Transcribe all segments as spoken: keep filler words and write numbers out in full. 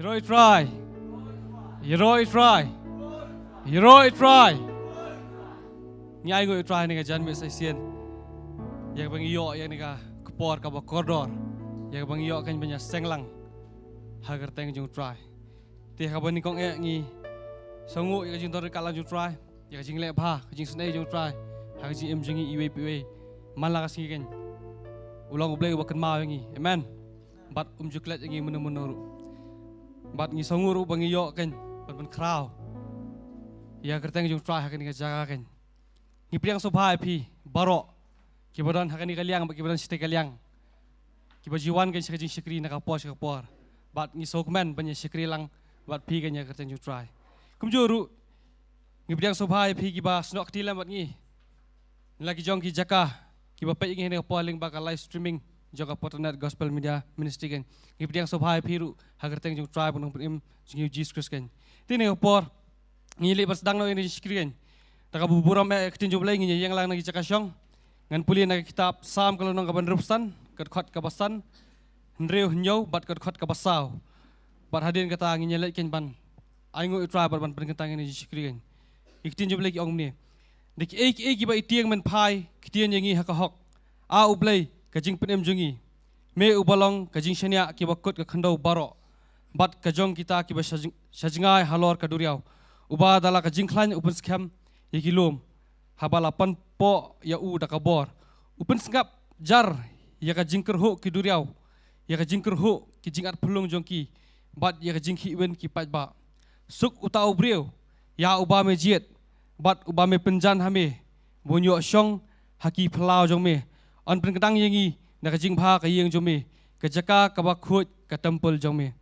Ïaroh ïa u Trai. Ïaroh ïa u Trai. Ïaroh ïa u Trai. Ngi ainguh ïa u Trai ha kane ka janmiet sa shisien. Ïa kaba ngi ïoh ïa kane ka por kaba kordor. Ïa kaba ngi ïoh kan ban ïaseng lang ha ka kyrteng jong u Trai. Te ha kaba nyngkong eh ngi sngewnguh ïa ka jingdon ryngkat lang jong u Trai, ïa ka jingleh bha, ka jingisynei jong u Trai ha ka jingim jong ngi iwei pa iwei man la ka sngi keiñ. U long U Blei uba kynmaw ïa ngi. Amen. Bad um ju klet ïa ngi mynno mynno ruh. Bad ngi sngewnguh ruh ba ngi ïoh keiñ ban pynkhraw ïa ka kyrteng jong u Trai ha kane ka jaka keiñ. Ngi pdiang sngewbha ïa phi baroh kiba don ha kane ka liang bad kiba don shatei ka liang, kiba ju wan keiñ sha ka jingshakri na ka por sha ka por. Bad ngi sngewkmen ban ïa shakri lang bad phi keiñ ha ka kyrteng jong u Trai. Kumjuh ruh ngi pdiang sngewbha ïa phi kiba snoh kti lem bad ngi na la ki jong ki jaka, kiba peit ïa ngi ha kane ka por lyngba ka live streaming jong ka Paternet Gospel Media Ministry keiñ. Ngi pdiang sngewbha ïa phi ruh ha ka kyrteng jong u Trai bad u Nongpynim jong ngi U Jisu Khrist keiñ. Te ha kane ka por ngi leit ban sdang noh ïa kane ka jingshakri keiñ. Da kaba burom eh ïa ka ktien jong U Blei, ngin ïeng lang na ki jaka shong. Ngan pule na ka kitab Salm ka lynnong kaba hynriewphew san, ka dkhot kaba san, hynriew, hynñiew bad ka dkhot kaba saw. Bad hadien kata ngin ïaleit keiñ ban ainguh ïa u Trai bad ban pynkyntang ïa kane ka jingshakri keiñ. Ïa ka ktien jong U Blei ki ong kumne: Da kiei kiei kiba ïa tieng men phai ktien ïa ngi ha ka hok, A U Blei, ka jingpynim jong ngi. Me uba long ka jingshaniah kiba kut ka khyndew baroh, bad ka jong kita kiba sha jng-, sha jngai halor ka duriaw. Uba da la ka jingkhlaiñ u pynskhem ïa ki lum, haba la panpoh ïa u da ka bor. U pynsngap jar ïa ka jingkyrhuh ki duriaw, ïa ka jingkyrhuh ki jingat phyllung jong ki, bad ïa ka jingkhih win ki paidbah. Suk uta u briew ïa uba me jied, bad uba me pynjan ha me, ba un ïoh shong ha ki phyllaw jong me. Un pynkdang ïa ngi na ka jingbha ka ïing jong me, ka jaka kaba khuid ka templ jong me.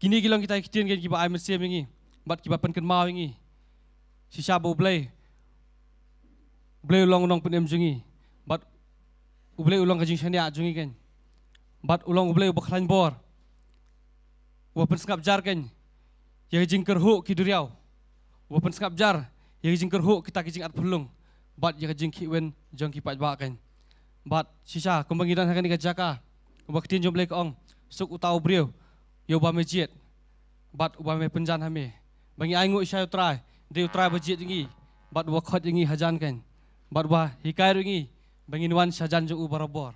Kine ki long kita ki ktien keiñ kiba ai mynsiem ïa ngi bad kiba pynkynmaw ïa ngi shisha ba U Blei, U Blei u long u Nongpynim jong ngi, bad U Blei u long ka jingshaniah jong ngi keiñ, bad u long U Blei uba khlaiñ bor, uba pynsngap jar keiñ ïa ka jingkyrhuh ki duriaw, uba pynsngap jar ïa ka jingkyrhuh kita ki jingat phyllung, bad ïa ka jingkhih win jong ki paidbah keiñ. Bad shisha kumba ngi don ha kane ka jaka, kumba ka ktien jong U Blei ka ong: Suk uta u briew ïa uba me jied, bad uba me pynjan ha me. Ba ngi ainguh shisha ïa u Trai, dei u Trai ba jied ïa ngi, bad uba khot ïa ngi hajan keiñ, bad uba hikai ruh ïa ngi ba ngin wan sha jan jong u barabor.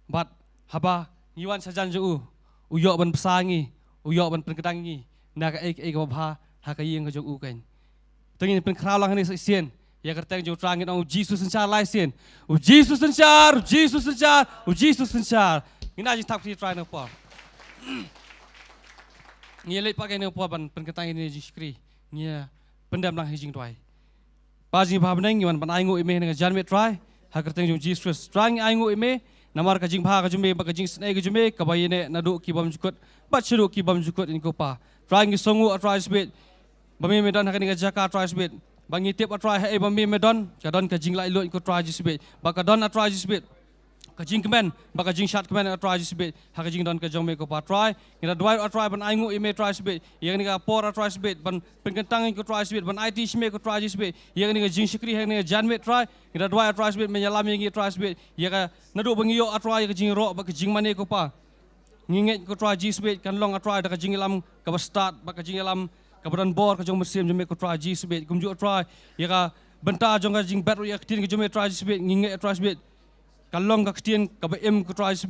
Bad haba ngi wan sha jan jong u, u ïoh ban bsa ïa ngi, u ïoh ban pynkdang ïa ngi na kaei kaei kaba bha ha ka ïing ka jong u keiñ. Te ngin pynkhraw lang hangne sa shisien ïa ka kyrteng jong u Trai, ngin ong: U Jisu synshar, lai sien. U Jisu synshar, U Jisu synshar, U Jisu synshar. Ngin ai jingthap kti ïa u Trai na ka por. Ngi leit pat keiñ na ka por ban pynkyntang ïa kane ka jingshakri. Ngi pyndem lang ha ka jingduwai. Kpa jong ngi ba ha bneng, ngi wan ban ainguh ïa me ha kane ka janmiet Trai, ha ka kyrteng jong U Jisu Khrist. Trai, ngi ainguh ïa me namar ka jingbha ka jong me bad ka jingisynei ka jong me kaba ïaineh naduh ki bymjukut bad shaduh ki bymjukut, ïa ko Pa. Trai, ngi sngewnguh, A Trai Jisu, ba me, me don ha kane ka jaka, A Trai Jisu. Ba ngi tip, A Trai, haei ba me, me don, ka don ka jinglaitluid, ïa ko Trai Jisu, ba ka don, A Trai Jisu, ka jingkmen bad ka jingshad kmen, A Trai Jisu, ha ka jingdon ka jong me, ko Pa Trai. Ngi da duwai, A Trai, ban ainguh ïa me, Trai Jisu, ïa kane ka por, A Trai Jisu, ban pynkyntang, ïa ko Trai Jisu, ban aiti sha me, ko Trai Jisu, ïa kane ka jingshakri ha kane ka janmiet Trai. Ngi da duwai, A Trai Jisu, men ïalam ïa ngi, Trai Jisu, ïa ka, naduh ba ngi ïoh, A Trai, ïa ka jingïaroh bad ka jingmane, ko Pa. Ngi ngeit, ko Trai Jisu, kan long, A Trai, da ka jingïalam kaba stad bad ka jingïalam kaba don bor ka jong u Mynsiem jong me, ko Trai Jisu. Kumjuh, A Trai, ïa ka bynta jong ka jingbet ruh ïa ka ktien ka jong me, Trai Jisu, ngi ngeit, A Trai Jisu, ka long ka ktien kaba im, ko Trai Jisu,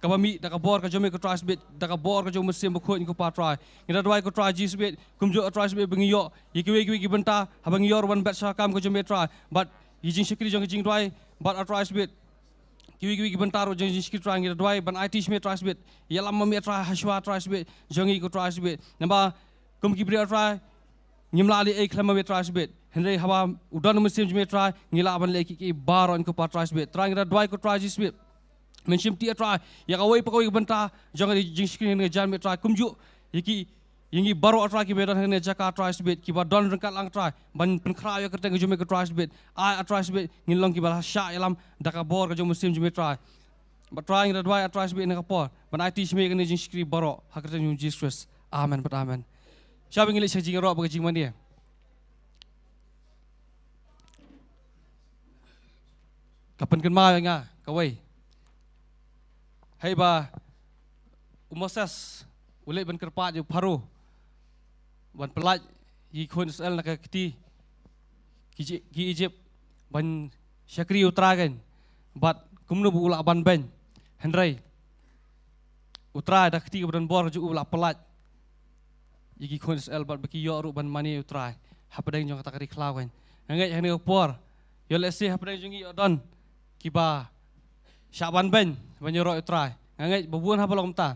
kaba mih da ka bor ka jong me, ko Trai Jisu, da ka bor ka jong u Mynsiem Bakhuid, ko Pa Trai. Ngi da duwai, ko Trai Jisu, kumjuh, A Trai Jisu, ba ngi ïoh ïa kiwei kiwei ki bynta haba ngi ïoh ruh ban bet sha ka kam ka jong me, Trai, bad ïa ka jingshakri jong ka jingduwai, bad, A Trai Jisu, kiwei kiwei ki bynta ruh jong ka jingshakri, Trai, ngi da duwai ban aiti sha me, Trai Jisu. Ïalam ma me, Trai, hashwa, Trai Jisu, jong ngi, ko Trai Jisu. Namar kum ki briew, Trai, ngim lah leh ei khlem ma me, Trai Jisu. Hynrei haba u don u Mynsiem jong me, Trai, ngi lah ban leh kiei kiei baroh, ko Pa Trai Jisu. Trai, ngi da duwai, ko Trai Jisu, men shim ti, A Trai, ïa kawei pa kawei ka bynta jong ka jingshakri ha kane ka janmiet, Trai, kumjuh ïa ki, ïa ngi baroh, A Trai, kiba don ha kane ka jaka, Trai Jisu, kiba don ryngkat lang, Trai, ban pynkhraw ïa ka kyrteng ka jong me, ko Trai Jisu. Ai, A Trai Jisu, ngin long kiba la shah ïalam da ka bor ka jong u Mynsiem jong me, Trai. Bad Trai, ngi da duwai, A Trai Jisu, ha kane ka por ban aiti sha me ïa kane ka jingshakri baroh, ha ka kyrteng jong u Jisu Khrist. Amen bad amen. Shwa ba ngi leit sha ka jingïaroh bad ka jingmane, ka pynkynmaw ïa nga kawei. Haba u Moses u leit ban kyrpad ïa u Pharaoh ban pyllait ïa ki khun Israel na ka kti ki, ki Egypt ban shakri U Trai kan. Bad kumno ba u lah ban beiñ. Hynrei U Trai da ka kti kaba donbor jong u u la pyllait ïa ki khun Israel bad ba ki ïoh ruh ban mane U Trai hapdeng jong kata ka ri khlaw kan. Nga ngeit ha kane ka por, ïoh lehse hapdeng jong ngi ïoh don kiba shah ban beiñ ban ïaroh U Trai. Nga ngeit ba bun haba long kumta,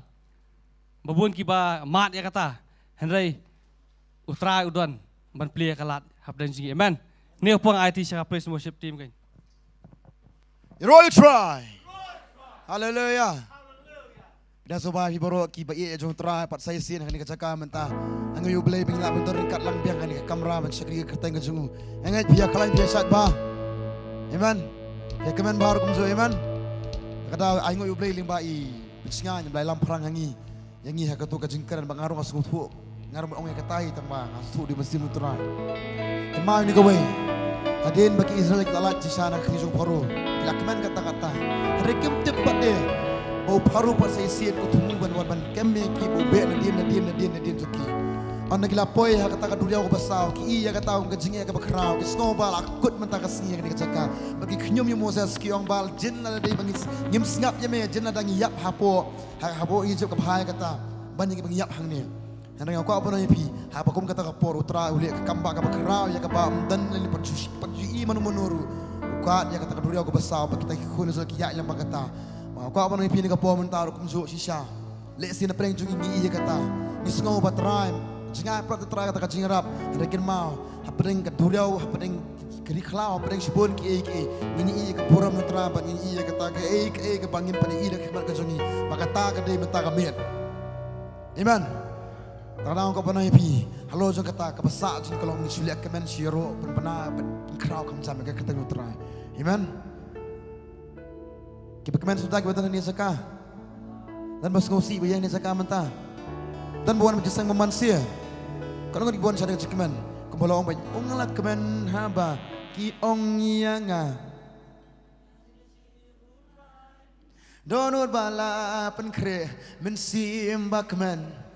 ba bun kiba mad ïa kata. Hynrei U Trai u don ban plie ïa ka lad hapdeng jong ngi. Amen. Kane ka por nga aiti sha ka praise and worship team kan. Ïaroh ïa U Trai. Haleluia. Phi dang sngewbha phi baroh kiba ïeit jong U Trai pat sa shisien ha kane ka jaka mynta. Nga ngeit U Blei ba ngin lah ban don ryngkat lang biang ha kane ka kamra ban shakri ïa ka kyrteng ka jong U. Nga ngeit phi ïa khlaiñ phi ïa shait bha. Amen. Phi ïa kmen bha ruh kumjuh, amen. Ka daw ai nguh ïa U Blei lyngba i pynshngaiñ ba la lam phrang ha ngi. Ïa ngi ha kato ka jingkren ba nga ruh nga sngewthuh. Nga ruh nga ong ïa kata hi tang ba nga sngewthuh dei mynsiem U Trai. Kynmaw ïa kane kawei. Hadien ba ki Israel ki la lait shisha na ka kti jong u Pharaoh, ki la kmen katta katta. Hynrei kim tip pat de ba u Pharaoh pat sa shisien u thmu ban wan ban kem ïa ki, ba u beh nadien nadien nadien nadien jong ki. Ynda ki la poi ha kata ka duriaw kaba saw, ki i ïa kata ka jingeh kaba khraw, ki sngew ba la kut mynta ka sngi ha kane ka jaka. Bad ki khñium ïa u Moses, ki ong ba jin lada dei ba ngi, ngim sngap ïa me, jin lada ngi ïap hapoh ha, hapoh Egypt, kaba bha ïa kata ban ïa kiba ngi ïap hangne. Hynrei nga kwah ban ong ïa phi, haba kum kata ka por U Trai u leh ka kam ba kaba khraw ïa kaba ym don lane pat ju, pat ju i mano mano ruh. U kat ïa kata ka duriaw kaba saw ba kita ki khun Israel ki ïaid lem bad kata. Nga kwah ban ong ïa phi ha kane ka por mynta ruh kumjuh shisha. Lehse na pdeng jong ngi ngi i ïa kata, ngi sngew ba Trai, jngai prat Trai kata ka jingïarap. Hynrei kynmaw, hapdeng ka duriaw, hapdeng ka ri khlaw, hapdeng shibun kiei kiei, ngin ïohi ïa ka burom U Trai bad ngin ïohi ïa kata kaei kaei kaba ngim pat ïohi da ka khmat ka jong ngi, ba kata ka dei mynta ka miet. Amen. Tang dang ka bana ïa phi halor jong kata kaba sah jong ka long ngi shu leh kmen shu ïaroh pynbna bad khraw kham jam ïa ka kyrteng U Trai. Amen. Kiba kmen sngewthuh kiba don hangne sha ka. Don ba sngewsih ba ïeng hangne sha ka mynta. Don ba wan ba jingïaseng ba man sha. Ka long kiba wan sha ka jingkmen. Kumba la ong ba ong la kmen haba ki ong ïa nga. Dohnud ba la pynkhreh mynsiem ba kmen.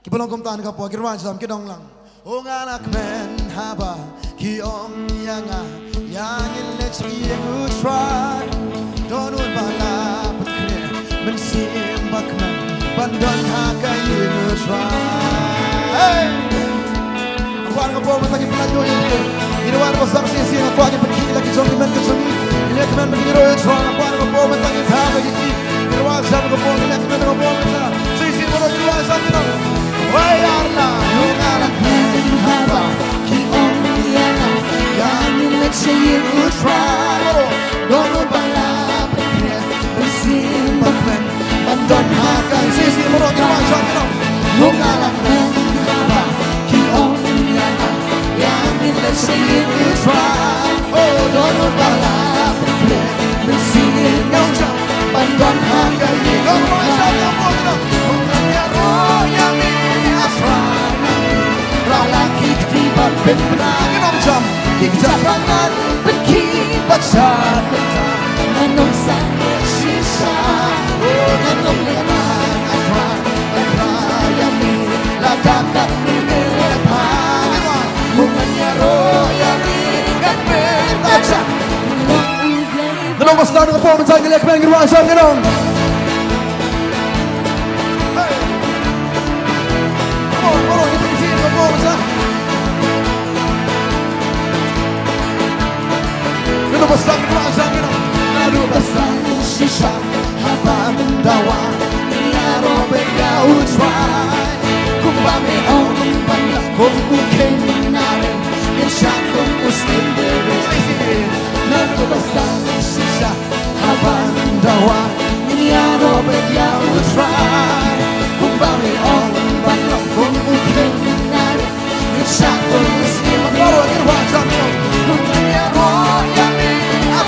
Kiba long kumta ha kane ka por ki rwai jam ki dang lang. Ong nga la kmen haba ki ong ïa nga, ïa ngin leit sha ïing U Trai. Dohnud ba la pynkhreh mynsiem ba kmen ban don ha ka ïing U Trai. Hey! Nga kwah ha kane ka por mynta ki pynlait ïa ngi. Ngi rwai ba sah shisien, nga kwah ki pynkhih ïa la ki jong ki men ki jong ngi. Ngi leh kmen ba ki ïaroh ïa U Trai, nga kwah ha kane ka por mynta ki thap ïa ki. Ngi rwai jam ha kane ka por, ngi leh kmen ha kane ka por mynta. Shisien baroh ngi rwai jam ki nong. Wai ar la, ong nga la kmen haba ki ong ïa nga, ïa ngin leit sha ïing U Trai. Dohnud ba la pynkhreh mynsiem ba kmen ban don ha ka ïing. Shisien baroh ngi rwai jam ki nong. Ong nga la kmen haba ki ong ïa nga, ïa ngin leit sha ïing U Trai. Oh, dohnud ba la pynkhreh mynsiem ba kmen ban don ha ka ïing U Trai. Ong nga ïaroh ïa me, A Trai, na me ra la ki kti ban pynbna. Ngan ym jam ki kjat ba ngan pynkhih bad shat. Ngan ym sangeh shisha. Ngan ym leh ban, A Trai, A Trai, ïa me la dap dap me me leh ban. Ong ngan ïaroh ïa me, ngan pynbna. Ngan ym ba sdang ka por mynta ngi leh kmen ngi rwai jam ngi nong. Hey. Come on, come on, you can see it, come on, sir. Naduh ba sdang ka jingïaseng, naduh ba sdang shisha, haba mynta ngi ïaroh bad ïa U Trai. Kumba me ong ban ïa kum u kheiñ nare, ngin shah kum u syiem David. Naduh ba sdang shisha, haba mynta ngi ïaroh bad ïa U Trai. Kumba me ong ban ïa kum u kheiñ nare, ngin shah kum u syiem. Baroh ngi rwai jam. Ong ngan ïaroh ïa me, A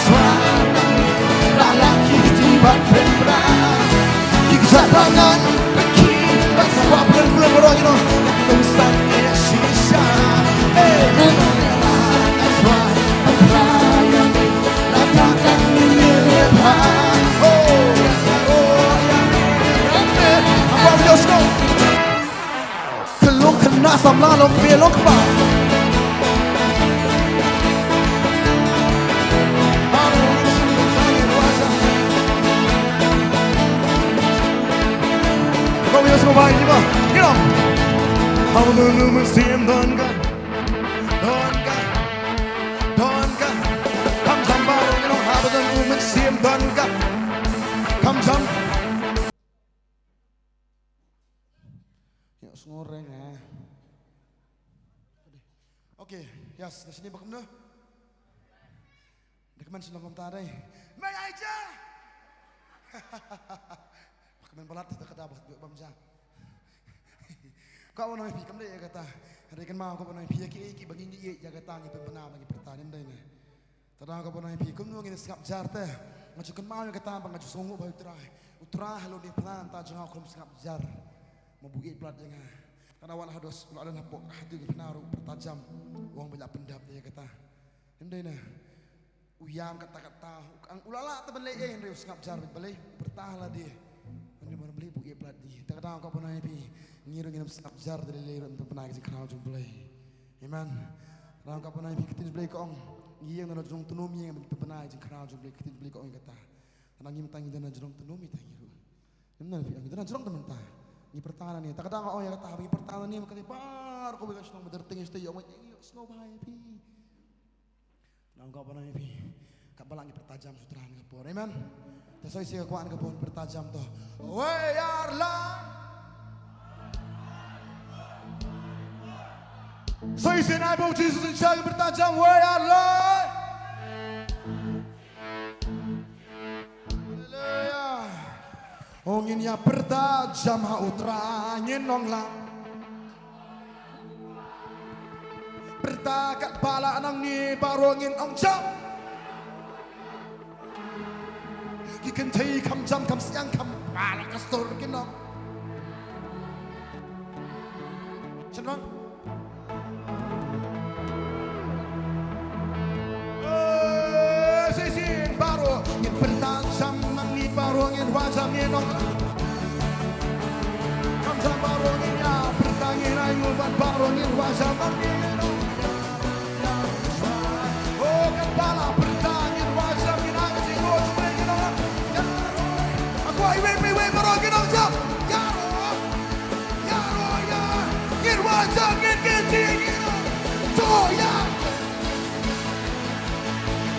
U Mynsiem don ka, don ka, don ka. Kham jam baroh ngi long haba don U Mynsiem don ka. Kham jam. Ïa, sngur reng, eh. Okay, yes, na shane ba kumno? Da kmen shalom kumta dei. Mai ai ja. Ba kmen palat da ka da ba bam ja. Ka wan oi phi kam dei ïa kata. Hynrei kynmaw ka wan oi phi ïa ki, ïa ki ba ngi ngi ïa kata ngi pynbna ba ngi pyrta nim dei ne. Te da ka wan oi phi kumno ngin sngap jar te. Nga ju kynmaw ïa kata ba nga ju sngew ba U Trai. U Trai ha lade plan ta jong nga u khlem sngap jar. Ma bu ïeit palat ïa nga. Ka da wan hados u la don hapoh hati ngi pynaro pyrta jam. Wan ba la pyndap ïa kata. Ym dei na. U ïam katta katta, u la lah te ban leh ei, hynrei u sngap jar beit balei, pyrta ha lade. Hynrei ban balei bu ïeit palat ïa ngi. Te ka dang ka bynai phi, ngi ruh ngin ym sngap jar te lei lei ruh ban pynbna ïa ka jingkhraw jong U Blei. Amen. Ka dang ka bynai phi, ka ktien U Blei ka ong, ngi ïeng na jrong tnum, ïeng ban pynbna ïa ka jingkhraw jong U Blei, ka ktien U Blei ka ong ïa kata. Ka dang ngim tang ngi na jrong tnum ïa tang ngi ruh. Ym na phi, ngi na jrong tnum ta. Ngi pyrta na ne, te ka dang ka ong ïa kata, ngi pyrta na ne, ma ka dei baroh kawei ka shnong ba der teng ïa shnong ba ïa phi. Nang ka bynai phi. Ka ba la ngi pyrta jam shu trai na ka por. Amen. Te soi sih ka kwah na ka por pyrta jam to. Wei ar la. Soi sih nai bau Jesus in shai pyrta jam wei ar la. Haleluya. Ong ngin ïa pyrta jam ha U Trai ngin ong la. Pyrta kat ba la nangne baroh ngin ong jam. Ki kynthei kham jam kham siang kham ba la ka stor kin ong. Shnong. Eh, shisien baroh ngin pyrta jam nangne baroh ngin wad jam ngin ong. Kham jam baroh ngin ïa pyrta ngin ai nguh bad baroh ngin wad jam nangne ngin ong. Oh, kat ba la pyrta ngin wad jam ngin ai nguh jong ngin ong. Ïaroh. Aku ai wei wei wei baroh ngin ong jam. Ïaroh. Ïaroh ïa. Ngin wad jam ngin kynti ngin ong. To ïa.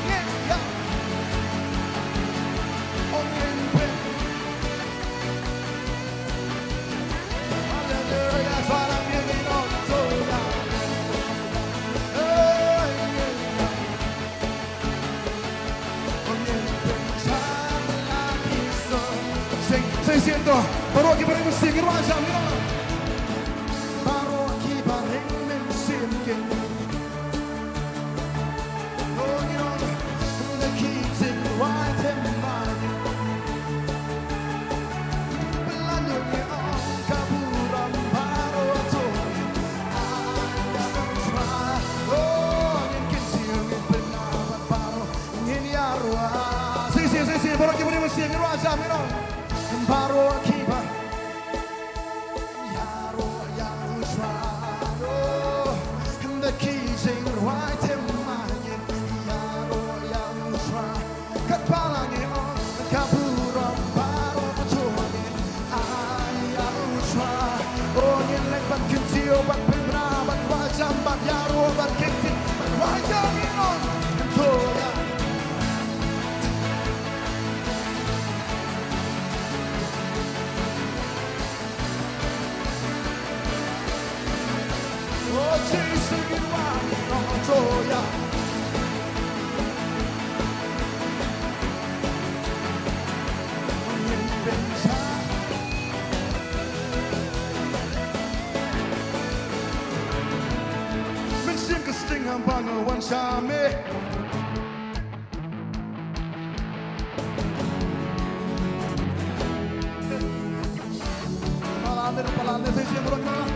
Ngin ïa. Oh ngin pyn. Haleluya, suara ngin ong to ïa. Hey, ngin ïa. Shisien to, baroh kiba ring mynsiem, ngin wad jam, ngin wad. Baroh kiba ring mynsiem, ngin. Oh, ngin wad. The King sing, wad jam, wad jam. Shisien, shisien, baroh kiba ring mynsiem, ngin wad jam, ngin ong. Baroh kiba. Ïaroh ïa U Trai. The King sing, wad jam, wad jam. Ïaroh ïa U Trai. Kat ba la ngi ong ka burom baroh ka jong ngi. Ai ïa U Trai. Oh ngin leit ban kyntiew ban pynbna ban wad jam ban ïaroh ban kyntiew ban wad jam ngin ong. To ïa. Oh Jisu ngin wad ngin ong to ïa. Mynsiem ka sting haba nga wan sha me. Palan de, palan de, shisien baroh kynmaw.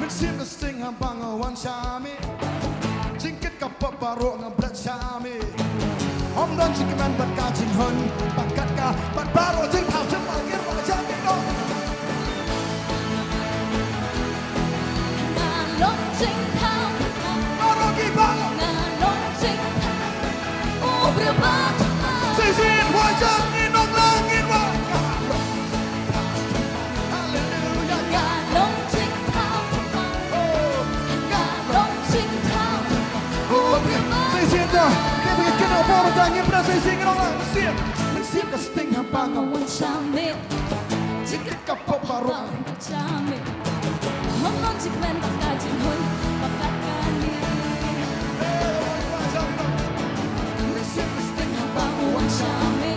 Mynsiem ka sting haba nga wan sha me. Jingkit ka pop baroh nga bret sha me. Ym don jingkmen bad ka jinghun bad kat ka bad baroh jingthaw jingma ngin wad jam ngin ong. Nga long jingthaw. Baroh ki baroh. Nga long jingthaw. U Blei ba thaw. Shisien wad jam ngin ong lang ngin wad. Haleluya. Nga long jingthaw. Kynnoh bor da ngin pynshai sing ngi long lang sing. Mynsiem ka sting ha ba nga wan sha me. Jingkit ka pop baroh. Sha me. Hom don jingkmen ba ka jinghun ba ka kani. Mynsiem ka sting ha ba nga wan sha me.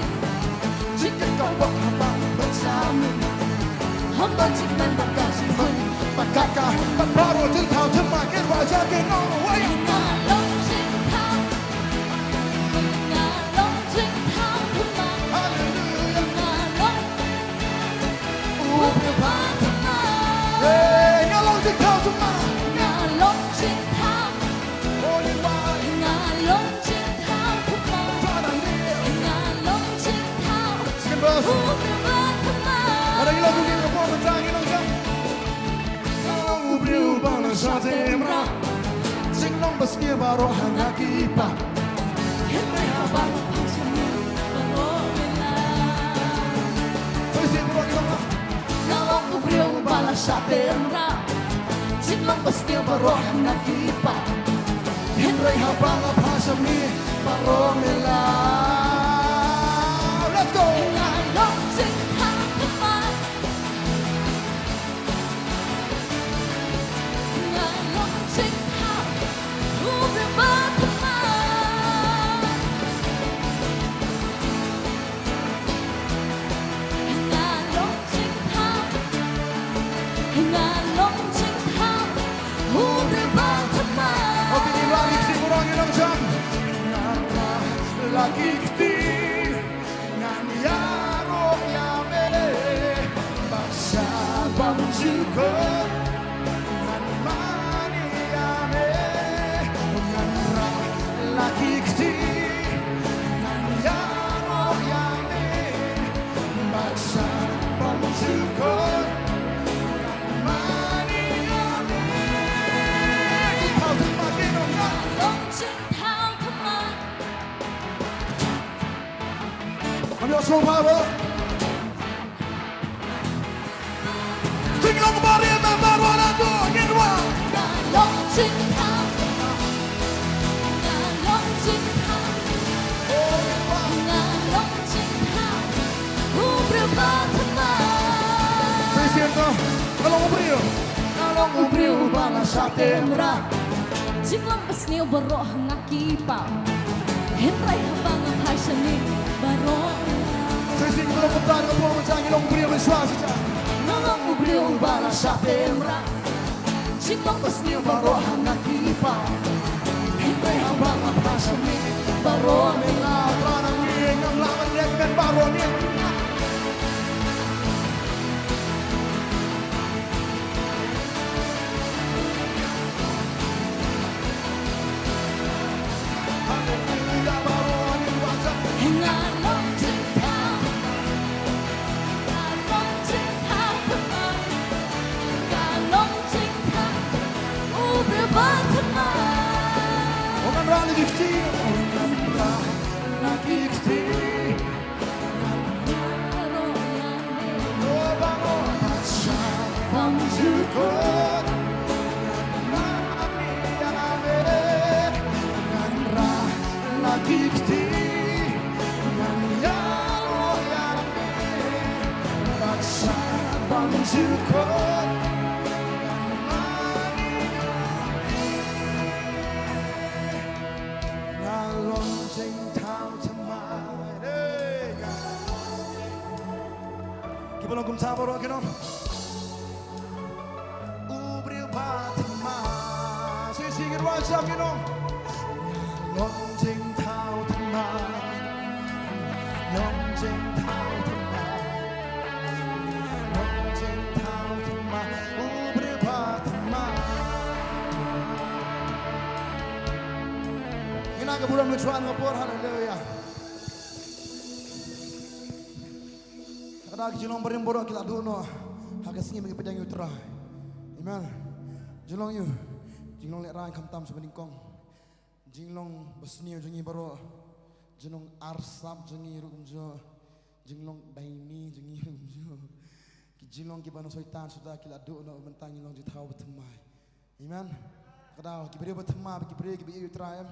Jingkit ka pop ha ba nga wan sha me. Hom don jingkmen ba ka jinghun ba ka ka. Ba baroh jingthaw thymmai ngin rwai sha ki nong wai. Nga long jingthaw. Nga long jingthaw thymmai. Hallelujah. Nga long. U briew ba thymmai. Hey, nga long jingthaw thymmai. Nga long jingthaw. Oh, you are. Nga long jingthaw thymmai. Father, live. Nga long jingthaw. Second verse. U briew ba thymmai. Lada ngi long u briew ba thymmai, ngi long jam. Nga long u briew ba la shah tymrak. Jinglong ba sniew baroh ha nga ki kpa. Hynrei haba nga phai sha me baroh me la. Phai sha me baroh me la. Nga long u briew ba la shah tymrak. Jinglong ba sniew baroh ha nga ki kpa. Hynrei haba nga phai sha me baroh me la. Let's go. Nga long jingthaw thymmai. Nga long jingthaw, u briew ba thymmai. Nga long jingthaw, nga long jingthaw, u briew ba thymmai. Okay, ngi la ki kti, ngi la ki kti. Ngan ïaroh ïa me, bad sha bymjukut. Ngan mane ïa me, ngan rah la ki kti. Ngan ïaroh ïa me, bad sha bymjukut. Ngan mane ïa me. Ki thaw thymmai ki nong ngan long jingthaw thymmai. Am ïoh sngewbha ba. Jinglong barim baroh naduh ngin rwai. Nga long jingthaw. Nga long jingthaw. Nga long jingthaw. U briew ba thymmai. Sa shisien to. Nga long u briew. Nga long u briew ba la shah tymrak. Jinglong ba sniew baroh ha nga ki kpa. Hynrei haba nga phai sha me baroh. Sa shisien to, kumta ka por ba ngi long u briew mynshuwa shisha. Nga long u briew ba la shah tymrak. Jinglong ba sniew baroh ha nga ki kpa. Hynrei haba nga phai sha me baroh me la. Trai nang ïeng, ngam lah ban leh kmen baroh ne. Haleluya, baroh ngi rwai. Nga long jingthaw. Nga long jingthaw thymmai. Nga long jingthaw. U briew ba thymmai. Oh, ngan rah la ki kti. Oh, ngan rah la ki kti. Nga long jingthaw thymmai. Hey, nga. Kiba long kumta baroh ki nong. U briew ba thymmai. Shisien ngin rwai sham ki nong. Nga long jingthaw thymmai. Nga long jingthaw thymmai. Nga long jingthaw thymmai. U briew ba thymmai. Ngin ai ka burom mynshuwa, ka por, haleluya. Ka daw ki jinglong barim baroh ki la duh noh ha ka sngi ba ngi pdiang ïa u Trai. Amen. Jinglong ïa u, jinglong lehraiñ khamtam sha ba nyngkong. Jinglong basniew jong ngi baroh. Jinglong arsap jong ngi ruh kumjuh. Jinglong daini jong ngi ruh kumjuh. Ki jinglong kiba na soitan suda ki la duh noh, mynta ngi long jingthaw ba thymmai. Amen. Ka daw ki briew ba thymmai, ki briew kiba ïeit ïa u Trai, em.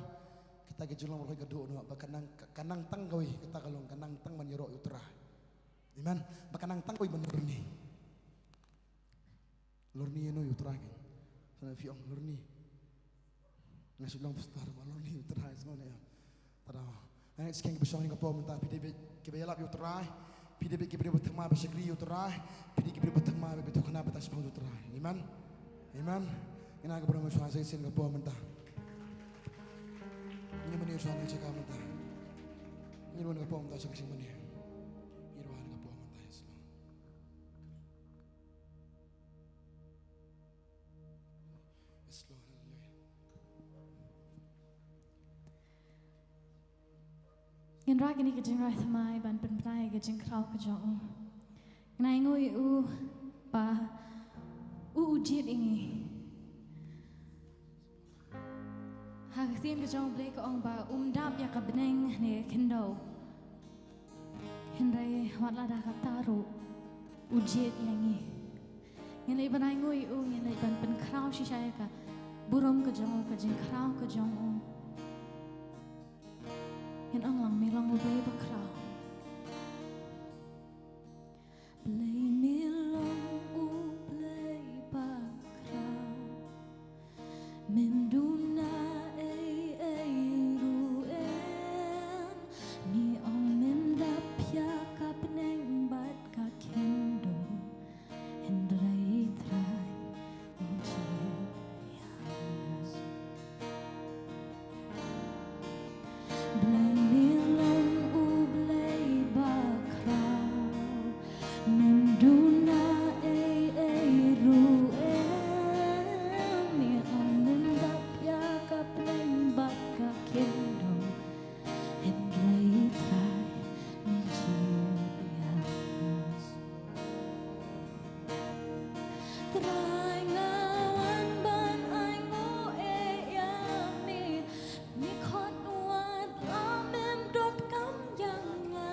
Ki Kata ka jinglong baroh ka duh noh ba ka nang, ka nang tang kawei, kata ka long ka nang tang ban ïaroh ïa U Trai. Amen. Ba ka nang tang kawei ban lorni. Lorni ïa no ïa U Trai. Sa phi ong lorni. Nga shu long pastor ba lorni ïa U Trai sngewbha ïa. Tada. Nga ngeit skhem kiba shong ha kane ka por mynta phi dei kiba ïalap ïa U Trai. Phi dei kiba dei ba thymmai ba shakri ïa U Trai. Phi dei kiba dei ba thymmai ba thukna ba tashpang ïa U Trai. Amen. Amen. Ngin ïa ka burom shuwa sa shisien ka por mynta. Ngin ïa mane shuwa na ka jaka mynta. Ngin wan ka por mynta sa ka jingmane. Ngin wan ka por mynta, yes Lord. Yes Lord, hallelujah. Ngin rah kane ka jingrwai thymmai ban pynbna ïa ka jingkhraw ka jong u. Ngin ainguh ïa u ba u u jied ïa ngi. Ha ka ktien ka jong U Blei ka ong ba um dap ïa ka bneng ne ka khyndew. Hynrei wat la da kata ruh u jied ïa ngi. Ngin leit ban ainguh ïa u, ngin leit ban pynkhraw shisha ïa ka burom ka jong u, ka jingkhraw ka jong u. Ngin ong lang me long U Blei bakhraw. Blei me long U Blei bakhraw. Mem duna ei ei ruh em. Me ong mem dap ïa ka bneng bad ka khyndew. Hynrei Trai me jied ïa nga. Blei me long U Blei bakhraw. Mem duna ei ei ruh em. Me ong mem dap ïa ka bneng bad ka khyndew. Hynrei Trai me jied ïa nga. Trai nga wan ban ainguh ïa me. Me khot wat la mem donkam ïa nga.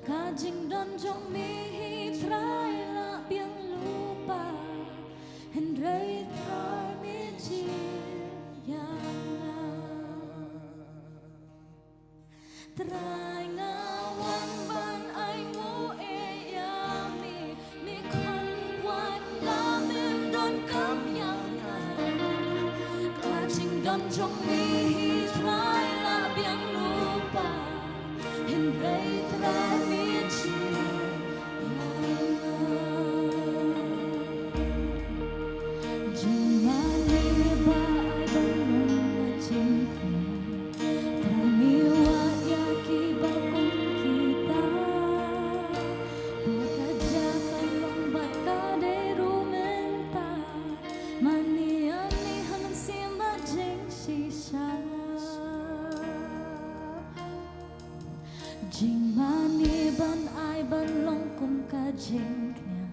Ka jingdon jong me hi Trai la biang lypa. Hynrei Trai me jied ïa nga. Trai nga wan ban ainguh ïa me. Me khot wat la mem donkam ïa nga. Ka jingdon jong me hi Trai la biang lypa. Hynrei Trai me jied ïa nga. Jingmane ba ai ban long ka jingkmen. Trai me wad ïa kiba kum kita. Ba ka jaka long bad ka dei ruh mynta. Mane ïa me ha mynsiem bad jingshisha. Jingmane ban ai ban long kum ka jingkñia.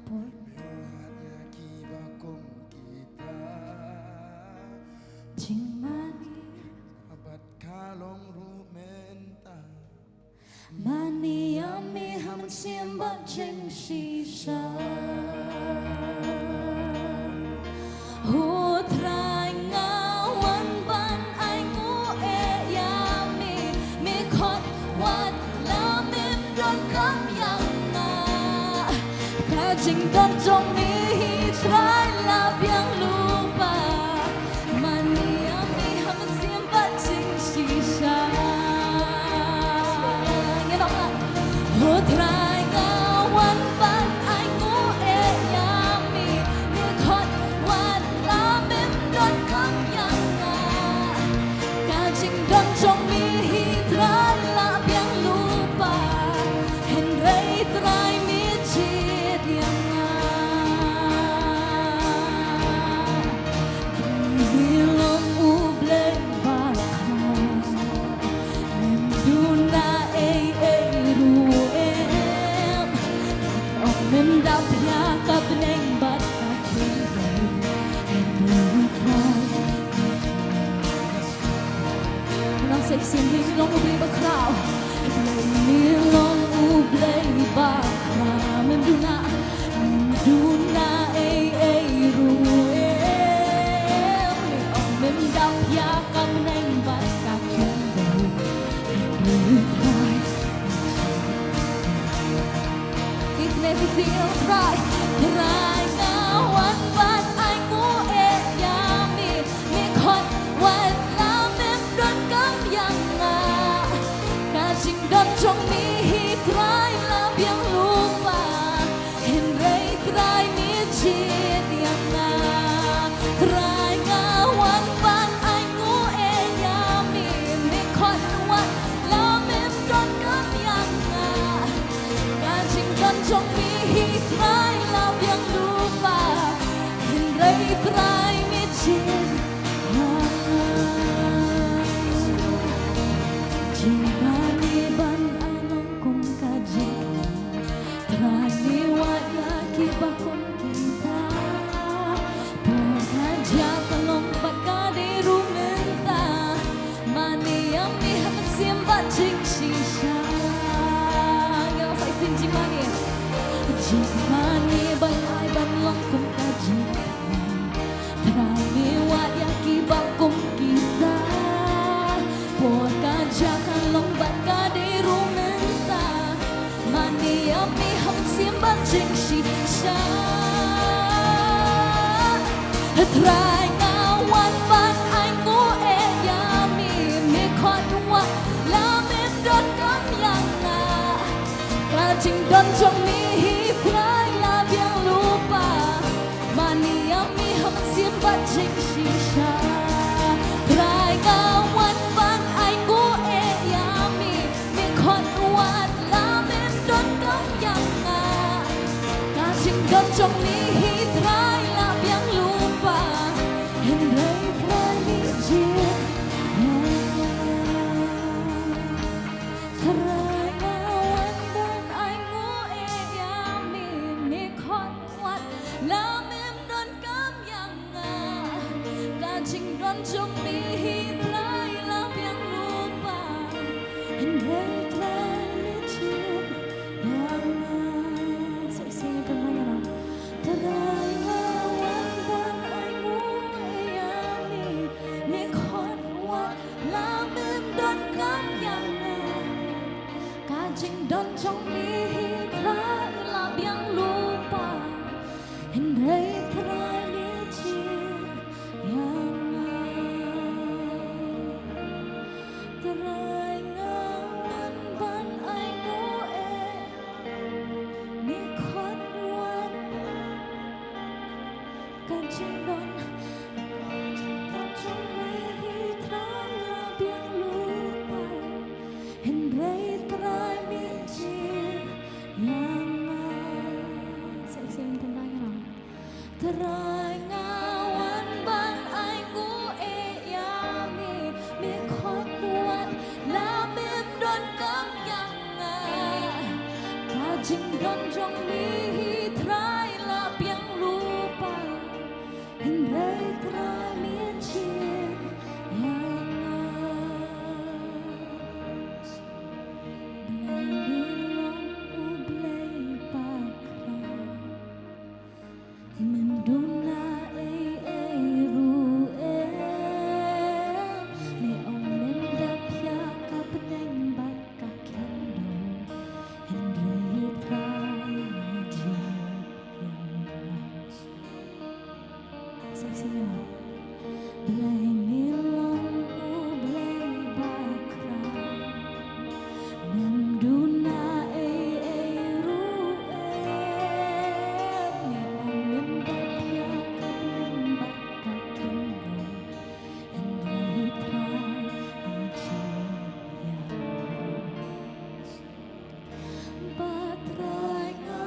Por me wad ïa kiba kum kita. Jingmane bad ka long ruh mynta. Mane ïa me ha mynsiem bad jingshisha. Ho Trai nga wan ban ainguh ïa me. Me khot wat la mem donkam ïa nga. Ka jingdon jong me hi Trai la biang lypa. Mane ïa me ha mynsiem bad jingshisha. Ngin ong lang. Ho Trai nga wan ban ainguh ïa me. Me khot wat la mem donkam ïa nga. Ka jingdon jong me hi Trai la biang lypa. Hynrei Trai me jied ïa nga. Me long U Blei bakhraw. Mem duna ei ei ruh em. Ong mem dap ïa ka bneng bad ka khyndew. Em U Trai. Nang sa shisien, Blei me long U Blei bakhraw. Blei me long U Blei bakhraw. Mem duna, mem duna ei ei ruh em. Me ong mem dap ïa Ka bneng bad ka khyndew. Hynrei Trai, Trai, Trai, nga wan ban ai nguh ïa me, me khot wat la mem donkam ïa nga. Ka jingdon jong me hi Trai la biang lypa. Hynrei Trai me jied ïa nga. Trai nga wan ban ai nguh ïa me, me khot wat la mem donkam ïa nga. Ka jingdon jong me hi Trai la biang lypa. Hynrei Trai me jied ïa nga. Jingmane ban ai long kum ka jingkmen. Trai me wad ïa kiba kum kita. Por ka jia ka long bad ka dei ruh mynta. Mane ïa me ha mynsiem bad jingshisha. Ïa sa shisien jingmane. Jingmane ban ai ban long kum ka jingkmen. Trai me wad ïa kiba kum kita. Por ka jia ka long bad ka dei ruh mynta. Mane ïa me ha mynsiem bad jingshisha. Trai nga wan ban ai nguh ïa me, me khot wat la mem donkam ïa nga. Ka jingdon jong me hi Trai la biang lypa. Mane ïa me ha mynsiem bad jingshisha. Trai nga wan ban ai nguh ïa me, me khot wat la mem donkam ïa nga. Ka jingdon jong me hi Trai la biang lypa. Hynrei Trai me jied ïa nga. Trai nga wan ban ai nguh ïa me, me khot wat la mem donkam ïa nga. Ka jingdon jong me hi Trai la biang lypa. Hynrei Trai me jied ïa nga. Sa shisien pynlong ïa nga. Trai nga wan ban ai nguh ïa me, me khot wat la mem donkam ïa nga. Ka jingdon jong me hi Trai la biang lypa. Hynrei Trai me jied ïa nga. Trai nga wan ban ai nguh ïa me, me khot wat. Ka jingdon, ka jingdon jong me hi Trai la biang lypa. Hynrei Trai me jied ïa nga. Sa shisien pynlong ïa nga. Trai nga wan ban ai nguh ïa me, me khot wat la mem donkam ïa nga. Ka jingdon jong me hi Trai la biang lypa. Hynrei Trai me jied ïa nga. Blei me long u Blei bakla. Mem duna ei ei ruh em. Me ong mem dap ïa ka bneng bad ka khyndew. Hynrei Trai me jied ïa nga. Sa shisien. Blei me long u Blei bakla. Mem duna ei ei ruh em. Me ong mem dap ïa ka bneng bad ka khyndew. Hynrei Trai me jied ïa nga. Ba Trai nga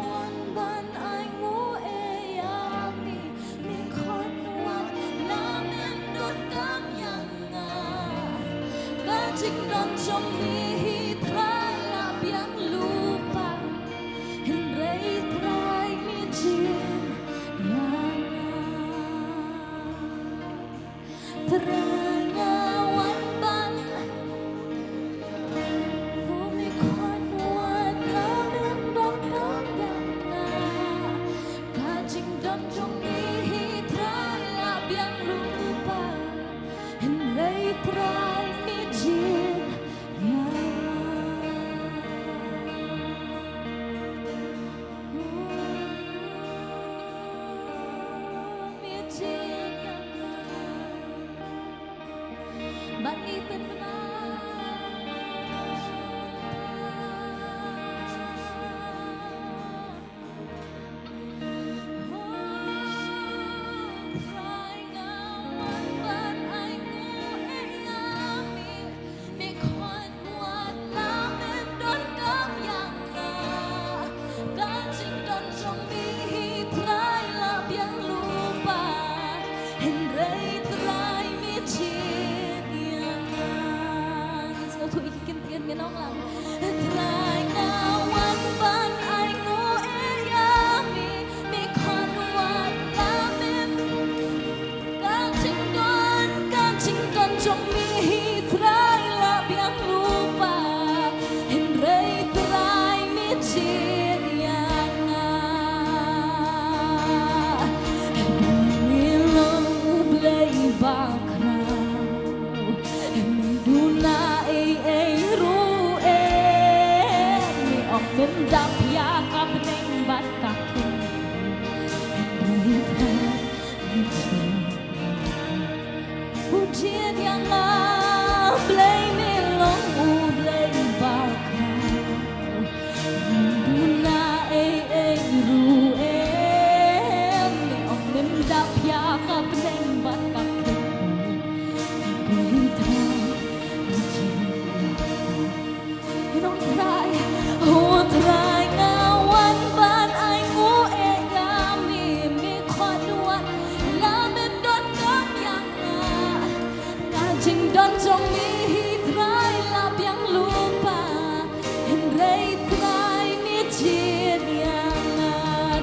wan ban ai nguh ïa me, me khot wat la mem donkam ïa nga. Ka jingdon jong me hi Trai la biang lypa. Hynrei Trai me jied ïa nga. Trai nga wan ban, oh, me khot wat la mem donkam ïa nga. Ka jingdon jong me hi Trai la biang lypa. Hynrei Em duna ei ei ruh em, me ong mem dap ïa ka bneng bad ka khyndew. Em duna ei ei ruh em, me ong mem dap ïa ka bneng bad ka khyndew. U jied ïa nga Blei, me long U Blei bakhraw. Em duna ei ei ruh em, me ong mem dap ïa ka bneng bad ka khyndew. Em Blei Trai, me jied ïa nga. Nong Trai, O Trai, nga wan ban ainguh ïa me, me khot wan, la mem donkam ïa nga. Ka jingdon jong me hi Trai la biang lypa. Hynrei Trai me jied ïa nga,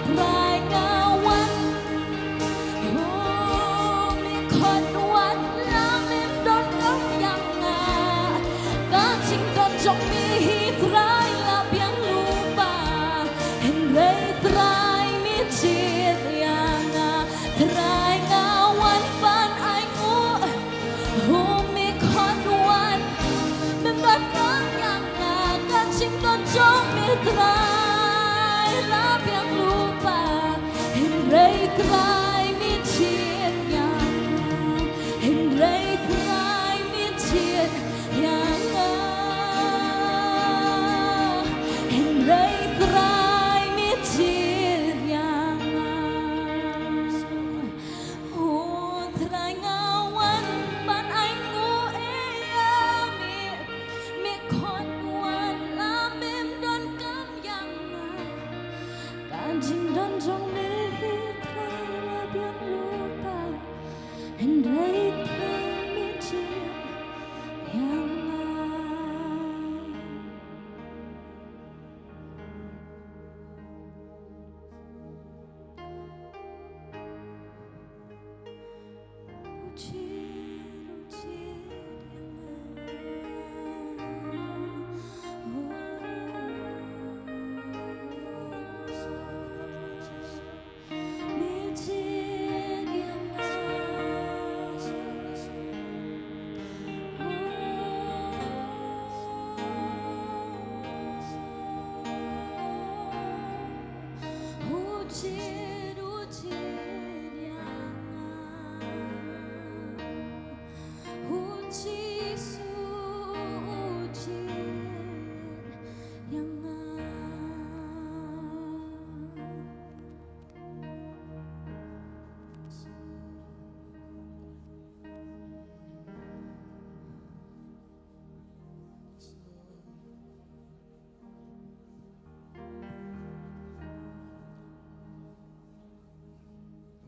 Trai nga wan. Oh, me khot wan la mem donkam ïa nga. Ka jingdon jong me hi Trai la biang lypa. Hynrei Trai me jied ïa nga, Trai nga wan ban ainguh. Oh, me khot wan, mem donkam ïa nga. Ka jingdon jong me Trai la biang lypa. Hynrei Trai me jied ïa nga, hynrei Trai me jied ïa nga, hynrei Trai me jied ïa nga. O Trai, nga wan ban ainguh ïa me, me khot wan la mem donkam ïa nga. Ka jingdon jong me hi Trai la biang lypa. Hynrei Trai me jied ïa nga.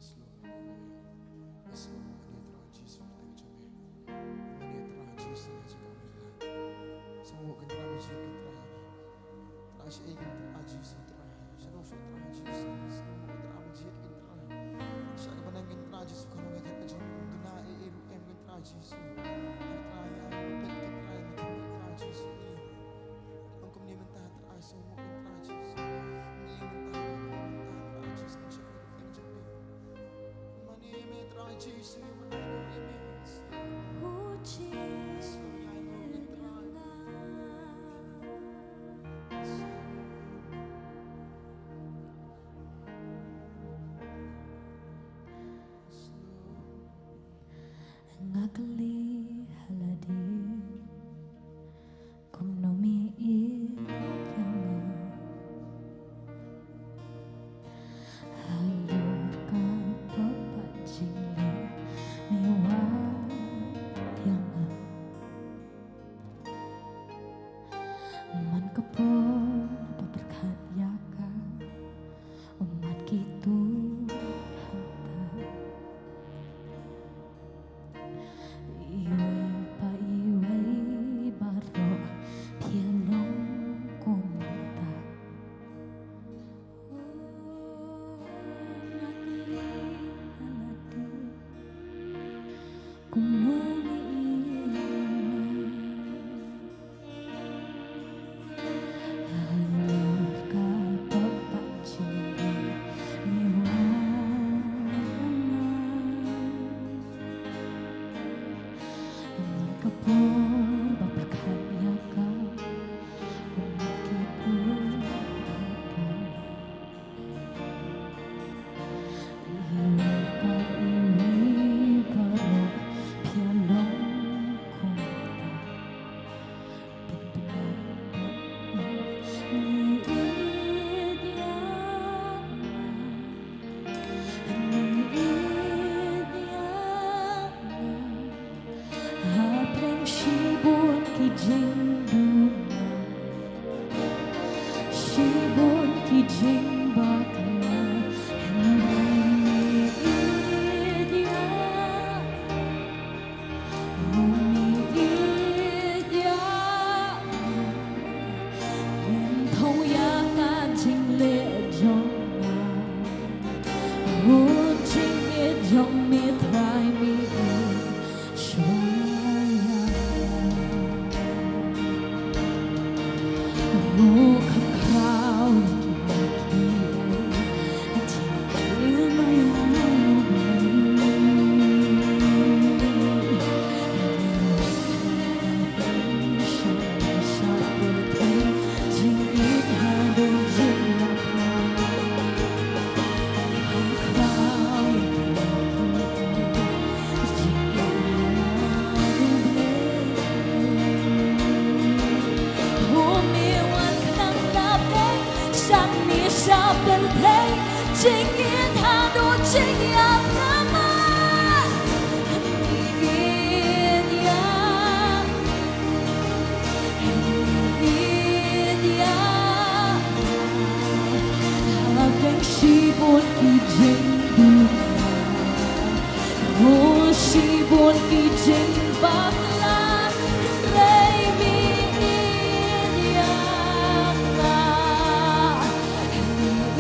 Yes, Lord. Yes, Lord. Mane Trai Jisu, thank you, Jami. Mane Trai Jisu, thank you, Jami. Sngewbha Trai Jisu, Trai. Trai shi ei Trai Jisu, Trai. Shano shu Trai Jisu, Trai Jisu. Shaka bneng Trai Jisu, kano me khat ka jong duna ei ei ruh em Trai Jisu. Trai ya, pet Trai, Trai Jisu. Ong kumne mynta Trai Jisu, Trai Jisu. Ni mynta, mynta Trai Jisu, shaka bneng jong me. Mane me Trai Jisu, mane me. Nga kylli ha lade kumno me ïeit ïa nga. Halor ka pop ka jingleh me wad ïa nga. Man ka por ba pyrkhat ïa ka, u mat kito hangta. Iwei pa iwei baroh phi long kumta. Ïa, ïa ka jingleh jong nga, u jingïeit jong me Trai me ïeit shuwa ïa nga. U kham khraw ïa ki Jingïeit haduh jingïap namar ïeit ïa, ïeit ïa. Hapdeng shibun ki jingduna, oh shibun ki jingbakla, hynrei me ïeit ïa nga.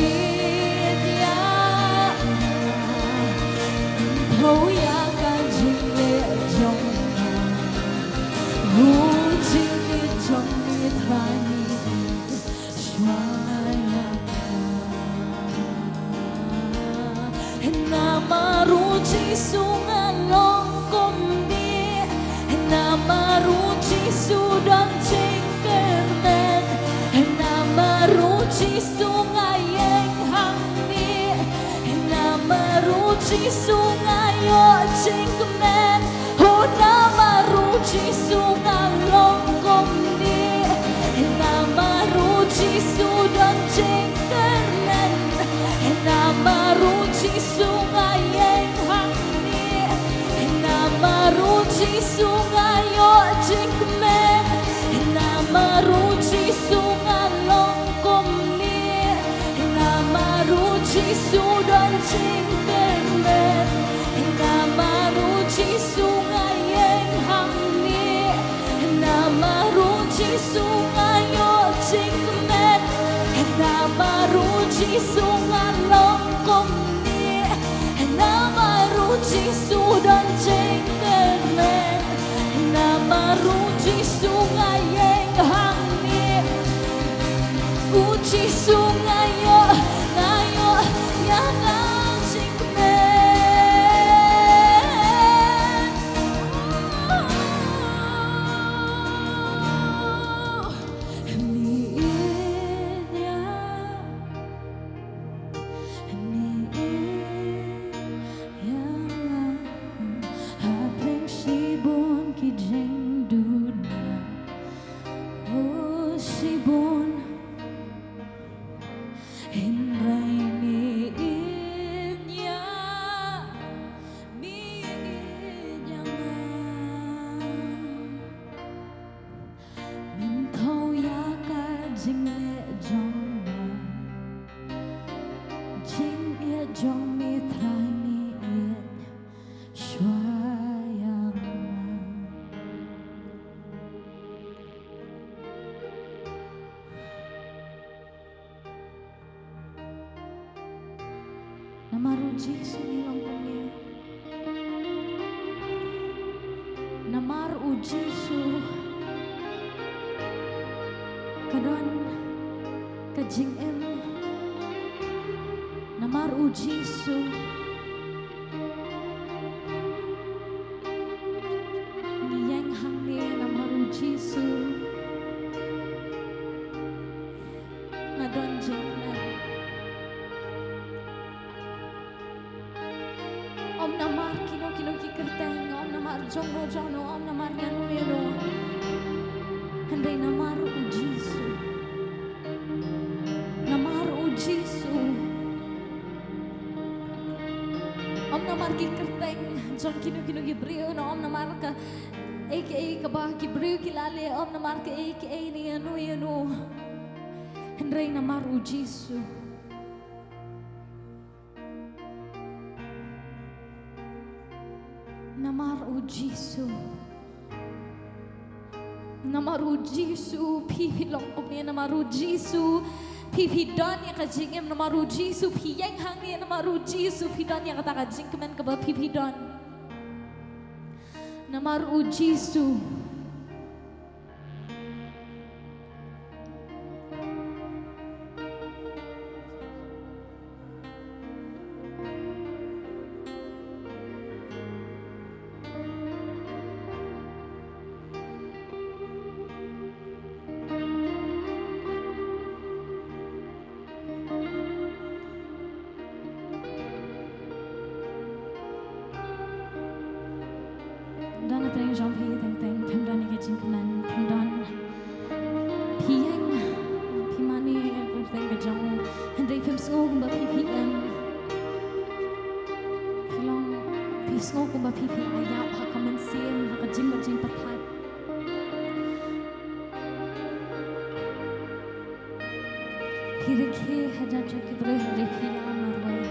Ïeit ïa nga, pynpaw ïa ka jingleh jong nga. U jingïeit jong me Trai me ïeit shuwa ïa nga. Namar u Jisu nga long kumne. Namar u Jisu don jingkyrmen. Namar u Jisu nga ïeng hangne. Namar u Jisu nga ïoh jingkmen. Oh, namar u Jisu nga long kumne. Namar u Jisu don jingkyrmen. Namar u Jisu nga ïeng hangne. Namar u Jisu nga ïoh jingkmen. Namar u Jisu nga long kumne. Namar u Jisu don jingkyrmen. Namar u Jisu nga ïeng hangne. Namar u Jisu nga ïoh jingkmen. Namar u Jisu nga long kumne. Namar u Jisu don jingkyrmen. Namar u Jisu nga ïeng hangne. U Jisu nga ïoh, nga ïoh ïa ka jingkmen. Me ïeit ïa, me ïeit ïa nga. Hapdeng shibun ki jingduna, oh shibun, hynrei me ïeit ïa, me ïeit ïa nga. Myntoi ïa ka jingleh jong nga, jingïeit jong me Trai me ïeit shuwa ïa nga. Namar u Jisu ngi long kumne. Namar u Jisu ka don ka jingim. Namar u Jisu ngi ïeng hangne, namar u Jisu nga don jingkmen. Ym namar kino kino ki kyrteng, ym namar jongno jongno, ym namar ïano ïano. Hynrei namar u Jisu. Namar u Jisu. Ym namar ki kyrteng jong kino kino ki briew, ne ym namar kaei kaei kaba ki briew ki la leh, ym namar kaei kaei ne ïano ïano. Hynrei namar u Jisu. Namar u Jisu. Namar u Jisu phi phi long kumne, namar u Jisu phi phi don ïa ka jingim, namar u Jisu phi ïeng hangne, namar u Jisu phi don ïa kata ka jingkmen kaba phi phi don. Namar u Jisu. Don hapdeng jong phi teng teng, phim don ïa ka jingkmen, phim don. Phi ïeng, phi mane ïa ka kyrteng ka jong u, hynrei phim sngew kumba phi phi im. Phi long, phi sngew kumba phi phi ïap ha ka mynsiem, ha ka jingmut jingpyrkhat. Phi rkhie ha jong ki briew hynrei phi ïa marwei.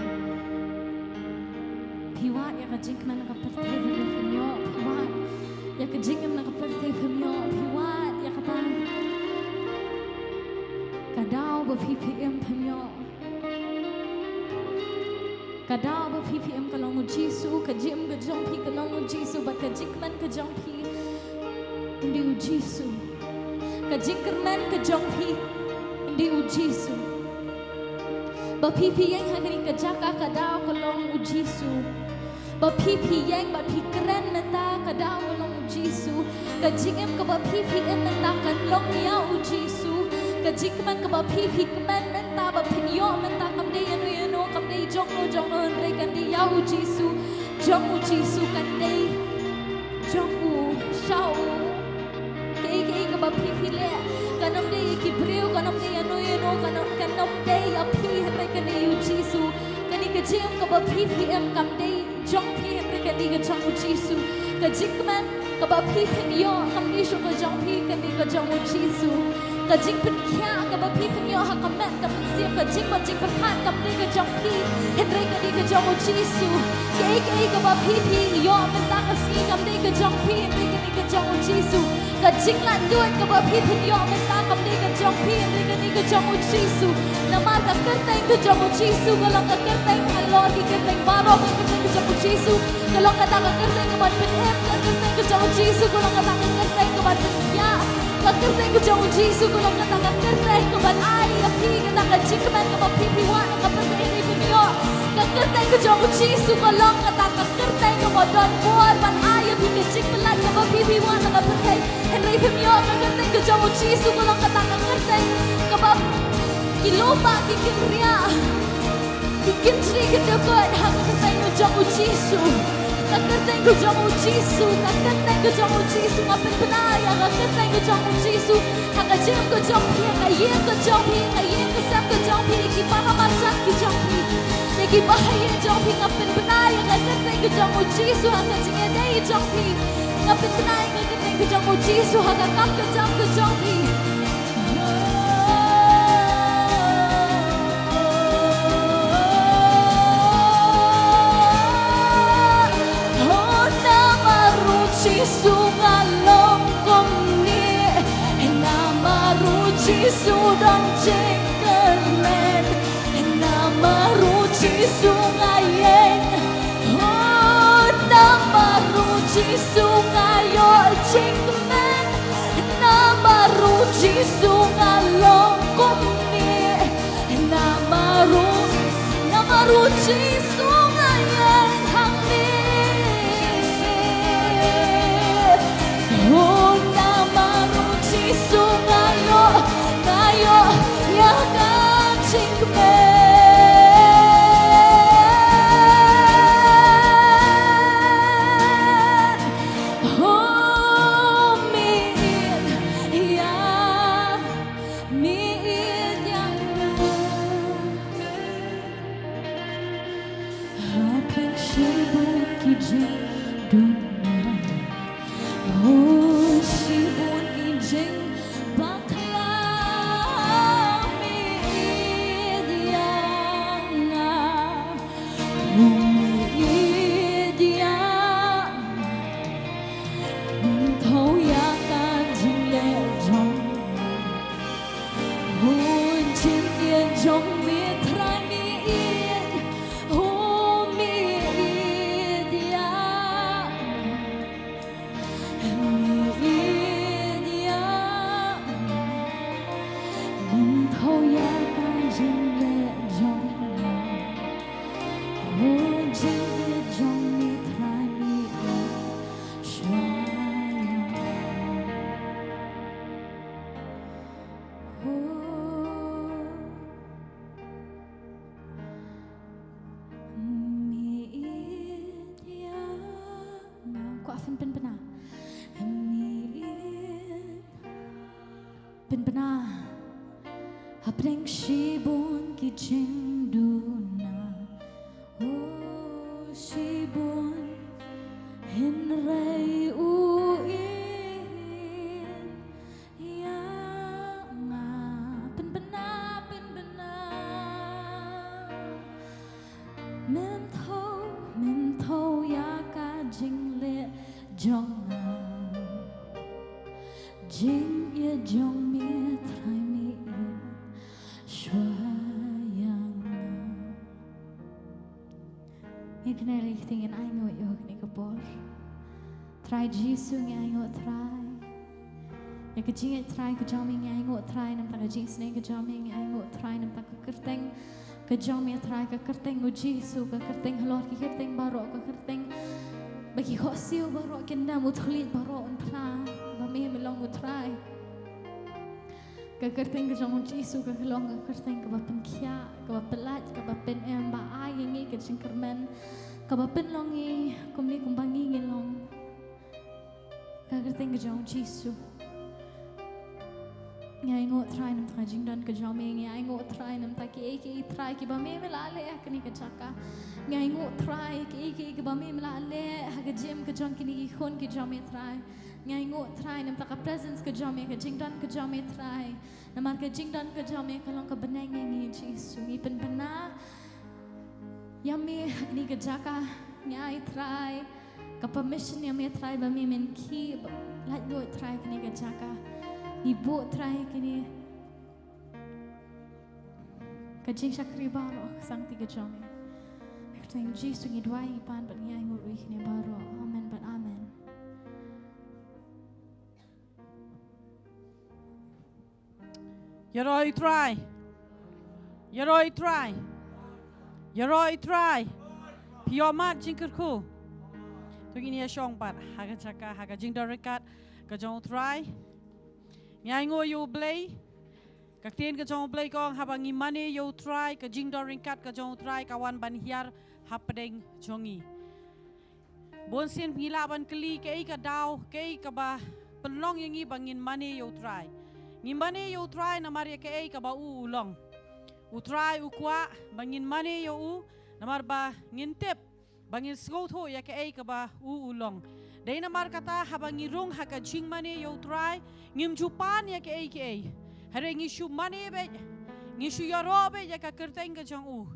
Phi wad ïa ka jingkmen na ka pyrthei hynrei phim ïoh. Phi wad ïa ka jingim na ka pyrthei phim ïoh. Phi wad ïa kata ka daw ba phi phi im phim ïoh. Ka daw ba phi phi im ka long u Jisu, ka jingim ka jong phi ka long u Jisu, bad ka jingkmen ka jong phi. Ym dei u Jisu. Ka jingkyrmen ka jong phi. Ym dei u Jisu. Ba phi phi ïeng ha kane ka jaka ka daw ka long u Jisu. Ba phi phi ïeng ba phi kren mynta ka daw ka long u Jisu. Ka jingim kaba phi phi im mynta kan long ïa u Jisu. Ka jingkmen kaba phi phi kmen mynta ba phin ïoh mynta kam dei ïano ïano, kam dei jong no jong no hynrei kan dei ïa u Jisu. Jong u Jisu kan dei jong u, sha u. Kaei kaei kaba phi phi leh kan ym dei ïa ki briew, kan ym dei ïano ïano, kan ym, kan ym dei ïa phi hynrei kan dei ïa u Jisu. Kane ka jingim kaba phi phi im kam dei jong phi hynrei kan dei ka jong u Jisu. Ka jingkmen kaba phi phin ïoh kam dei shuh ka jong phi, kan dei ka jong u Jisu. Ka jingpynkhiah kaba phi phin ïoh ha ka met ka mynsiem, ka jingmut jingpyrkhat kam dei ka jong phi hynrei kan dei ka jong u Jisu. Kaei kaei kaba phi phi ïoh mynta ka sngi kam dei ka jong phi hynrei kan dei ka jong u Jisu. Ka jinglaitluid kaba phi phin ïoh mynta kam dei ka jong phi hynrei kan dei ka jong u Jisu. Namar ka kyrteng ka jong u Jisu ka long ka kyrteng halor ki kyrteng baroh, ka kyrteng ka jong u Jisu ka long kata ka kyrteng kaban pynim, ka kyrteng ka jong u Jisu ka long kata ka kyrteng kaban pynkhiah, ka kyrteng ka jong u Jisu ka long kata ka kyrteng kaban ai ïa phi kata ka jingkmen kaba phi phi wad na ka pyrthei hynrei phim ïoh. Ka kyrteng ka jong u Jisu ka long kata ka kyrteng kaba don bor ban ai ïa phi ka jingpynlait kaba phi phi wad na ka pyrthei hynrei phim ïoh. Ka kyrteng ka jong u Jisu ka long kata ka kyrteng kaba ki lypa ki kynriah, ki kynjri ki dkoit ha ka kyrteng ka jong u Jisu. Ka kyrteng ka jong u Jisu, ka kyrteng ka jong u Jisu, nga pynbna ïa ka kyrteng ka jong u Jisu ha ka jingim ka jong phi, ha ka ïing ka jong phi, ha ka ïing ka sem ka jong phi, ki para marjan ki jong phi, ïa ki bahaïing jong phi, nga pynbna ïa ka kyrteng ka jong u Jisu ha ka jingïadei jong phi. Nga pynbna ïa ka kyrteng ka jong u Jisu ha ka kam ka jam ka jong phi. Oh, namar u Jisu nga long kumne. Namar u Jisu don jingkyrmen. Namar u Jisu nga ïeng. Oh, namar u Jisu nga ïoh jingkmen. Namar u Jisu nga long kumne. Namar u, namar u Jisu nga ïeng hangne. Oh, namar u Jisu nga ïoh, nga ïoh ïa ka jingkmen. Oh, mih ïa, mih ïa. Ïa, ngam thaw ïa ka jingleh jong nga. Oh, jingïeit jong me Trai me ïeit shuwa ïa nga. Oh, me ïeit ïa nga. Kwah phin pynbna. Me ïeit. Pynbna. Hapdeng shibun ki jingduna. Oh, shibun. Hynrei u ïeit ïa nga. Pynbna, pynbna. Mem thaw, mem thaw ïa ka jingleh jong nga. Jingïeit jong me Trai me ïeit shuwa ïa nga. Ngi kane lei ktien ngin ainguh ïa kane ka por. Trai Jisu ngi ainguh Trai. Ïa ka jingïeit Trai ka jong me ngi ainguh Trai namar ka jingsneng ka jong me ngi ainguh Trai namar ka kyrteng ka jong me Trai ka kyrteng u Jisu ka kyrteng halor ki kyrteng baroh ka kyrteng ba ki khohsiew baroh kin dam u thylliej baroh un phla ba me me long u Trai. Ka kyrteng ka jong u Jisu ka long ka kyrteng kaba pynkhiah, kaba pyllait, kaba pynem, ba ai ïa ngi ka jingkyrmen, kaba pynlong ngi kumne kumba ngi ngi long. Ka kyrteng ka jong u Jisu. Ngi ainguh Trai namar ka jingdon ka jong me, ngi ainguh Trai namar kiei kiei Trai kiba me me la leh ha kane ka jaka. Ngi ainguh Trai kiei kiei kiba me me la leh ha ka jingim ka jong kine ki khun ki jong me Trai. Ngi ainguh Trai namar ka presence ka jong me, ka jingdon ka jong me Trai. Namar ka jingdon ka jong me ka long ka bneng ïa ngi Jisu. Ngi pynbna ïa me ha kane ka jaka, ngi ai Trai ka permission ïa me Trai ba me men khie ba laitluid Trai kane ka jaka. Ngi buh Trai kane ka jingshakri baroh ka sangti ka jong me. Ha ka kyrteng Jisu ngi duwai ngi pan bad ngi ainguh ruh ïa kine baroh. Amen bad amen. Ïaroh ïa u Trai. Ïaroh ïa u Trai. Ïaroh ïa u Trai. Phi ïohmad jingkyrkhu. To ngin ïa shong pat ha ka jaka ha ka jingdon ryngkat ka jong u Trai. Ngi ainguh ïa u Blei. Ka ktien ka jong u Blei ka ong haba ngi mane ïa u Trai ka jingdon ryngkat ka jong u Trai ka wan ban hiar hapdeng jong ngi. Bun sien ngi lah ban kylli kaei ka daw, kaei kaba pynlong ïa ngi ba ngin mane ïa u Trai. Ngi mane ïa u Trai namar ïa kaei kaba u u long. U Trai u kwah ba ngin mane ïa u namar ba ngin tip ba ngin sngewthuh ïa kaei kaba u u long. Dei namar kata haba ngi rung ha ka jingmane ïa u Trai ngim ju pan ïa kaei kaei. Hynrei ngi shu mane beit, ngi shu ïaroh beit ïa ka kyrteng ka jong u.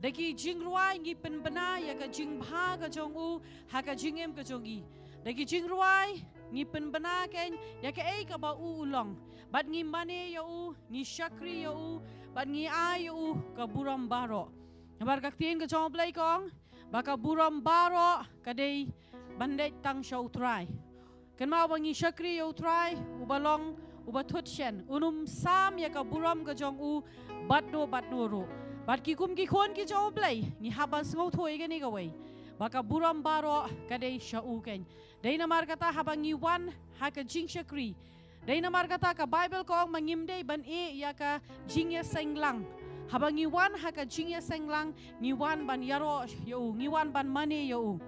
Da ki jingrwai ngi pynbna ïa ka jingbha ka jong u ha ka jingim ka jong ngi. Da ki jingrwai ngi pynbna kein ïa kaei kaba u u long. Bad ngi mane ïa u, ngi shakri ïa u, bad ngi ai ïa u ka burom baroh. Namar ka ktien ka jong u Blei ka ong ba ka burom baroh ka dei ban leit tang sha u Trai. Kynmaw ba ngi shakri ïa u Trai uba long uba thut shen, un ym sam ïa ka burom ka jong u bad do bad do ruh. Bad ki kum ki khun ki jong u Blei ngi hap ban sngewthuh ïa kane kawei, ba ka burom baroh ka dei sha u kein. Dei namar kata haba ngi wan ha ka jingshakri, dei namar kata ka Baibl ka ong ba ngim dei ban ïeh ïa ka jingïaseng lang. Haba ngi wan ha ka jingïaseng lang ngi wan ban ïaroh ïa u, ngi wan ban mane ïa u.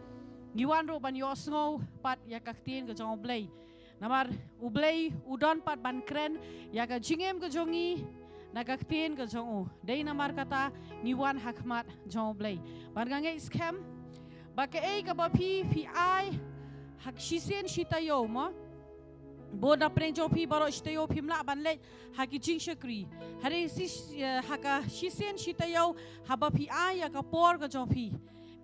Ngi wan ruh ban ïohsngew pat ïa ka ktien ka jong u Blei. Namar u Blei u don pat ban kren ïa ka jingim ka jong ngi na ka ktien ka jong u. Dei namar kata ngi wan ha khmat jong u Blei. Bad nga ngeit skhem ba kaei kaba phi phi ai ha shisien shi taïew mo. Bun na pdeng jong phi baroh shi taïew phim lah ban leit ha ki jingshakri. Hynrei shi, eh, ha ka shisien shi taïew haba phi ai ïa ka por ka jong phi.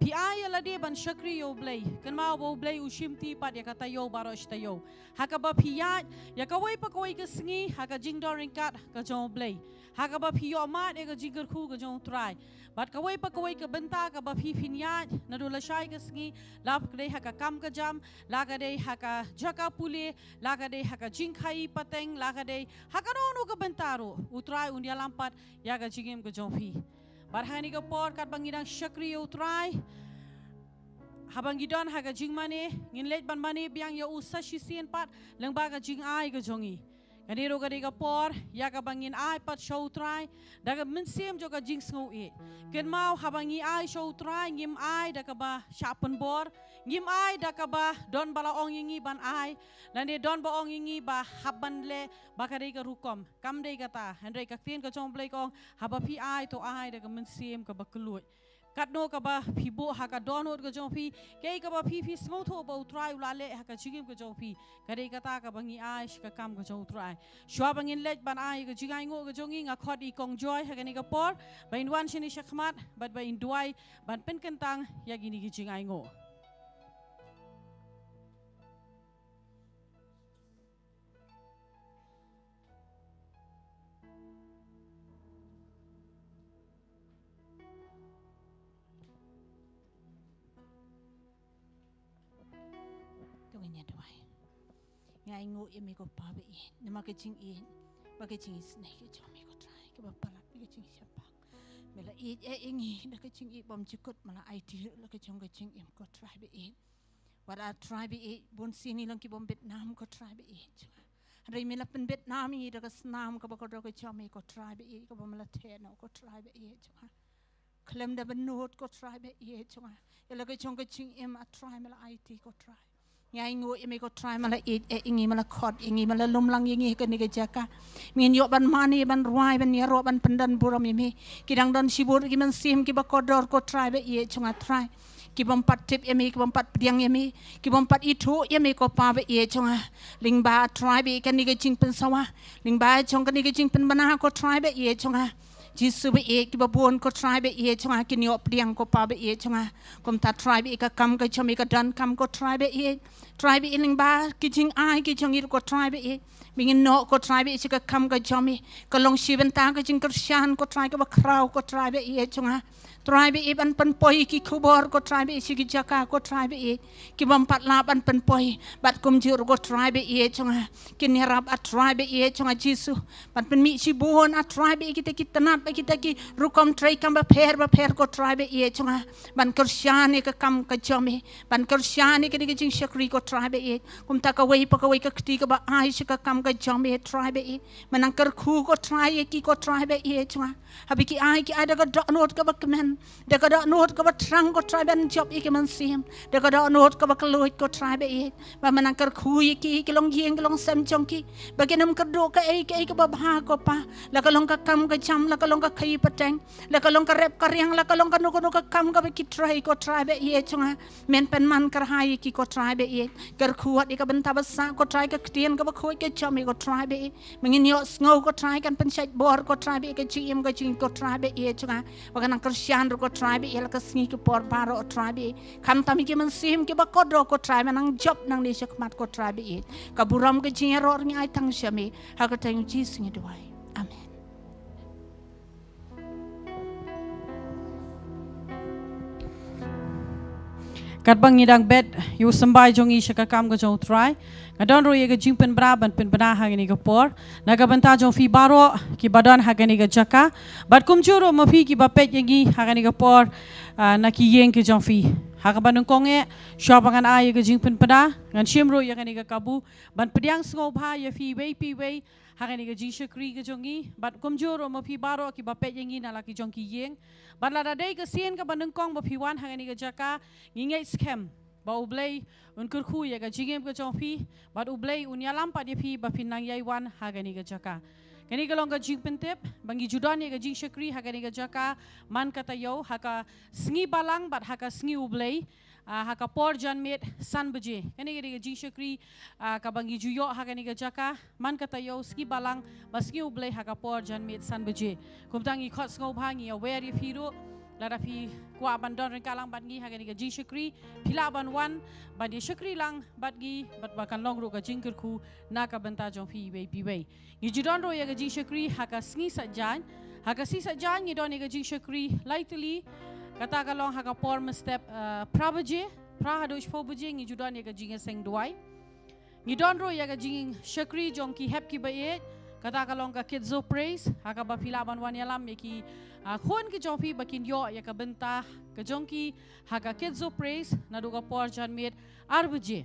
Phi ai ïa lade ban shakri ïa U Blei. Kynmaw ba U Blei u shimti pat ïa ka taïew baroh shi taïew. Ha kaba phi ïaid ïa kawei pa kawei ka sngi ha ka jingdon ryngkat ka jong U Blei. Ha kaba phi ïohmad ïa ka jingkyrkhu ka jong U Trai. Bad kawei pa kawei ka bynta kaba phi phin ïaid naduh lashai ka sngi, la ka dei ha ka kam ka jam, la ka dei ha ka jaka pule, la ka dei ha ka jingkhaïi pateng, la ka dei ha kano kano ka bynta ruh, U Trai un ïalam pat ïa ka jingim ka jong phi. Bad ha kane ka por katba ngi dang shakri ïa U Trai, haba ngi don ha ka jingmane, ngin leit ban mane biang ïa u sa shisien pat lyngba ka jingai ka jong ngi. Kane ruh ka dei ka por ïa kaba ngin ai pat sha U Trai da ka mynsiem jong ka jingsngewieit. Kynmaw, haba ngi ai sha U Trai, ngim ai da kaba shah pynbor, ngim ai da kaba don ba la ong ïa ngi ban ai, lane don ba ong ïa ngi ba hap ban leh ba ka dei ka rukom. Kam dei kata, hynrei ka ktien ka jong U Blei ka ong, haba phi ai, to ai da ka mynsiem kaba kylluid. Katno kaba phi buh ha ka dohnud ka jong phi, kaei kaba phi phi sngewthuh ba U Trai u la leh ha ka jingim ka jong phi, ka dei kata kaba ngi ai sha ka kam ka jong U Trai. Shuwa ba ngin leit ban ai ka jingainguh ka jong ngi, nga khot ïa i Kong Joy ha kane ka por ba in wan shane shakhmat bad ba in duwai ban pynkyntang ïa kine ki jingainguh. To ngin ïa duwai. Nga ainguh ïa me ko Pa ba ïeit, namar ka jingïeit bad ka jingisynei ka jong me ko Trai, kaba palat bad ka jingshemphang. Me la ïeit ïa ngi da ka jingïeit bymjukut, me la aiti ruh la ka jong ka jingim ko Trai ba ïeit. Wat A Trai ba ïeit, bun sien ngi long ki bym bit nam ko Trai ba ïeit jong nga. Hynrei me la pynbit nam ïa ngi da ka snam kaba kordor ka jong me ko Trai ba ïeit, kaba me la theh noh ko Trai ba ïeit jong nga. Khlem da bynnud ko Trai ba ïeit jong nga, ïa la ka jong ka jingim A Trai me la aiti ko Trai. Nga ainguh ïa me ko Trai, me la ïeit ïa ngi, me la khot ïa ngi, me la lum lang ïa ngi ha kane ka jaka. Me ngin ïoh ban mane, ban rwai, ban ïaroh, ban pyndon burom ïa me. Ki dang don shibun ki mynsiem kiba kordor ko Trai ba ïeit jong nga Trai. Ki bym pat tip ïa me, ki bym pat pdiang ïa me, ki bym pat ithuh ïa me ko Pa ba ïeit jong nga. Lyngba Trai ba ïeit kane ka jingpynsawa, lyngba jong kane ka jingpynbna ko Trai ba ïeit jong nga. Jisu ba ïeit, kiba bun ko Trai ba ïeit jong nga kin ïoh pdiang ko Pa ba ïeit jong nga. Kumta Trai ba ïeit ka kam ka jong me ka donkam ko Trai ba ïeit. Trai ba ïeit lyngba ki jingai ki jong ngi ko Trai ba ïeit. Me ngin noh ko Trai ba ïeit sha ka kam ka jong me. Ka long shi bynta ka jingkyrshan ko Trai kaba khraw ko Trai ba ïeit jong nga. Trai ba ïeit ban pynpoi ki khubor ko Trai ba ïeit sha ki jaka ko Trai ba ïeit. Ki bym pat lah ban pynpoi. Bad kumjuh ruh ko Trai ba ïeit jong nga. Kin ïarap A Trai ba ïeit jong nga Jisu. Ban pynmih shibun A Trai ba ïeit kita ki tnat bad kita ki rukom treikam bapher bapher ko Trai ba ïeit jong nga. Ban kyrshan ïa ka kam ka jong me. Ban kyrshan ïa kane ka jingshakri ko Trai ba ïeit. Kumta kawei pa kawei ka kti kaba ai sha ka kam ka jong me Trai ba ïeit. Me nang kyrkhu ko Trai ïa ki ko Trai ba ïeit jong nga. Haba ki ai ki ai da ka dohnud kaba kmen. Da ka dohnud kaba thrang ko Trai ban jop ïa ki mynsiem. Da ka dohnud kaba kylluid ko Trai ba ïeit. Ba me nang kyrkhu ïa ki, ki longïing ki longsem jong ki. Ba kin ym kyrduh kaei kaei kaba bha ko Pa. La ka long ka kam ka jam, la ka long ka khaïi pateng. La ka long ka rep ka riang, la ka long kano kano ka kam kaba ki trei ko Trai ba ïeit jong nga. Men pynman kyrhai ïa ki ko Trai ba ïeit. Kyrkhu wat ïa ka bynta ba sah ko Trai, ka ktien kaba khuid ka jong me ko Trai ba ïeit. Me ngin ïohsngew ko Trai, kan pynshait bor ko Trai ba ïeit, ka jingim ka jingim ko Trai ba ïeit jong nga. Ba kan nang kyrshan ruh ko Trai ba ïeit, la ka sngi ka por baroh Trai ba ïeit. Khamtam ïa ki mynsiem kiba kordor ko Trai, me nang jop nangne shakhmat ko Trai ba ïeit. Ka burom ka jingïaroh ngi ai tang sha me. Ha ka kyrteng Jisu ngi duwai. Amen. Katba ngi dang bet ïa u symbai jong ngi sha ka kam ka jong u Trai, nga don ruh ïa ka jingpynbna ban pynbna ha kane ka por na ka bynta jong phi baroh kiba don ha kane ka jaka, bad kumjuh ruh ma phi kiba peit ïa ngi ha kane ka por, ah, na ki ïing ki jong phi. Ha kaba nyngkong eh, shuwa ba ngan ai ïa ka jingpynbna, ngan shim ruh ïa kane ka kabu ban pdiang sngewbha ïa phi iwei pa iwei ha kane ka jingshakri ka jong ngi, bad kumjuh ruh ma phi baroh kiba peit ïa ngi na la ki jong ki ïing. Bad lada dei ka sien kaba nyngkong ba phi wan ha kane ka jaka, ngi ngeit skhem ba U Blei un kyrkhu ïa ka jingim ka jong phi, bad U Blei un ïalam pat ïa phi ba phin nang ïai wan ha kane ka jaka. Kane ka long ka jingpyntip ba ngi ju don ïa ka jingshakri ha kane ka jaka man ka taïew, ha ka sngi Balang bad ha ka sngi U Blei, ah, ha ka por janmiet san baje. Kane ka dei ka jingshakri, ah, kaba ngi ju ïoh ha kane ka jaka man ka taïew, sngi Balang bad sngi U Blei ha ka por janmiet san baje. Kumta ngi khot sngewbha, ngi aware ïa phi ruh, Lada phi kwah ban don ryngkat lang bad ngi ha kane ka jingshakri, phi lah ban wan ban ïa shakri lang bad ngi, bad ba kan long ruh ka jingkyrkhu na ka bynta jong phi iwei pa iwei. Ngi ju don ruh ïa ka jingshakri ha ka sngi Saitjaiñ. Ha ka sngi Saitjaiñ ngi don ïa ka jingshakri lai tylli. Kata ka long ha ka por mynstep, eh, phra baje, phra haduh shiphew baje ngi ju don ïa ka jingïaseng duwai. Ngi don ruh ïa ka jingshakri jong ki hep ki ba ïeit, kata ka long ka Kids of Praise, ha kaba phi lah ban wan ïalam ïa ki, ah, khun ki jong phi ba kin ïoh ïa ka bynta ka jong ki ha ka Kids of Praise, naduh ka por janmiet ar baje.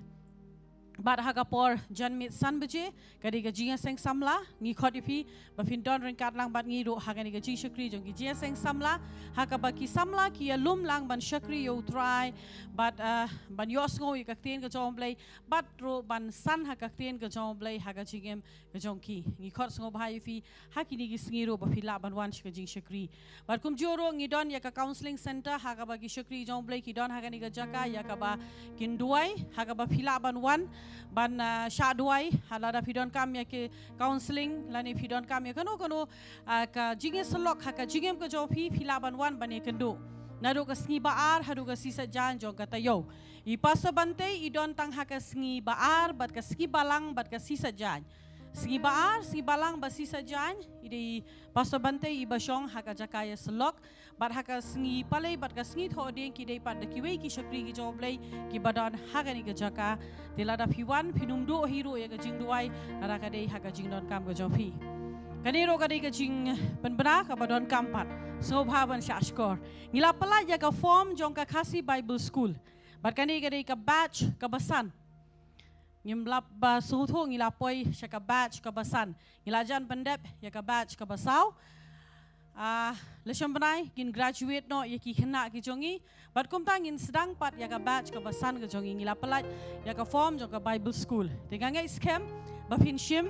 Bad ha ka por janmiet san baje, ka dei ka jingïaseng samla, ngi khot ïa phi ba phin don ryngkat lang bad ngi ruh ha kane ka jingshakri jong ki jingïaseng samla, ha kaba ki samla ki ïalum lang ban shakri ïa U Trai, bad, ah, ban ïohsngew ïa ka ktien ka jong U Blei, bad ruh ban san ha ka ktien ka jong U Blei ha ka jingim ka jong ki. Ngi khot sngewbha ïa phi ha kine ki sngi ruh ba phi lah ban wan sha ka jingshakri. Bad kumjuh ruh ngi don ïa ka counselling center ha kaba ki shakri jong U Blei ki don ha kane ka jaka ïa kaba kin duwai, ha kaba phi lah ban wan ban, ah, shah duwai, ha lada phi donkam ïa ki counselling lane phi donkam ïa kano kano, ah, ka jingïasyllok ha ka jingim ka jong phi, phi lah ban wan ban ïakynduh. Naduh ka sngi ba ar haduh ka sngi Saitjaiñ jong ka taïew. I Pastor Bantei i don tang ha ka sngi ba ar bad ka sngi balang bad ka sngi Saitjaiñ. Sngi ba ar, sngi balang bad sngi Saitjaiñ, i dei i Pastor Bantei i ba shong ha ka jaka ïasyllok, bad ha ka sngi palei bad ka sngi thohdieng ki dei pat da kiwei ki shakri ki jong U Blei ki ba don ha kane ka jaka. Te lada phi wan phin ym duh hi ruh ïa ka jingduwai lada ka dei ha ka jingdonkam ka jong phi. Kane ruh ka dei ka jingpynbna kaba donkam pat. Sngewbha ban shah shkor. Ngi la pyllait ïa ka form jong ka Khasi Bible School. Bad kane ka dei ka batch kaba san. Ngim lah ba sngewthuh ngi la poi sha ka batch kaba san. Ngi la jan pyndep ïa ka batch kaba saw. Ah, la shim bnai kin graduate noh ïa ki khynnah ki jong ngi. Bad kumta ngin sdang pat ïa ka batch kaba san ka jong ngi, ngi la pyllait ïa ka form jong ka Bible School. Te nga ngeit skhem ba phin shim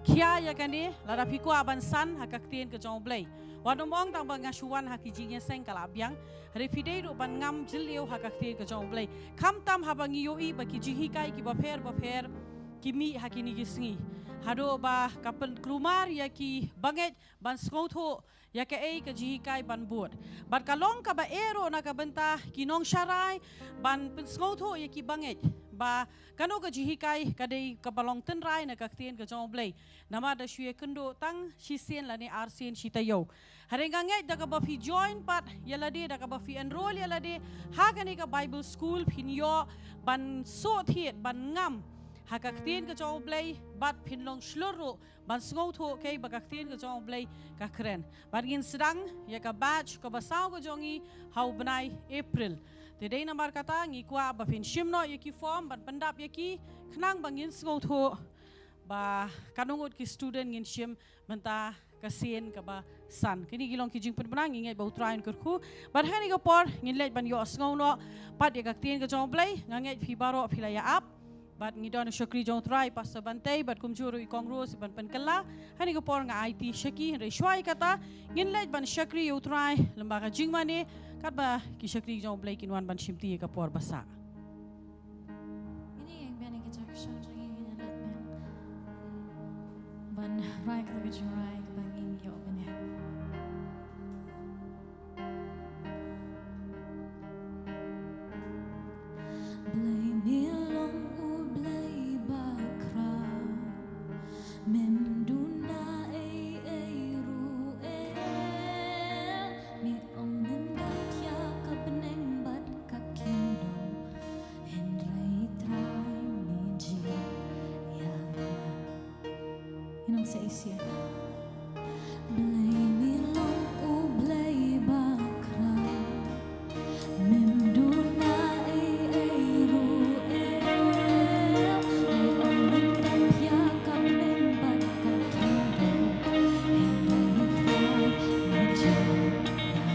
khia ïa kane lada phi kwah ban san ha ka ktien ka jong U Blei. Wat nym ong tang ba nga shu wan ha ki jingïaseng ka la biang. Hynrei phi dei ruh ban ngam jylliew ha ka ktien ka jong U Blei. Khamtam haba ngi ïohi ba ki jinghikai ki bapher bapher ki mih ha kine ki sngi. Haduh ba ka pynkulmar ïa ki bangeit ban sngewthuh ïa kaei ka jinghikai ban bud. Bad ka long kaba eh ruh na ka bynta ki nongsharai ban pynsngewthuh ïa ki bangeit ba kano ka jinghikai ka dei kaba long tynrai na ka ktien ka jong U Blei. Namar da shu ïakynduh tang shisien lane arsien shi taïew. Hynrei nga ngeit da kaba phi join pat ïa lade, da kaba phi enroll ïa lade ha kane ka Bible School, phin ïoh ban sngewthuh, ban ngam ha ka ktien ka jong U Blei, bad phin long shlur ruh ban sngewthuh kaei ba ka ktien ka jong U Blei ka kren. Bad ngin sdang ïa ka batch kaba saw ka jong ngi ha u bnai April. Te dei namar kata ngi kwah ba phin shim noh ïa ki form ban pyndap ïa ki, khnang ba ngin sngewthuh ba katno ngut ki student ngin shim mynta ka sien kaba san. Kine ki long ki jingpynbna, ngi ngeit ba U Trai un kyrkhu. Bad ha kane ka por ngin leit ban ïohsngew noh pat ïa ka ktien ka jong U Blei. Nga ngeit phi baroh phi la ïa ap. Bad ngi don u shakri jong U Trai, Pastor Bantei, bad kumjuh ruh i Kong Rose ban pynkylla. Ha kane ka por nga aiti sha ki, hynrei shuwa ïa kata ngin leit ban shakri ïa U Trai lyngba ka jingmane, katba ki shakri jong U Blei kin wan ban shimti ïa ka por ba sah. Ngin ïeng biang ïa ka jaka shong jong ngi, ngin ïa leit biang ban rai kata ka jingrai kaba ngin ïoh mynne. Blei, me long U Blei bakhraw, mem duna ei ei ruh em. Me ong mem dap ïa ka bneng bad ka khyndew, hynrei Trai me jied ïa nga. Ngin ong sa shisien. Blei, me long U Blei bakhraw, mem duna ei ei ruh em. Me ong mem dap ïa ka bneng bad ka khyndew, hynrei Trai me jied ïa nga.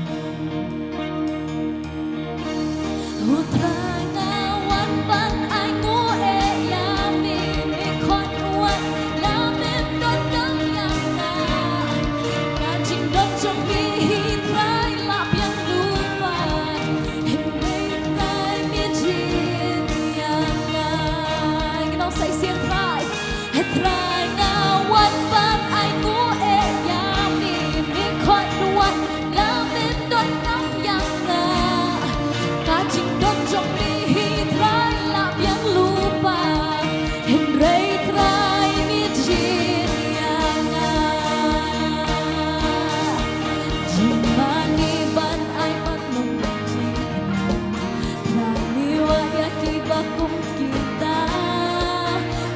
U Trai, nga wan ban ai nguh eh ïa me, me khot wat la mem donkam ïa nga. Ka jingdon jong me hi Trai la biang lypa, hynrei Trai me jied ïa nga. Ngin ong sa shisien, Trai. He Trai, nga wan ban ai nguh eh ïa me, me khot wat la mem donkam ïa Hynrei Trai me jied ïa nga. Jingmane ban ai ban long ban jingkyrkhu. Trai me wad ïa kiba kum kita.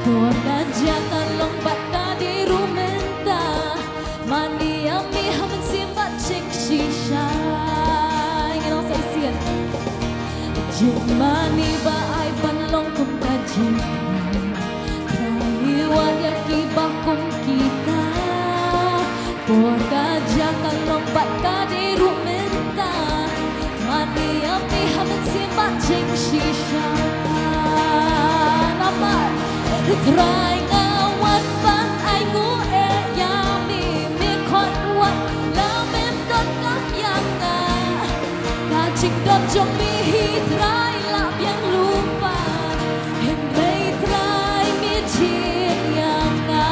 Por ka jia ka long bad ka dei ruh mynta. Mane ïa me ha mynsiem bad jingshisha. Ngi long sa shisien. Jingmane ba ai ban long kum ka jingmane. Trai me wad ïa kiba kum kita. Por ka jia ka long bad ka dei ruh mynta. Mane ïa me ha mynsiem bad jingshisha. Namar Trai nga wan ban ainguh eh ïa me, me khot wat la mem donkam ïa nga. Ka jingdon jong me hi Trai la biang lypa. Hynrei Trai me jied ïa nga.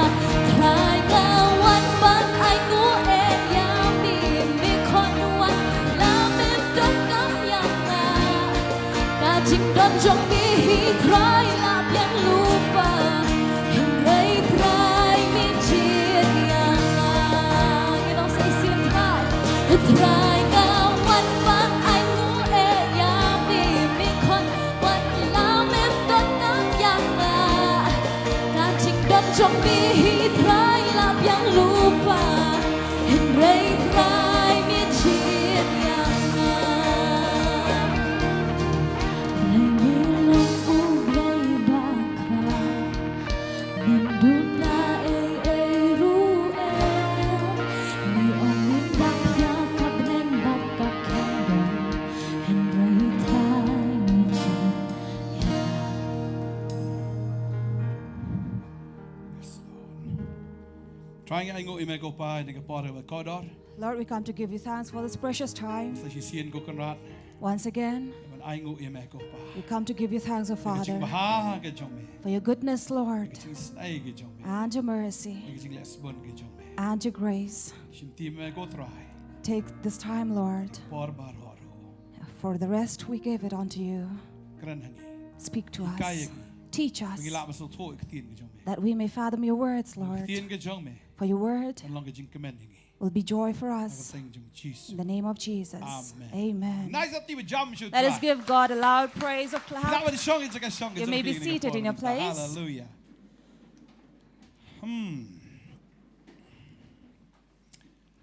Trai nga wan ban ainguh eh ïa me, me khot wat la mem donkam ïa nga. Ka jingdon jong me hi Trai la biang lypa. Hynrei Trai me jied ïa nga. Ngi ong sa shisien Trai. Trai nga wan ban ainguh eh ïa me, me khot wat la mem donkam ïa nga. Ka jingdon jong me hi Trai la biang lypa. Hynrei Trai me jied ïa nga. Trai me long U Blei bakla. Mem duna ei ei ruh em. Me ong mem dap ïa ka bneng bad ka khyndong. Hynrei Trai me jied ïa nga. Trai ngi ainguh ïa me ko Pa ïa kane ka por kaba kordor. Lord, we come to give you thanks for this precious time. Sa shisien ko Kynrad. Once again, ban ainguh ïa me ko Pa. We come to give you thanks, O Father, ka jingbha ka jong me, for your goodness, Lord, ka jingisnei ka jong me, and your mercy, ka jingleh sbun ka jong me, and your grace. Shim ti me ko Trai. Take this time, Lord. Por baroh ruh. For the rest, we give it unto you. Kren ha ngi. Speak to us. Hikai ïa ngi. Teach us. Ba ngin lah ban sngewthuh ïa ka ktien ka jong me. That we may fathom your words, Lord. Ka ktien ka jong me. For your word, kan long ka jingkmen ïa ngi. Will be joy for us. Ha ka kyrteng jong U Jisu. In the name of Jesus. Amen. Amen. Nice up ti ba jam shuh. Let us give God a loud praise of clap. Lah ban shong ïa ka jaka shong ka jong phi. You may be seated in your place. Hallelujah. Hmm.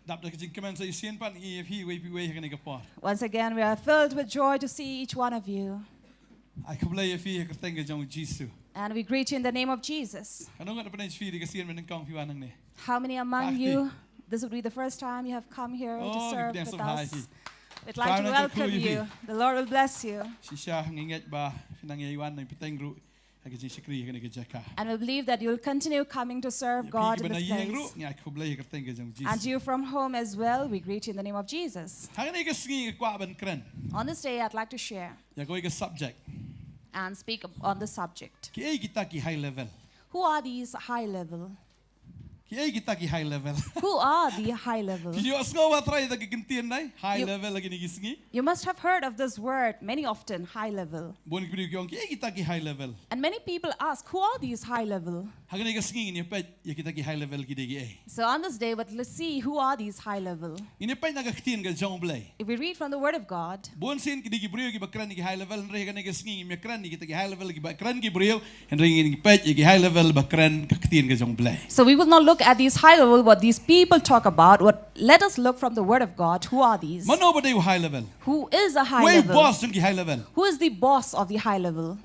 Dap da ka jingkmen sa shisien pat ngi ïa phi iwei pa iwei ha kane ka por. Once again, we are filled with joy to see each one of you. Ai khublei ïa phi ha ka kyrteng ka jong U Jisu. And we greet you in the name of Jesus. Katno ngut na pdeng jong phi dei ka sien ba nyngkong phi wan hangne? How many among you, this would be the first time you have come here to serve with us? We'd like to welcome you. The Lord will bless you. Shisha ngi ngeit ba phin nang ïai wan nang pateng ruh ha ka jingshakri ha kane ka jaka. And we believe that you'll continue coming to serve God in this place. Ïa phi kiba na ïing ruh ngi ai khublei ha ka kyrteng ka jong U Jisu. And you from home as well, we greet you in the name of Jesus. Ha kane ka sngi nga kwah ban kren. On this day, I'd like to share. Ïa kawei ka subject. And speak on the subject. Kiei kita ki high level? Who are these high level? Kiei kita ki high level? Who are the high level? Phi ju sngew ba trai da ki kyntien nai, high level ha kine ki sngi. You must have heard of this word many often, high level. Bun ki briew ki ong kiei kita ki high level. And many people ask, who are these high level? Ha kane ka sngi ngin ïa peit ïa kita ki high level ki dei kiei. So on this day, but let's see who are these high level. Ngin ïa peit na ka ktien ka jong U Blei. If we read from the word of God, bun sien ki dei ki briew kiba kren ïa ki high level, hynrei ha kane ka sngi ngim ïa kren ïa kita ki high level kiba kren ki briew. Hynrei ngin peit ïa ki high level ba kren ka ktien ka jong U Blei. So we will not look at these high level, what these people talk about. What, let us look from the word of God. Who are these? Mano ba dei u high level? Who is a high level? Uei u boss jong ki high level? Who is the boss of the high level?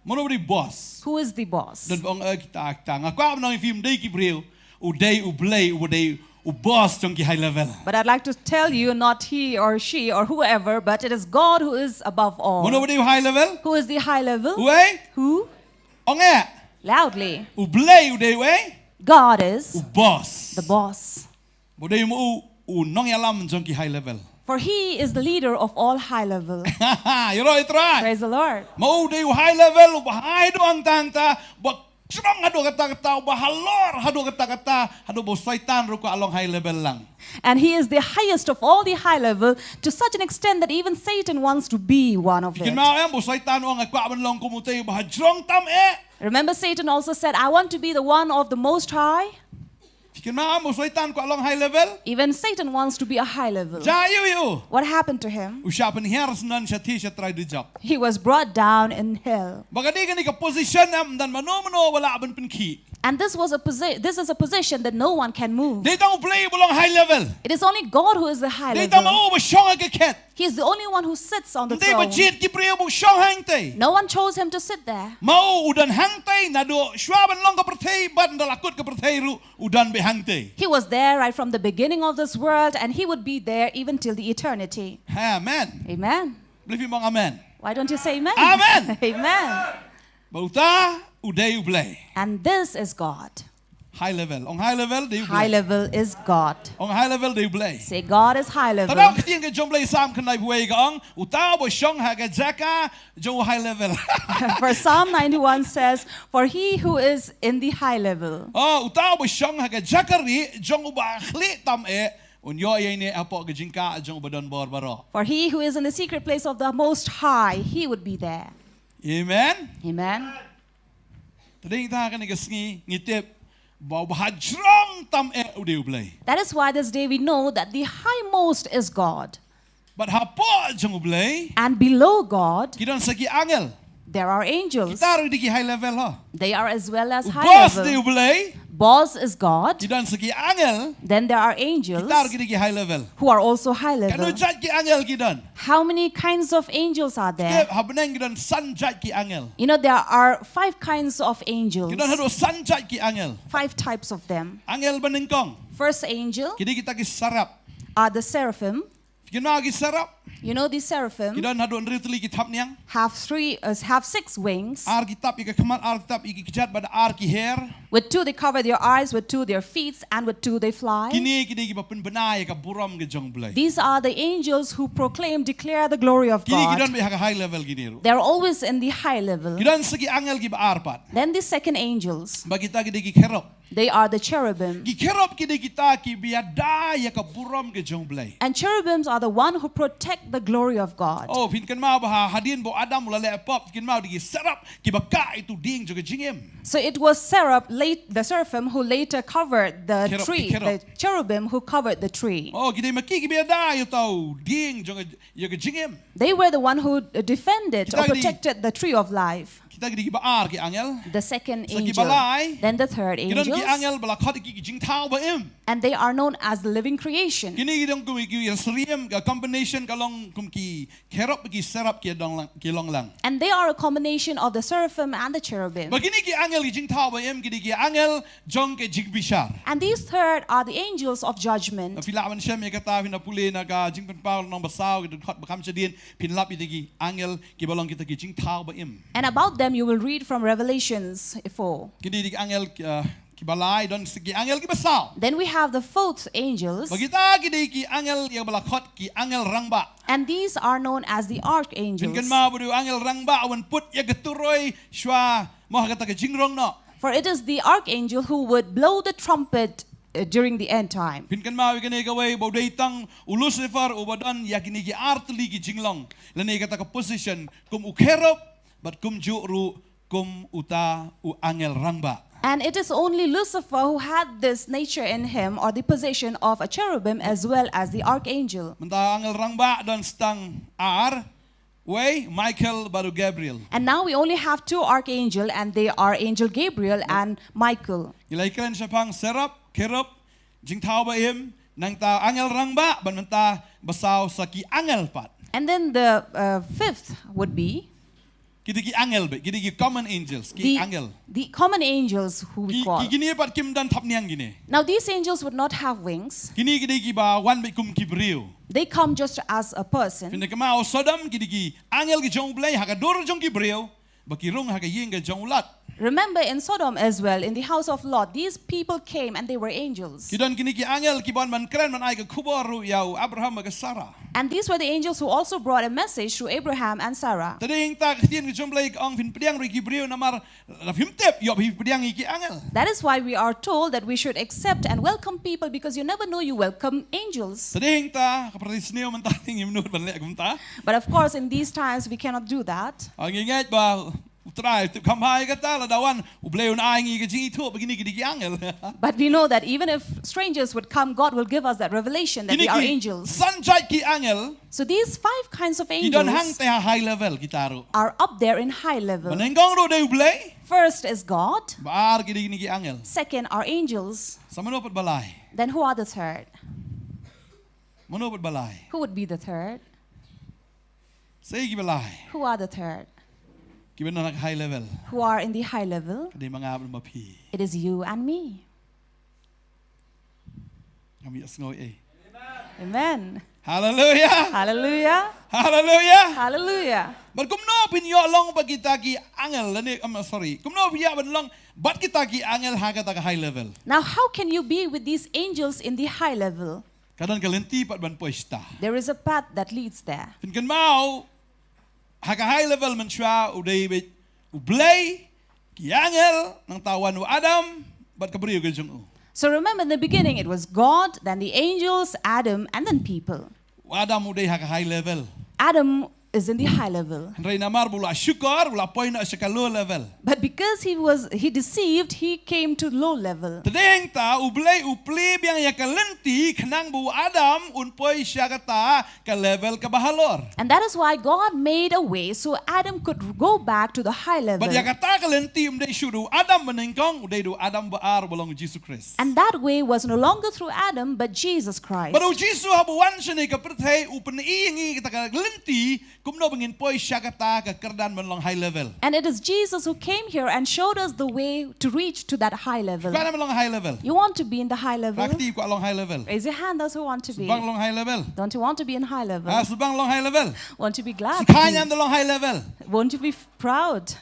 Mano ba dei u boss? Who is the boss? Don ba ong, eh, kita, kita. Nga kwah ban ong ïa phi ym dei ki briew. U dei U Blei uba dei u boss jong ki high level. But I'd like to tell you, not he or she or whoever, but it is God who is above all. Mano ba dei u high level? Who is the high level? Uei? Who? Ong eh. Loudly. U Blei u dei uei? God is the boss. U boss. Ba u dei ma u u nongïalam jong ki high level. For he is the leader of all high level. Ïaroh ïa U Trai. Praise the Lord. Ma u dei u high level uba high haduh hangta hangta, ba jrong haduh katta katta, uba halor haduh katta katta, haduh ba u Soitan ruh kwah long high level lang. And he is the highest of all the high level, to such an extent that even Satan wants to be one of it. Phi kynmaw em ba u Soitan u ong nga kwah ban long kum utei uba hajrong tam eh. Remember, Satan also said, "I want to be the one of the Most High." Phi kynmaw, mo Soitan kwah long high level. Even Satan wants to be a high level. Jia ïa u, ïa u. What happened to him? U shah pynhiar syndon shathie sha trai dujok. He was brought down in hell. Bad kane, kane ka position em don mano mano ba lah ban pynkhih. And this was a posi-, this is a position that no one can move. Dei tang U Blei ba long high level. It is only God who is the high level. Dei tang ma u ba shong ha ka khet. He is the only one who sits on the throne. Ym dei ba jied ki briew ba u shong hangtei. No one chose him to sit there. Ma u u don hangtei naduh shuwa ban long ka pyrthei, bad ynda la kut ka pyrthei ruh u don beit hangtei. He was there right from the beginning of this world, and he would be there even till the eternity. Amen. Amen. Balei phim ong amen? Why don't you say amen? Amen. Amen. Bad uta u dei U Blei. And this is God. High level. Ong high level dei U Blei. High level is God. Ong high level dei U Blei. Say, "God is high level." Te da ka ktien ka jong U Blei, Salm khyndai phew wei ka ong, uta ba shong ha ka jaka jong u high level. For Psalm ninety-one says, "For he who is in the high level." Oh, uta ba shong ha ka jaka rieh jong u Bakhlieh tam eh, un ïoh ïa ine hapoh ka jingkah jong u Badonbor baroh. "For he who is in the secret place of the Most High, he would be there." Amen. Amen. Te dei ta kane ka sngi ngi tip ba u ba hajrong tam eh u dei U Blei. That is why this day we know that the highmost is God. Bad hapoh jong U Blei, and below God, ki don sa ki angel. There are angels. Kita ruh ki dei ki high level, ho. They are as well as high level. U boss dei U Blei. Boss is God. Ki don sa ki angel. Then there are angels. Kita ruh ki dei ki high level. Who are also high level. Katno jait ki angel ki don? How many kinds of angels are there? Tip, ha bneng ki don san jait ki angel. You know, there are five kinds of angels. Ki don haduh san jait ki angel. Five types of them. Angel banyngkong. First angel. Ki dei kita ki seraph. Are the seraphim. Phi kynmaw ki seraph? You know the seraphim. Ki don haduh hynriew tylli ki thapniang. Have three, uh, have six wings. Ar ki tap ïa ka khmat, ar ki tap ïa ki kjat, bad ar ki her. With two they cover their eyes, with two their feet, and with two they fly. Kine ki dei ki ba pynbna ïa ka burom ka jong U Blei. These are the angels who proclaim, declare the glory of God. Kine ki don beit ha ka high level kine ruh. They are always in the high level. Ki don sa ki angel ki ba ar pat. Then the second angels. Bad kita ki dei ki cherub. They are the cherubim. Ki cherub ki dei kita ki ba ïada ïa ka burom ka jong U Blei. And cherubims are the one who protect the glory of God. Oh, phin kynmaw ba ha, hadien ba u Adam u la leh pop, phin kynmaw dei ki seraph ki ba kah ïa u dieng jong ka jingim. So it was seraph, late, the seraphim who later covered the tree, the cherubim who covered the tree. Oh, ki dei ma ki ki ba ïada ïa u dieng jong ka, ïa ka jingim. They were the one who, uh, defended or protected the tree of life. Kita ki dei ki ba ar ki angel. The second angel. Sa ki ba lai. Then the third angel. Ki don ki angel ba la khot ki ki jingthaw ba im. And they are known as the living creation. Kine ki don kum ki ïasyriem, ka combination ka long kum ki cherub, ki seraph ki don lang, ki long lang. And they are a combination of the seraphim and the cherubim. Bad kine ki angel ki jingthaw ba im ki dei ki angel jong ka jingbishar. And these third are the angels of judgment. Phi lah ban shem ïa kata, phin da pule na ka Jingpynpaw lynnong ba saw, ka dkhot ba kham shadien, phin lap ïa ki angel ki ba long kita ki jingthaw ba im. And about them you will read from Revelations four. Ki dei ki angel, uh, ki ba lai, don sa ki angel ki ba saw. Then we have the fourth angels. Bad kita ki dei ki angel ïa ba la khot ki angel rangbah. And these are known as the archangels. Phin kynmaw ba dei u angel rangbah u wan put ïa ka turoi shuwa mo ha kata ka jingrong noh. For it is the archangel who would blow the trumpet, uh, during the end time. Phin kynmaw ïa kane kawei ba u dei tang u Lucifer u ba don ïa kine ki ar tylli ki jinglong lane kata ka position kum u cherub bad kumjuh ruh kum uta u angel rangbah. And it is only Lucifer who had this nature in him, or the position of a cherubim as well as the archangel. Mynta angel rangbah don sa tang ar, wei, Michael bad u Gabriel. And now we only have two archangel, and they are angel Gabriel and Michael. Ngi la ïakren shaphang seraph, cherub, jingthaw ba im, nangta angel rangbah, bad mynta ba saw sa ki angel pat. And then the, uh, fifth would be Ki dei ki angel beit, ki dei ki common angels, ki angel. The common angels who we call. Ki, ki, kine pat kim don thapniang kine. Now these angels would not have wings. Kine ki dei ki ba wan beit kum ki briew. They come just as a person. Phin da kynmaw Sodom, ki dei ki angel ki jong U Blei ha ka dur jong ki briew, ba ki rung ha ka ïing ka jong u Lot. Remember in Sodom as well, in the house of Lot, these people came and they were angels. Ki don kine ki angel ki ba wan ban kren ban ai ka khubor ruh ïa u Abraham bad ka Sarah. And these were the angels who also brought a message to Abraham and Sarah. Te dei hangta ka ktien ka jong U Blei ka ong phin pdiang ruh ïa ki briew namar lada phim tip ïoh phi pdiang ïa ki angel. That is why we are told that we should accept and welcome people, because you never know you welcome angels. Te dei hangta ka pyrthei sniew mynta ngim nud ban leh kumta. But of course, in these times, we cannot do that. Ah, ngi ngeit ba U Trai u tip kham bha ïa kata, lada wan U Blei un ai ngi ka jingithuh ba kine ki dei ki angel. But we know that even if strangers would come, God will give us that revelation that Kine they are ki angels. san jait ki angel So these five kinds of ki don angels hangta ha high level kita ruh. Are up there in high level. Ba nyngkong ruh dei U Blei. First is God. Ba ar ki dei kine ki angel. Second are angels. Sa mano pat ba lai? Then who are the third? Mano pat ba lai? Who would be the third? Sa ki ba lai? Who are the third? Ki ba don ha ka high level. Who are in the high level? Ka dei ma nga bad ma phi. It is you and me. Ngam ïohsngew ei. Amen. Hallelujah. Hallelujah. Hallelujah. Hallelujah. Bad kumno phin ïoh long bad kita ki angel lane, um, sorry. Kumno phin ïoh ban long bad kita ki angel ha kata ka high level? Now, how can you be with these angels in the high level? Ka don ka lynti pat ban poi shata. There is a path that leads there. Phin kynmaw ha ka high level mynshuwa u dei beit U Blei, ki angel, nangta wan u Adam bad ka briew ka jong u. So remember, in the beginning, it was God, then the angels, Adam, and then people. U Adam u dei ha ka high level. Adam is in the high level. Hynrei namar ba u la shukor, u la poi noh sha ka low level. But because he was he deceived, he came to low level. Te dei hangta U Blei u plie biang ïa ka lynti khnang ba u Adam un poi sha kata ka level kaba halor. And that is why God made a way so Adam could go back to the high level. Bad ïa kata ka lynti um dei shuh da u Adam ba nyngkong, u dei da u Adam ba ar ba long u Jisu Khrist. And that way was no longer through Adam, but Jesus Christ. Bad u Jisu haba wan shane ka pyrthei u pyni ïa ngi kata ka lynti kumno ba ngin poi sha kata ka kyrdan ban long high level. And it is Jesus who came here and showed us the way to reach to that high level. Kyrdan ban long high level. You want to be in the high level? Rakti ko long high level. Raise your hand, those who want to be. Bang long high level. Don't you want to be in high level? Ah, subang long high level. Won't you be glad? Sukanya ndo long high level. Won't you be f- proud?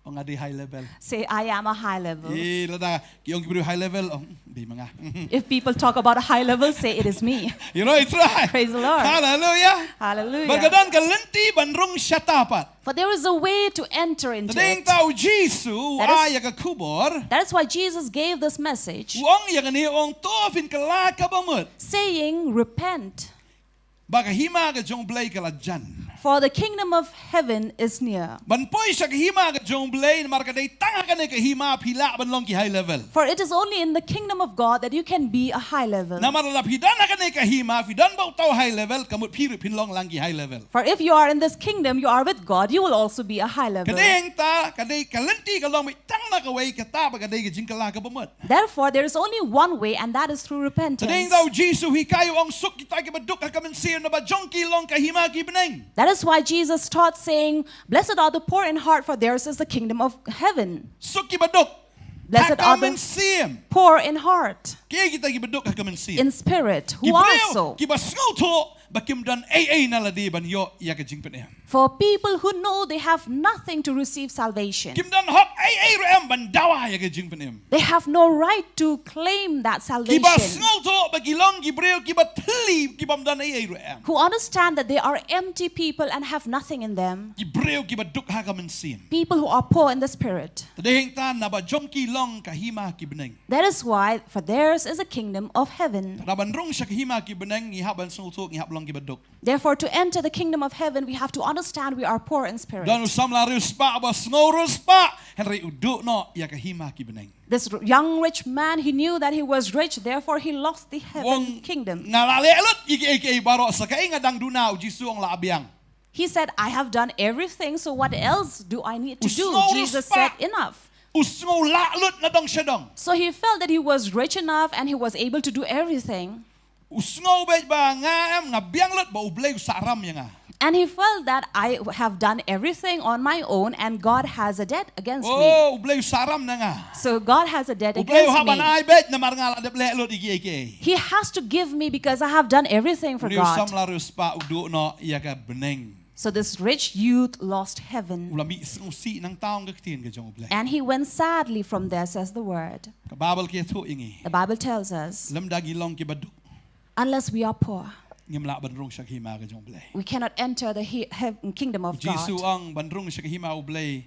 Ong nga dei high level. Say, "I am a high level." Eh, lada ki ong ki briew high level, ong dei ma nga. If people talk about a high level, say, "It is me." You know, it's right. Praise the Lord. Hallelujah. Hallelujah. Bad ka don ka lynti ban rung shata pat. For there is a way to enter into Te dei it. hangta u Jisu u That is- ai ïa ka khubor. That is why Jesus gave this message, U ong ïa kane, u ong to phin kylla kaba mut. Saying, "Repent, Ba ka hima ka jong U Blei ka la jan. For the kingdom of heaven is near." Ban poi sha ka hima ka jong U Blei namar ka dei tang ha kane ka hima phi lah ban long ki high level. For it is only in the kingdom of God that you can be a high level. Namar lada phi don ha kane ka hima, phi don bad uta u high level, ka mut phi ruh phin long lang ki high level. For if you are in this kingdom, you are with God, you will also be a high level. Ka dei hangta, ka dei ka lynti ka long beit tang na kawei, kata ba ka dei ka jingkylla kaba mut. Therefore, there is only one way, and that is through repentance. Te dei hangta u Jisu u hikai u ong suk kita kiba duk ha ka mynsiem naba jong ki long ka hima ki bneng. That is why Jesus taught, saying, "Blessed are the poor in heart, for theirs is the kingdom of heaven." Suk kiba duk. Blessed Ha ka are the mynsiem. poor in heart, Kiei kita kiba duk ha ka mynsiem? In spirit, Ki who briew are so? Kiba sngewthuh ba kim don ei ei na lade ban ïoh ïa ka jingpynim. For people who know they have nothing to receive salvation. Kim don hok ei ei ruh em ban dawa ïa ka jingpynim. They have no right to claim that Kiba salvation. sngewthuh ba ki long ki briew kiba thylli, kibym don ei ei ruh em. Who understand that they are empty people and have nothing in them. Ki briew kiba duk ha ka mynsiem. People who are poor in the spirit. Te dei hangta naba jong ki long ka hima ki bneng. That is why, for theirs is a kingdom of heaven. Lada ban rung sha ka hima ki bneng, ngi hap ban sngewthuh, ngi hap long kiba duk. Therefore, to enter the kingdom of heaven, we have to understand we are poor in spirit. Don u samla riewspah ba sngew riewspah, hynrei u duh noh ïa ka hima ki bneng. This r- young rich man, he knew that he was rich, therefore he lost the heaven Wong kingdom. Nga la leh lut ïa kiei kiei baroh, sa kaei nga dang duna, u Jisu u ong lah biang. He said, "I have done everything, so what else do I need to U do?" sngew Jesus riewspah. Said, "Enough." U sngew lah lut na dong sha dong. So he felt that he was rich enough and he was able to do everything. U sngew beit ba nga em, nga biang lut, ba U Blei u sahram ïa nga. And he felt that, "I have done everything on my own and God has a debt against me." Oh, U Blei u sahram na nga. So God has a debt U Blei u against hap ban me. ai beit namar nga la dep leh lut ïa kiei kiei. He has to give me because I have done everything for U God. samla riewspah u duh noh ïa ka bneng. So this rich youth lost U heaven. la mih sngewsih nangta, ong ka ktien ka jong U Blei. And he went sadly from there, says the word. Ka Baibl ka ïathuh ïa ngi. The Bible tells us, Lymda ngi long kiba duk, "Unless we are poor, ngim lah ban rung sha ka hima ka jong U Blei." We cannot enter the he- heaven, kingdom of Jisu u God." ong ban rung sha ka hima U Blei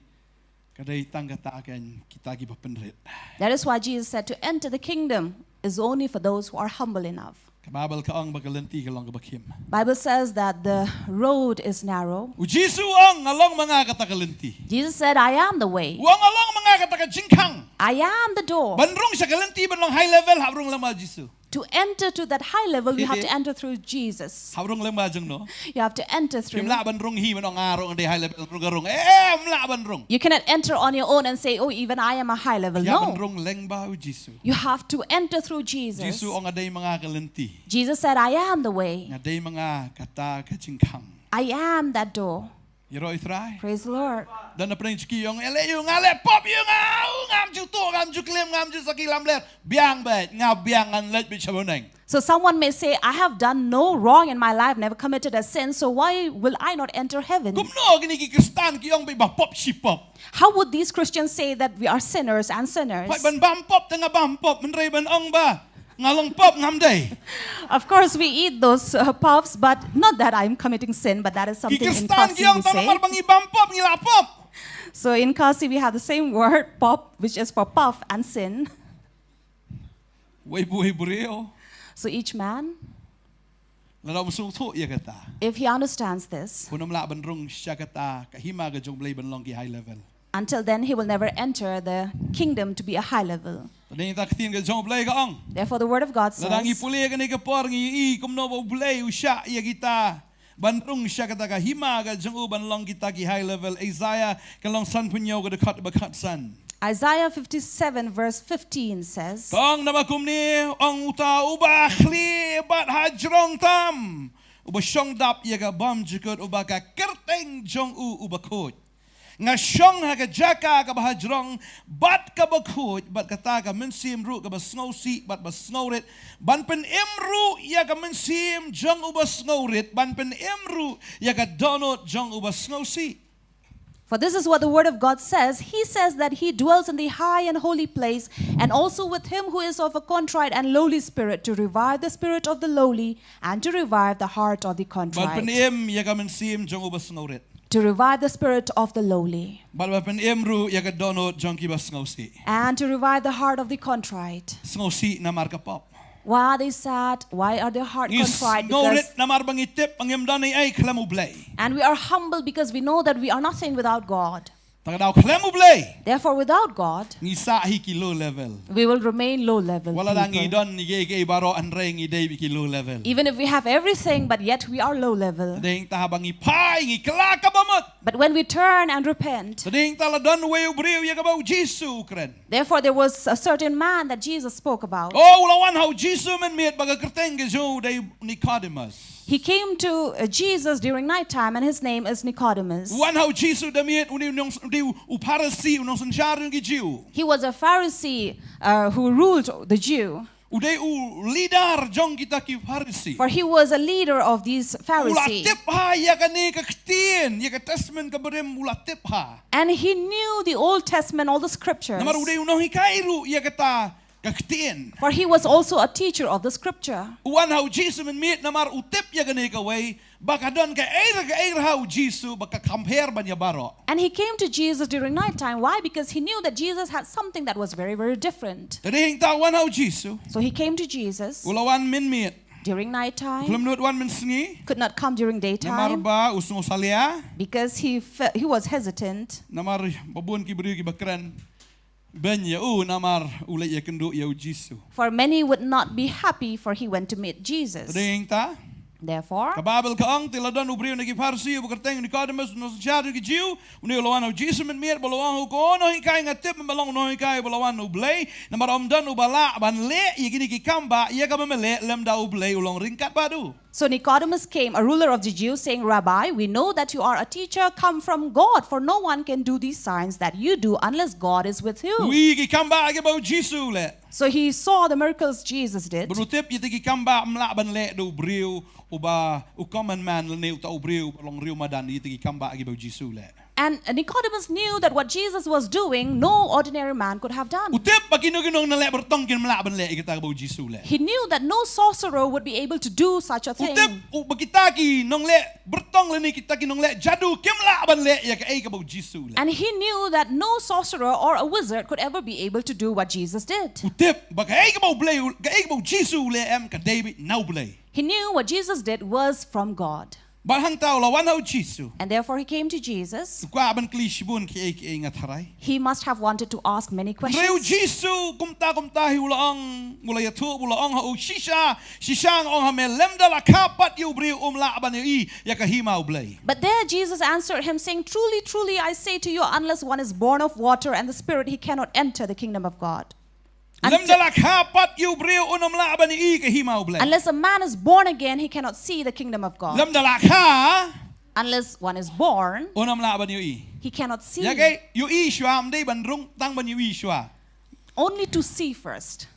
ka dei tang kata ka, kita kiba pynrit. That is why Jesus said, "To enter the kingdom is only for those who are humble enough." Bible ka ong ba ka lynti ka long kaba khim. Bible says that the road is narrow. U Jisu u ong, nga long ma nga kata ka lynti. Jesus said, "I am the way." U ong, nga long ma nga kata ka jingkhang. "I am the door." Ban rung sha ka lynti ban long high level, hap rung lem bad u Jisu. To enter to that high level, you have Hidi. To enter through Jesus. Hap rung lem bad u jong no. You have to enter through. Phim lah ban rung hi ban ong nga ruh nga dei high level, rung ka rung. Eh, eh, phim lah ban rung. You cannot enter on your own and say, "Oh, even I am a high level." Ïa ban No. Rung leng bad u Jisu. You have to enter through Jesus. Jisu u ong, nga dei ma nga ka lynti. Jesus said, "I am the way. Nga dei ma nga kata ka jingkhang. I am that door." Ïaroh ïa u Trai. Praise the Lord. Don na pdeng jong ki ong, eh, leh ïa u, nga leh pop ïa u, nga, ngam ju tuh, ngam ju klim, ngam ju sakhi lamler. Biang beit, nga biang, ngan leit beit sha bneng. So someone may say, "I have done no wrong in my life, never committed a sin, so why will I not enter heaven?" Kumno kine ki Khristan ki ong ba pop shi pop? How would these Christians say that we are sinners and sinners? Hooid, ban bam pop te nga bam pop, hynrei ban ong ba nga long pop ngam dei. Of course, we eat those uh, puffs, but not that I'm committing sin, but that is Ki something in Khristan ki Khasi ong, we tang say. Namar ba ngi bam pop ngi la pop. So in Khasi, we have the same word, pop, which is for puff and sin. Wei bu wei briew. So each man, Lada um sngewthuh ïa kata, if he understands this, un ym lah ban rung sha kata ka hima ka jong u Blei ban long ki high level. Until then, he will never enter the kingdom to be a high level. Te dei kata ka ktien ka jong u Blei ka ong, Therefore, the word of God lada ngi says, pule kane ka por ngi i kumno ba u Blei u shah ïa kita ban rung sha kata ka hima ka jong u ban long kita ki high level. Isaiah ka lynnong sanphew hynñiew ka dkhot ba khatsan. Isaiah fifty-seven, verse fifteen says, Ka ong, namar kumne ong uta uba khlieh bad hajrong tam, uba shong dap ïa ka bymjukut, uba ka kyrteng jong u u bakhuid. Nga shong ha ka jaka kaba hajrong bad kaba khuid, bad kata ka mynsiem ruh kaba sngewsih bad ba sngewrit, ban pynim ruh ïa ka mynsiem jong uba sngewrit, ban pynim ruh ïa ka dohnud jong uba sngewsih. For this is what the word of God says. He says that he dwells in the high and holy place, and also with him who is of a contrite and lowly spirit, to revive the spirit of the lowly and to revive the heart of the Ban contrite. Pynim ïa ka mynsiem jong uba sngewrit. To revive the spirit of the lowly. Bad ban pynim ruh ïa ka dohnud jong kiba sngewsih. And to revive the heart of the contrite. Sngewsih namar ka pop. Why are they sad? Why are their heart Ngi contrite? sngewrit Because, namar ba ngi tip ba ngim don ei ei khlem u Blei. And we are humble because we know that we are nothing without God. Te lada khlem u Blei, Therefore, without God, ngi sah hi ki low level. We will remain low level. Wat la da ngi People. Don ngi ki ki baroh, hynrei ngi dei ki low level. Even if we have everything, but yet we are low level. Te dei hangta haba ngi phai ngi kylla ka bamut. But when we turn and repent, Te dei hangta la don uwei u briew ïa kaba u Jisu u kren. Therefore, there was a certain man that Jesus spoke about. Oh, u la wan ha u Jisu mynmiet bad ka kyrteng ka jong u dei Nicodemus. He came to uh, Jesus during night time, and his name is Nicodemus. Wan ha u Jisu da miet, u dei u nong, u dei u Pharisi, u nongsynshar jong ki Jiw. He was a Pharisee uh, who ruled the Jew. U dei u leader jong kita ki Pharisi. For he was a leader of these U la Pharisees. Tip ha ïa kane ka ktien, ïa ka Testament kaba rim u la tip ha. And he knew the Old Testament, all the scriptures. Namar u dei u nonghikai ruh ïa kata ka ktien. For he was also a teacher of the scripture. U wan ha u Jisu mynmiet namar u tip ïa kane kawei, ba ka don kaei re kaei re ha u Jisu ba ka kham her ban ïa baroh. And he came to Jesus during night time. Why? Because he knew that Jesus had something that was very, very different. Te dei hangta u wan ha u Jisu. So he came to Jesus U la wan mynmiet. During night time. Khlem nud wan mynsngi. Could not come during Namar daytime ba u sngewsalia. Because he fe- he was hesitant. Namar ba bun ki briew kiba kren beiñ ïa u namar u leit ïakynduh ïa u Jisu. For many would not be happy, for he went to meet Jesus. Te dei hangta. Therefore, Ka Baibl ka ong, te la don u briew na ki Pharisi uba kyrteng Nicodemus, u nongsynshar jong ki Jiw. Une u la wan ha u Jisu mynmiet bad u la ong ha u, ko Nonghikai, nga tip ba me long u nonghikai uba la wan na u Blei, namar ym don uba lah ban leh ïa kine ki kam ba ïa kaba me leh lymda u Blei u long ryngkat bad u. So Nicodemus came, a ruler of the Jews, saying, "Rabbi, we know that you are a teacher come from God, for no one can do these signs that you do unless God is with you." U i ki kam ba kiba u Jisu u leh. So he saw the miracles Jesus did. Bad u tip ïa kita ki kam ba ym lah ban leh da u briew uba u common man lane uta u briew uba long riewmadan, ïa kita ki kam ba kiba u Jisu u leh. And Nicodemus knew that what Jesus was doing, no ordinary man could have done. U tip ba kino kino nongleh byrtong kim lah ban leh ïa kata kaba u Jisu u leh. He knew that no sorcerer would be able to do such a thing. U tip u ba kita ki nongleh byrtong lane kita ki nongleh jadu kim lah ban leh ïa kaei kaba u Jisu u leh. And he knew that no sorcerer or a wizard could ever be able to do what Jesus did. U tip ba kaei kaba u Blei, kaei kaba u Jisu u leh em ka dei beit na u Blei. He knew what Jesus did was from God. Bad hangta u la wan ha u Jisu. And therefore he came to Jesus. U kwah ban kylli shibun kiei kiei, nga tharai. He must have wanted to ask many questions. Hynrei u Jisu kumta kumta hi u la ong, u la ïathuh, u la ong ha u, shisha shisha nga ong ha me, lymda la kha pat ïa u briew um lah ban ïohi ïa ka hima u Blei. But there Jesus answered him, saying, "Truly, truly, I say to you, unless one is born of water and the Spirit, he cannot enter the kingdom of God." Lymda la kha pat ïa u briew un ym lah ban ïohi ka hima u Blei. Unless a man is born again, he cannot see the kingdom of God. Lymda la kha, unless one is born, un ym lah ban ïohi. He cannot see. Ïa kaei, ïohi shuwa, ym dei ban rung, tang ban ïohi shuwa. Only to see first.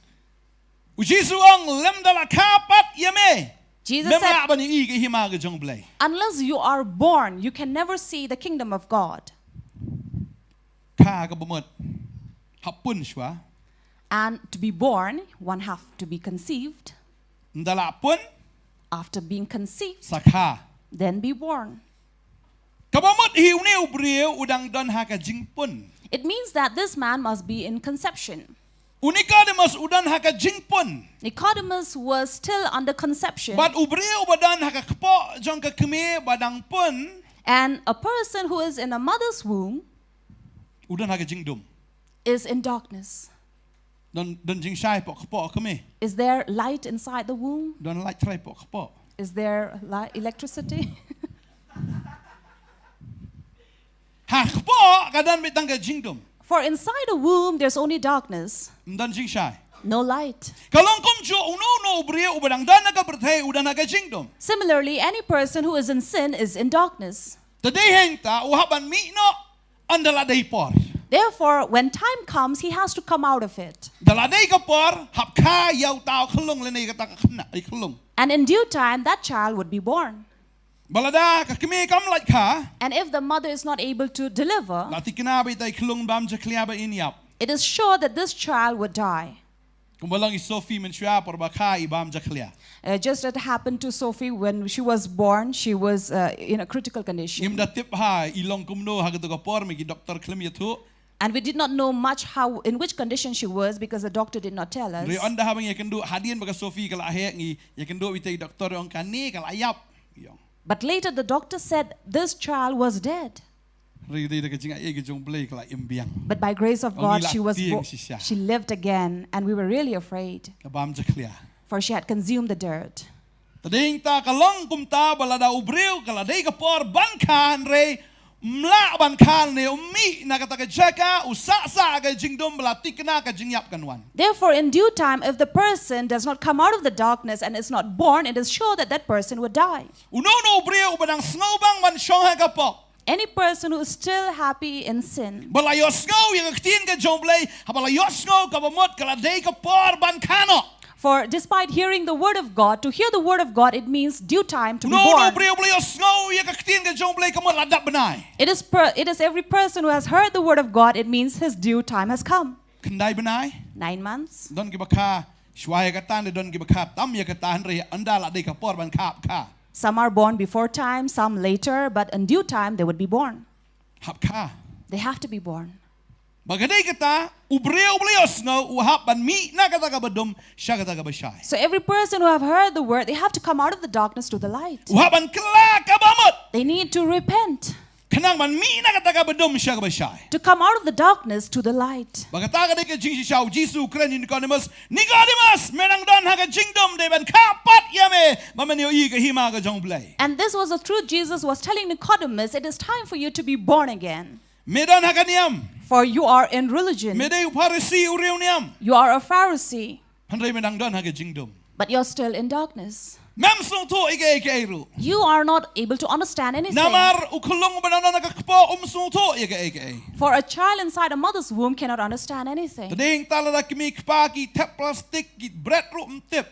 U Jisu u ong, lymda la kha pat ïa me, Jesus mem said, lah ban ïohi ka hima ka jong u Blei. Unless you are born, you can never see the kingdom of God. Kha kaba mut, hap pun shuwa. And to be born, one have to be conceived. Ynda lah pun, after being conceived, sa kha, then be born. Kaba mut hi une u briew u dang don ha ka jingpun. It means that this man must be in conception. U Nicodemus u don ha ka jingpun. Nicodemus was still under conception. Bad u briew ba don ha ka kpoh jong ka kmie ba dang pun. And a person who is in a mother's womb, u don ha ka jingdum, is in darkness. Don, don jingshai hapoh kpoh kmie. Is there light inside the womb? Don light trai hapoh kpoh? Is there li-, electricity? Ha kpoh ka don beit tang ka jingdum. For inside a womb, there's only darkness. Ym don jingshai. No light. Ka long kumjuh, uno uno u briew uba dang don ha ka pyrthei u don ha ka jingdum. Similarly, any person who is in sin is in darkness. Te dei hangta u hap ban mih noh ynda la dei por. Therefore, when time comes, he has to come out of it. Ynda la dei ka por, hap kha ïa uta u khyllung lane kata ka khynnah, i khyllung. And in due time, that child would be born. Ba lada ka kmie kam lait kha, and if the mother is not able to deliver, la thikna ba ita i khyllung bam jakhlia ba in ïap. It is sure that this child would die. Kumba long i Sophie mynshuwa por ba kha i bam jakhlia. Uh, just as it happened to Sophie when she was born, she was, uh, in a critical condition. Ngim da tip ha i long kumno ha kato ka por, me ki doktor khlem ïathuh. And we did not know much how, in which condition she was, because the doctor did not tell us. Hynrei ynda haba ngi ïakynduh hadien ba ka Sophie ka la heh, ngi ïakynduh beit, i doktor i ong kane ka la ïap, i ong. But later the doctor said this child was dead. Hynrei dei da ka jingaiei ka jong u Blei ka la im biang. But by grace of God, she was bo-, she lived again, and we were really afraid. Ka bam jakhlia. For she had consumed the dirt. Te dei hangta ka long kumta ba lada u briew ka la dei ka por ban kha hynrei um lah ban kha ne um mih na kata ka jaka, u sah sah ka jingdum ba la thikna ka jingïap kan wan. Therefore, in due time, if the person does not come out of the darkness and is not born, it is sure that that person would die. Uno uno u briew uba dang sngewbang ban shong ha ka pop. Any person who is still happy in sin. Ba la ïohsngew ïa ka ktien ka jong u Blei, haba la ïohsngew kaba mut ka la dei ka por ban kha noh. For despite hearing the word of God, to hear the word of God, it means due time to be born. Uno uno u briew uba la ïohsngew ïa ka ktien ka jong u Blei ka mut la dap bnai. It is per-, it is every person who has heard the word of God, it means his due time has come. Khyndai bnai. Nine months. Don kiba kha shuwa ïa kata, don kiba kha tam ïa kata, hynrei ynda la dei ka por ban kha, hap kha. Some are born before time, some later, but in due time they would be born. Hap kha. They have to be born. Ba ka dei kata, u briew uba la ïohsngew u hap ban mih na kata kaba dum sha kata kaba shai. So every person who have heard the word, they have to come out of the darkness to the light. U hap ban kylla kaba mut. They need to repent. Khnang ban mih na kata kaba dum sha kaba shai. To come out of the darkness to the light. Ba kata ka dei ka jingshisha u Jisu u kren ïa u Nicodemus. Nicodemus, me dang don ha ka jingdum, dei ban kha pat ïa me ba men ïohi ka hima ka jong u Blei. And this was the truth Jesus was telling Nicodemus, it is time for you to be born again. Me don ha ka niam. For you are in religion. Me dei u Pharisi, u riewniam. You are a Pharisee. Hynrei me dang don ha ka jingdum. But you're still in darkness. Mem sngewthuh ïa kaei kaei ruh. You are not able to understand anything. Namar u khyllung uba dang don ha ka kpoh um sngewthuh ïa kaei kaei. For a child inside a mother's womb cannot understand anything. Te dei hangta lada kmie kpa ki thep plastik ki bret ruh ym tip.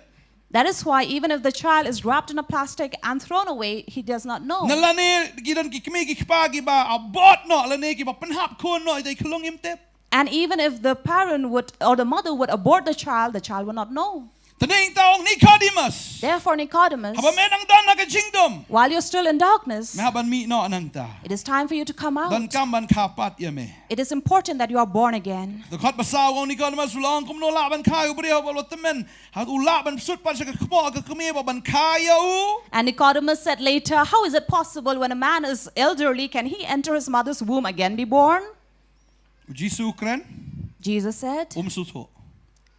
That is why even if the child is wrapped in a plastic and thrown away, he does not know. Na lane ki don ki kmie ki kpa kiba abort noh lane kiba pynhap khun noh ïa i khyllung im tip. And even if the parent would or the mother would abort the child, the child would not know. Te dei hangta ong Nicodemus. Therefore, Nicodemus, haba me dang don ha ka jingdum, while you're still in darkness, me hap ban mih noh nangta. It is time for you to come out. Donkam ban kha pat ïa me. It is important that you are born again. Te khot ba saw ong Nicodemus u la ong kumno lah ban kha ïa u briew haba u la tymmen, ha u lah ban sut pat sha ka kpoh ka kmie ba ban kha ïa u. And Nicodemus said later, how is it possible when a man is elderly, can he enter his mother's womb again be born? U Jisu u kren. Jesus said, um sngewthuh.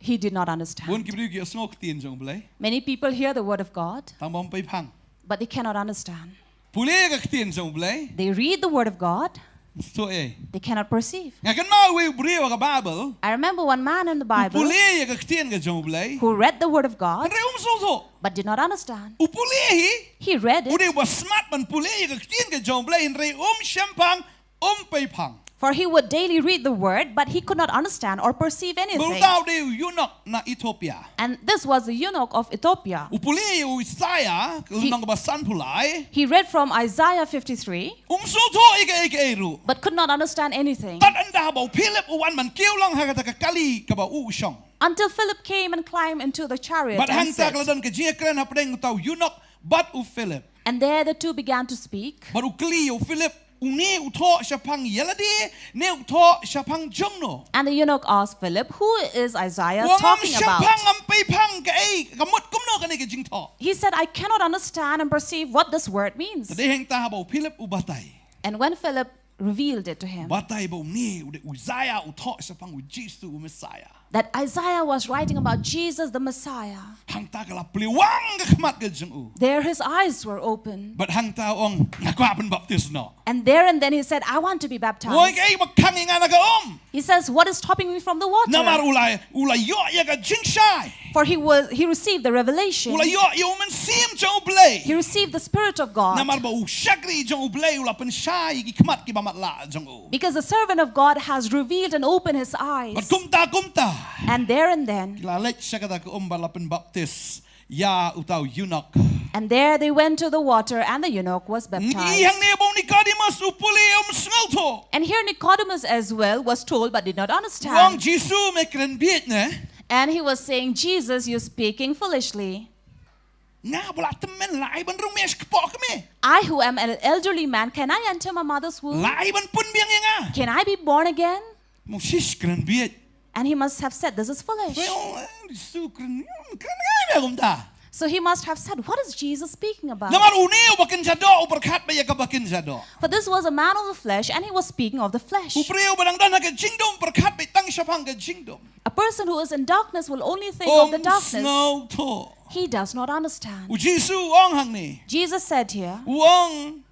He did not understand. Bun ki briew ki sngew ktien jong u Blei. Many people hear the word of God, tang ba um pei phang. But they cannot understand. Pule ïa ka ktien jong u Blei. They read the word of God. Um sngewthuh ei. They cannot perceive. Nga kynmaw uwei u briew ha ka Bible. I remember one man in the Bible, u pule ïa ka ktien ka jong u Blei, who read the word of God, hynrei um sngewthuh, but did not understand. U pule hi. He read it. U dei uba smat ban pule ïa ka ktien ka jong u Blei hynrei um shemphang, um pei phang. For he would daily read the word, but he could not understand or perceive anything. Bad uta u dei u eunuch na Ethiopia. And this was the eunuch of Ethiopia. U pule ïa u Isaiah, he, lynnong kaba sanphew lai. He read from Isaiah fifty-three, um sngewthuh ïa kaei kaei ruh, but could not understand anything. Tad hynda haba u Philip u wan ban kiew lang ha kata ka kali kaba u u shong. Until Philip came and climbed into the chariot. Bad hangta ka la don ka jingïakren hapdeng uta u eunuch bad u Philip. And there the two began to speak. Bad u kylli ïa u Philip, une u thoh shaphang ïa lade ne u thoh shaphang jongno? And the eunuch asked Philip, who is Isaiah talking about? U ong, ngam shemphang ngam pei phang kaei, ka mut kumno kane ka jingthoh. He said, I cannot understand and perceive what this word means. Te dei hangta haba u Philip u batai. And when Philip revealed it to him, batai ba une u dei u Isaiah u thoh shaphang u Jisu u Messiah. That Isaiah was writing about Jesus the Messiah. Hangta ka la plie wang ka khmat ka jong u. There his eyes were opened. Bad hangta u ong nga kwah pynbaptis noh. And there and then he said, I want to be baptized. U ong kaei ba khang ïa nga na ka um. He says, what is stopping me from the water? Namar u la, u la ïoh ïa ka jingshai. For he was, he received the revelation. U la ïoh ïa u Mynsiem jong u Blei. He received the Spirit of God. Namar ba u shakri jong u Blei u la pynshai ïa ki khmat kiba matlah jong u. Because the servant of God has revealed and opened his eyes. Bad kumta kumta, and there and then, ki la leit sha kata ka um bad la pynbaptis ïa uta u eunuch. And there they went to the water, and the eunuch was baptized. Ngi hangne ba u Nicodemus u pule um sngewthuh. And here Nicodemus as well was told but did not understand. U ong Jisu me kren bieit ne. And he was saying, Jesus, you're speaking foolishly. Nga ba la tymmen la ai ban rung mih sha kpoh kmie. I who am an elderly man, can I enter my mother's womb? La ai ban pun biang ïa nga. Can I be born again? Moses kren bieit. And he must have said, this is foolish. Well, eh, Jisu kren, kren bieit ïa kumta. So he must have said, what is Jesus speaking about? Namar une uba kynja doh u pyrkhat beit ïa kaba kynja doh. For this was a man of the flesh, and he was speaking of the flesh. U briew uba dang don ha ka jingdum u pyrkhat beit tang shaphang ka jingdum. A person who is in darkness will only think of the darkness. Um sngewthuh. He does not understand. U Jisu u ong hangne. Jesus said here, u ong,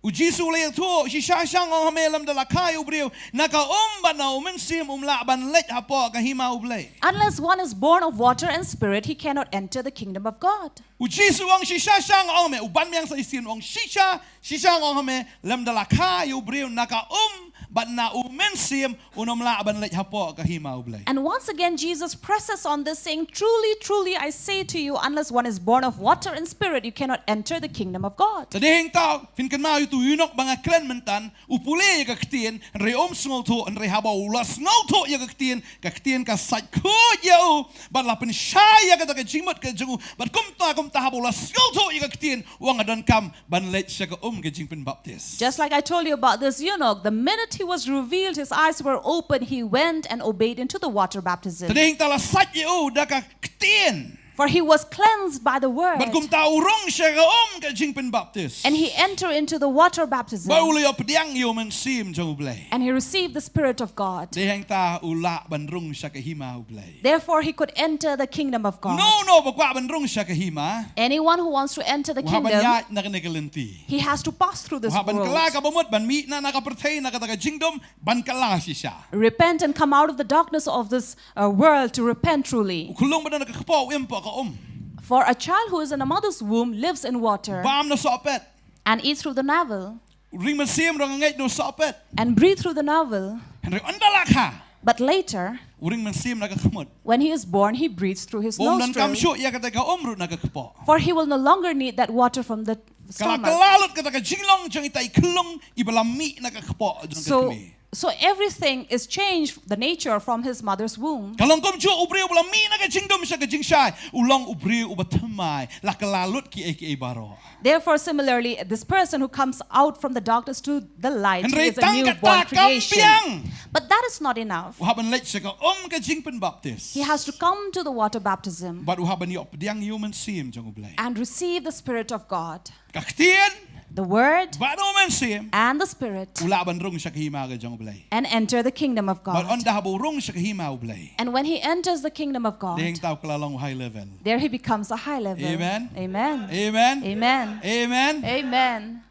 u Jisu u la ïathuh, shisha shisha nga ong ha me, lymda la kha ïa u briew na ka um bad na u Mynsiem, um lah ban leit hapoh ka hima u Blei. Unless one is born of water and spirit, he cannot enter the kingdom of God. U Jisu u ong shisha shisha nga ong ha me, u ban biang sa shisien u ong shisha shisha nga ong ha me, lymda la kha ïa u briew na ka um bad na u Mynsiem, un ym lah ban leit hapoh ka hima u Blei. And once again, Jesus presses on this, saying, truly, truly, I say to you, unless one is born of water and spirit, you cannot enter the kingdom of God. Te dei hangta, phin kynmaw ïa utu u eunuch ba nga kren mynta, u pule ïa ka ktien, hynrei um sngewthuh, hynrei haba u la sngewthuh ïa ka ktien, ka ktien ka sait khuid ïa u, bad la pynshai ïa kata ka jingmut ka jong u, bad kumta kumta haba u la sngewthuh ïa ka ktien, u ong nga donkam ban leit sha ka um ka jingpynbaptis. Just like I told you about this eunuch, the minute he was revealed, his eyes were open, he went and obeyed into the water baptism. Te dei hangta la sait ïa u da ka ktien. For he was cleansed by the word. Bad kumta u rung sha ka um ka jingpynbaptis. And he entered into the water baptism. Bad u la ïoh pdiang ïa u Mynsiem jong u Blei. And he received the Spirit of God. Dei hangta u lah ban rung sha ka hima u Blei. Therefore, he could enter the kingdom of God. Uno uno ba kwah ban rung sha ka hima, anyone who wants to enter the kingdom, u hap ban ïaid na kane ka lynti. He has to pass through this world. U hap ban kylla kaba mut, ban mih na, na ka pyrthei, na kata ka jingdum, ban kylla shisha. Repent and come out of the darkness of this, uh, world to repent truly. U khyllung ba don ha ka kpoh u im hapoh ka um. For a child who is in a mother's womb lives in water. Bam na sohpet. And eats through the navel. Ring mynsiem ruh ngeit na sohpet. And breathe through the navel. Hynrei ynda la kha, but later, u ring mynsiem na ka khmut. When he is born, he breathes through his nostrils. Ba um donkam shuh ïa kata ka um ruh na ka kpoh. For he will no longer need that water from the stomach. Ka la kylla lut kata ka jinglong jong ita i khyllung iba la mih na ka kpoh jong ka kmie. So, so everything is changed, the nature, from his mother's womb. Ka long kumjuh u briew ba la mih na ka jingdum sha ka jingshai, u long u briew uba thymmai, la kylla lut kiei kiei baroh. Therefore, similarly, this person who comes out from the darkness to the light, he is a newborn creation. Hynrei tang kata kam biang. But that is not enough. U hap ban leit sha ka um ka jingpynbaptis. He has to come to the water baptism. Bad u hap ban ïoh pdiang ïa u Mynsiem jong U Blei. And receive the Spirit of God. Ka ktien. The word. Bad u mynsiem. And the spirit. U lah ban rung sha ka hima ka jong U Blei. And enter the kingdom of God. Bad ynda haba u rung sha ka hima U Blei. And when he enters the kingdom of God. Dei hangta u kylla long u high level. There he becomes a high level. Amen. Amen. Amen. Amen. Amen. Amen.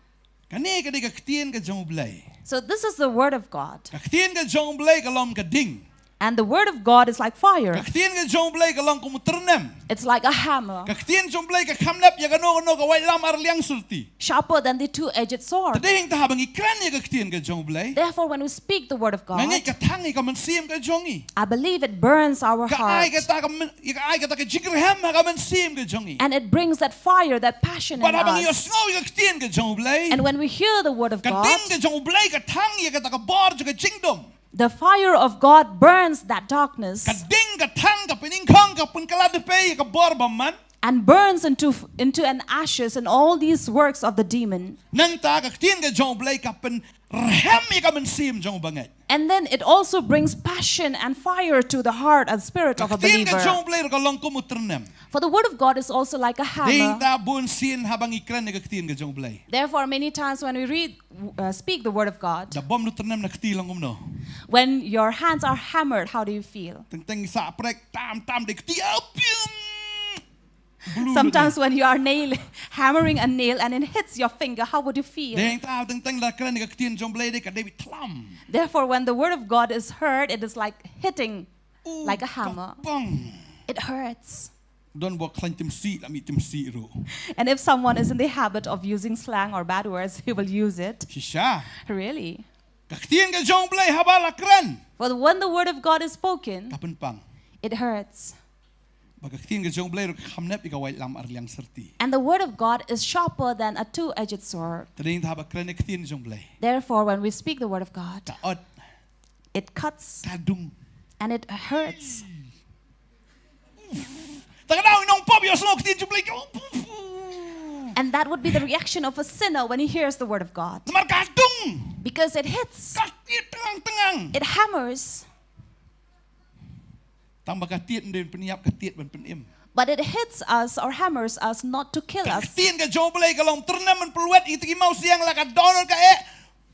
Kane ka dei ka ktien ka jong U Blei. So this is the word of God. Ka ktien ka jong U Blei ka long ka ding. And the word of God is like fire. Ka ktien ka jong U Blei ka long kum u tyrnem. It's like a hammer. Ka ktien jong U Blei ka kham nep ïa kano kano ka waitlam ar liang syrti. Sharper than the two-edged sword. Te dei hangta haba ngi kren ïa ka ktien ka jong U Blei. Therefore, when we speak the word of God, nga ngeit ka thang ïa ka mynsiem ka jong ngi. I believe it burns our heart. Ka ai kata ka myn-, ka ai kata ka jingrhem ha ka mynsiem ka jong ngi. And it brings that fire, that passion in us. Bad haba ngi ïohsngew ïa ka ktien ka jong U Blei. And when we hear the word of God, ka ding ka jong U Blei ka thang ïa kata ka bor jong ka jingdum. The fire of God burns that darkness. Ka ding ka thang ka pynïeng khong ka pynkylla dpei ïa ka bor bymman. And burns into, into an ashes in all these works of the demon. Nangta ka ktien ka jong U Blei ka pynrhem ïa ka mynsiem jong u bangeit. And then it also brings passion and fire to the heart and spirit of a believer. Ka ktien ka jong U Blei ruh ka long kum u tyrnem. For the word of God is also like a hammer. Dei hangta bun sien haba ngi kren ïa ka ktien ka jong U Blei. Therefore, many times when we read, uh, speak the word of God, da bom u tyrnem na kti long kumno? When your hands are hammered, how do you feel? Teng teng sah prek tam tam da kti, ah, pium. Blue. Sometimes when you are nail, hammering a nail and it hits your finger, how would you feel? Dei hangta teng teng la kren ïa ka ktien jong U Blei dei ka dei beit thlam. Therefore, when the word of God is heard, it is like hitting, ooh, like a hammer. Ka pang. It hurts. Don bok khlaiñ tymsi la mih tymsi ruh. And if someone is in the habit of using slang or bad words, he will use it. Shisha. Really. Ka ktien ka jong U Blei haba la kren. For when the word of God is spoken, ka pynpang. It hurts. Bad ka ktien ka jong U Blei ruh ka kham nep ïa ka waitlam ar liang syrti. And the word of God is sharper than a two-edged sword. Te dei hangta haba kren ïa ka ktien jong U Blei. Therefore, when we speak the word of God, ka ot. It cuts. Ka dung. And it hurts. Te ka dei u nongpop ïohsngew ka ktien jong U Blei. And that would be the reaction of a sinner when he hears the word of God. Namar ka dung. Because it hits. Ka tied tyngang tyngang. It hammers. Tang ba ka tied ym dei ban pynïap, ka tied ban pynim. But it hits us or hammers us not to kill us. Ka ktien ka jong U Blei ka long tyrnem ban pynlwet ïa kita ki mawsiang, la ka dohnud ka eh.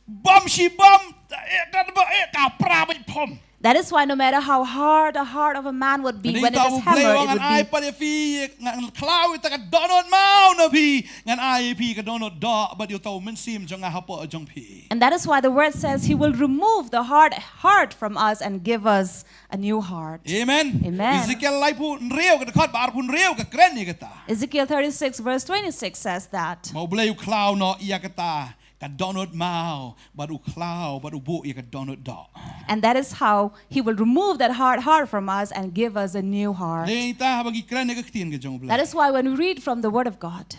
Bam shi bam, eh, ka ba, eh, ka pra beit phom. That is why no matter how hard the heart of a man would be, when it is hammered, it would be. Ngan ai pat ïa phi, ngan khlaw ïa kata ka dohnud maw na phi, ngan ai ïa phi ka dohnud doh, bad ïa uta u mynsiem jong nga hapoh jong phi. And that is why the word says he will remove the hard heart from us and give us a new heart. Amen. Amen. Ezekiel laiphew hynriew ka dkhot ba arphew hynriew ka kren ïa kata. Ezekiel thirty-six verse twenty-six says that. Ba U Blei u khlaw noh ïa kata ka dohnud maw, bad u khlaw, bad u buh ïa ka dohnud doh. And that is how he will remove that hard heart from us and give us a new heart. Dei hangta haba ngi kren ïa ka ktien ka jong U Blei. That is why when we read from the word of God,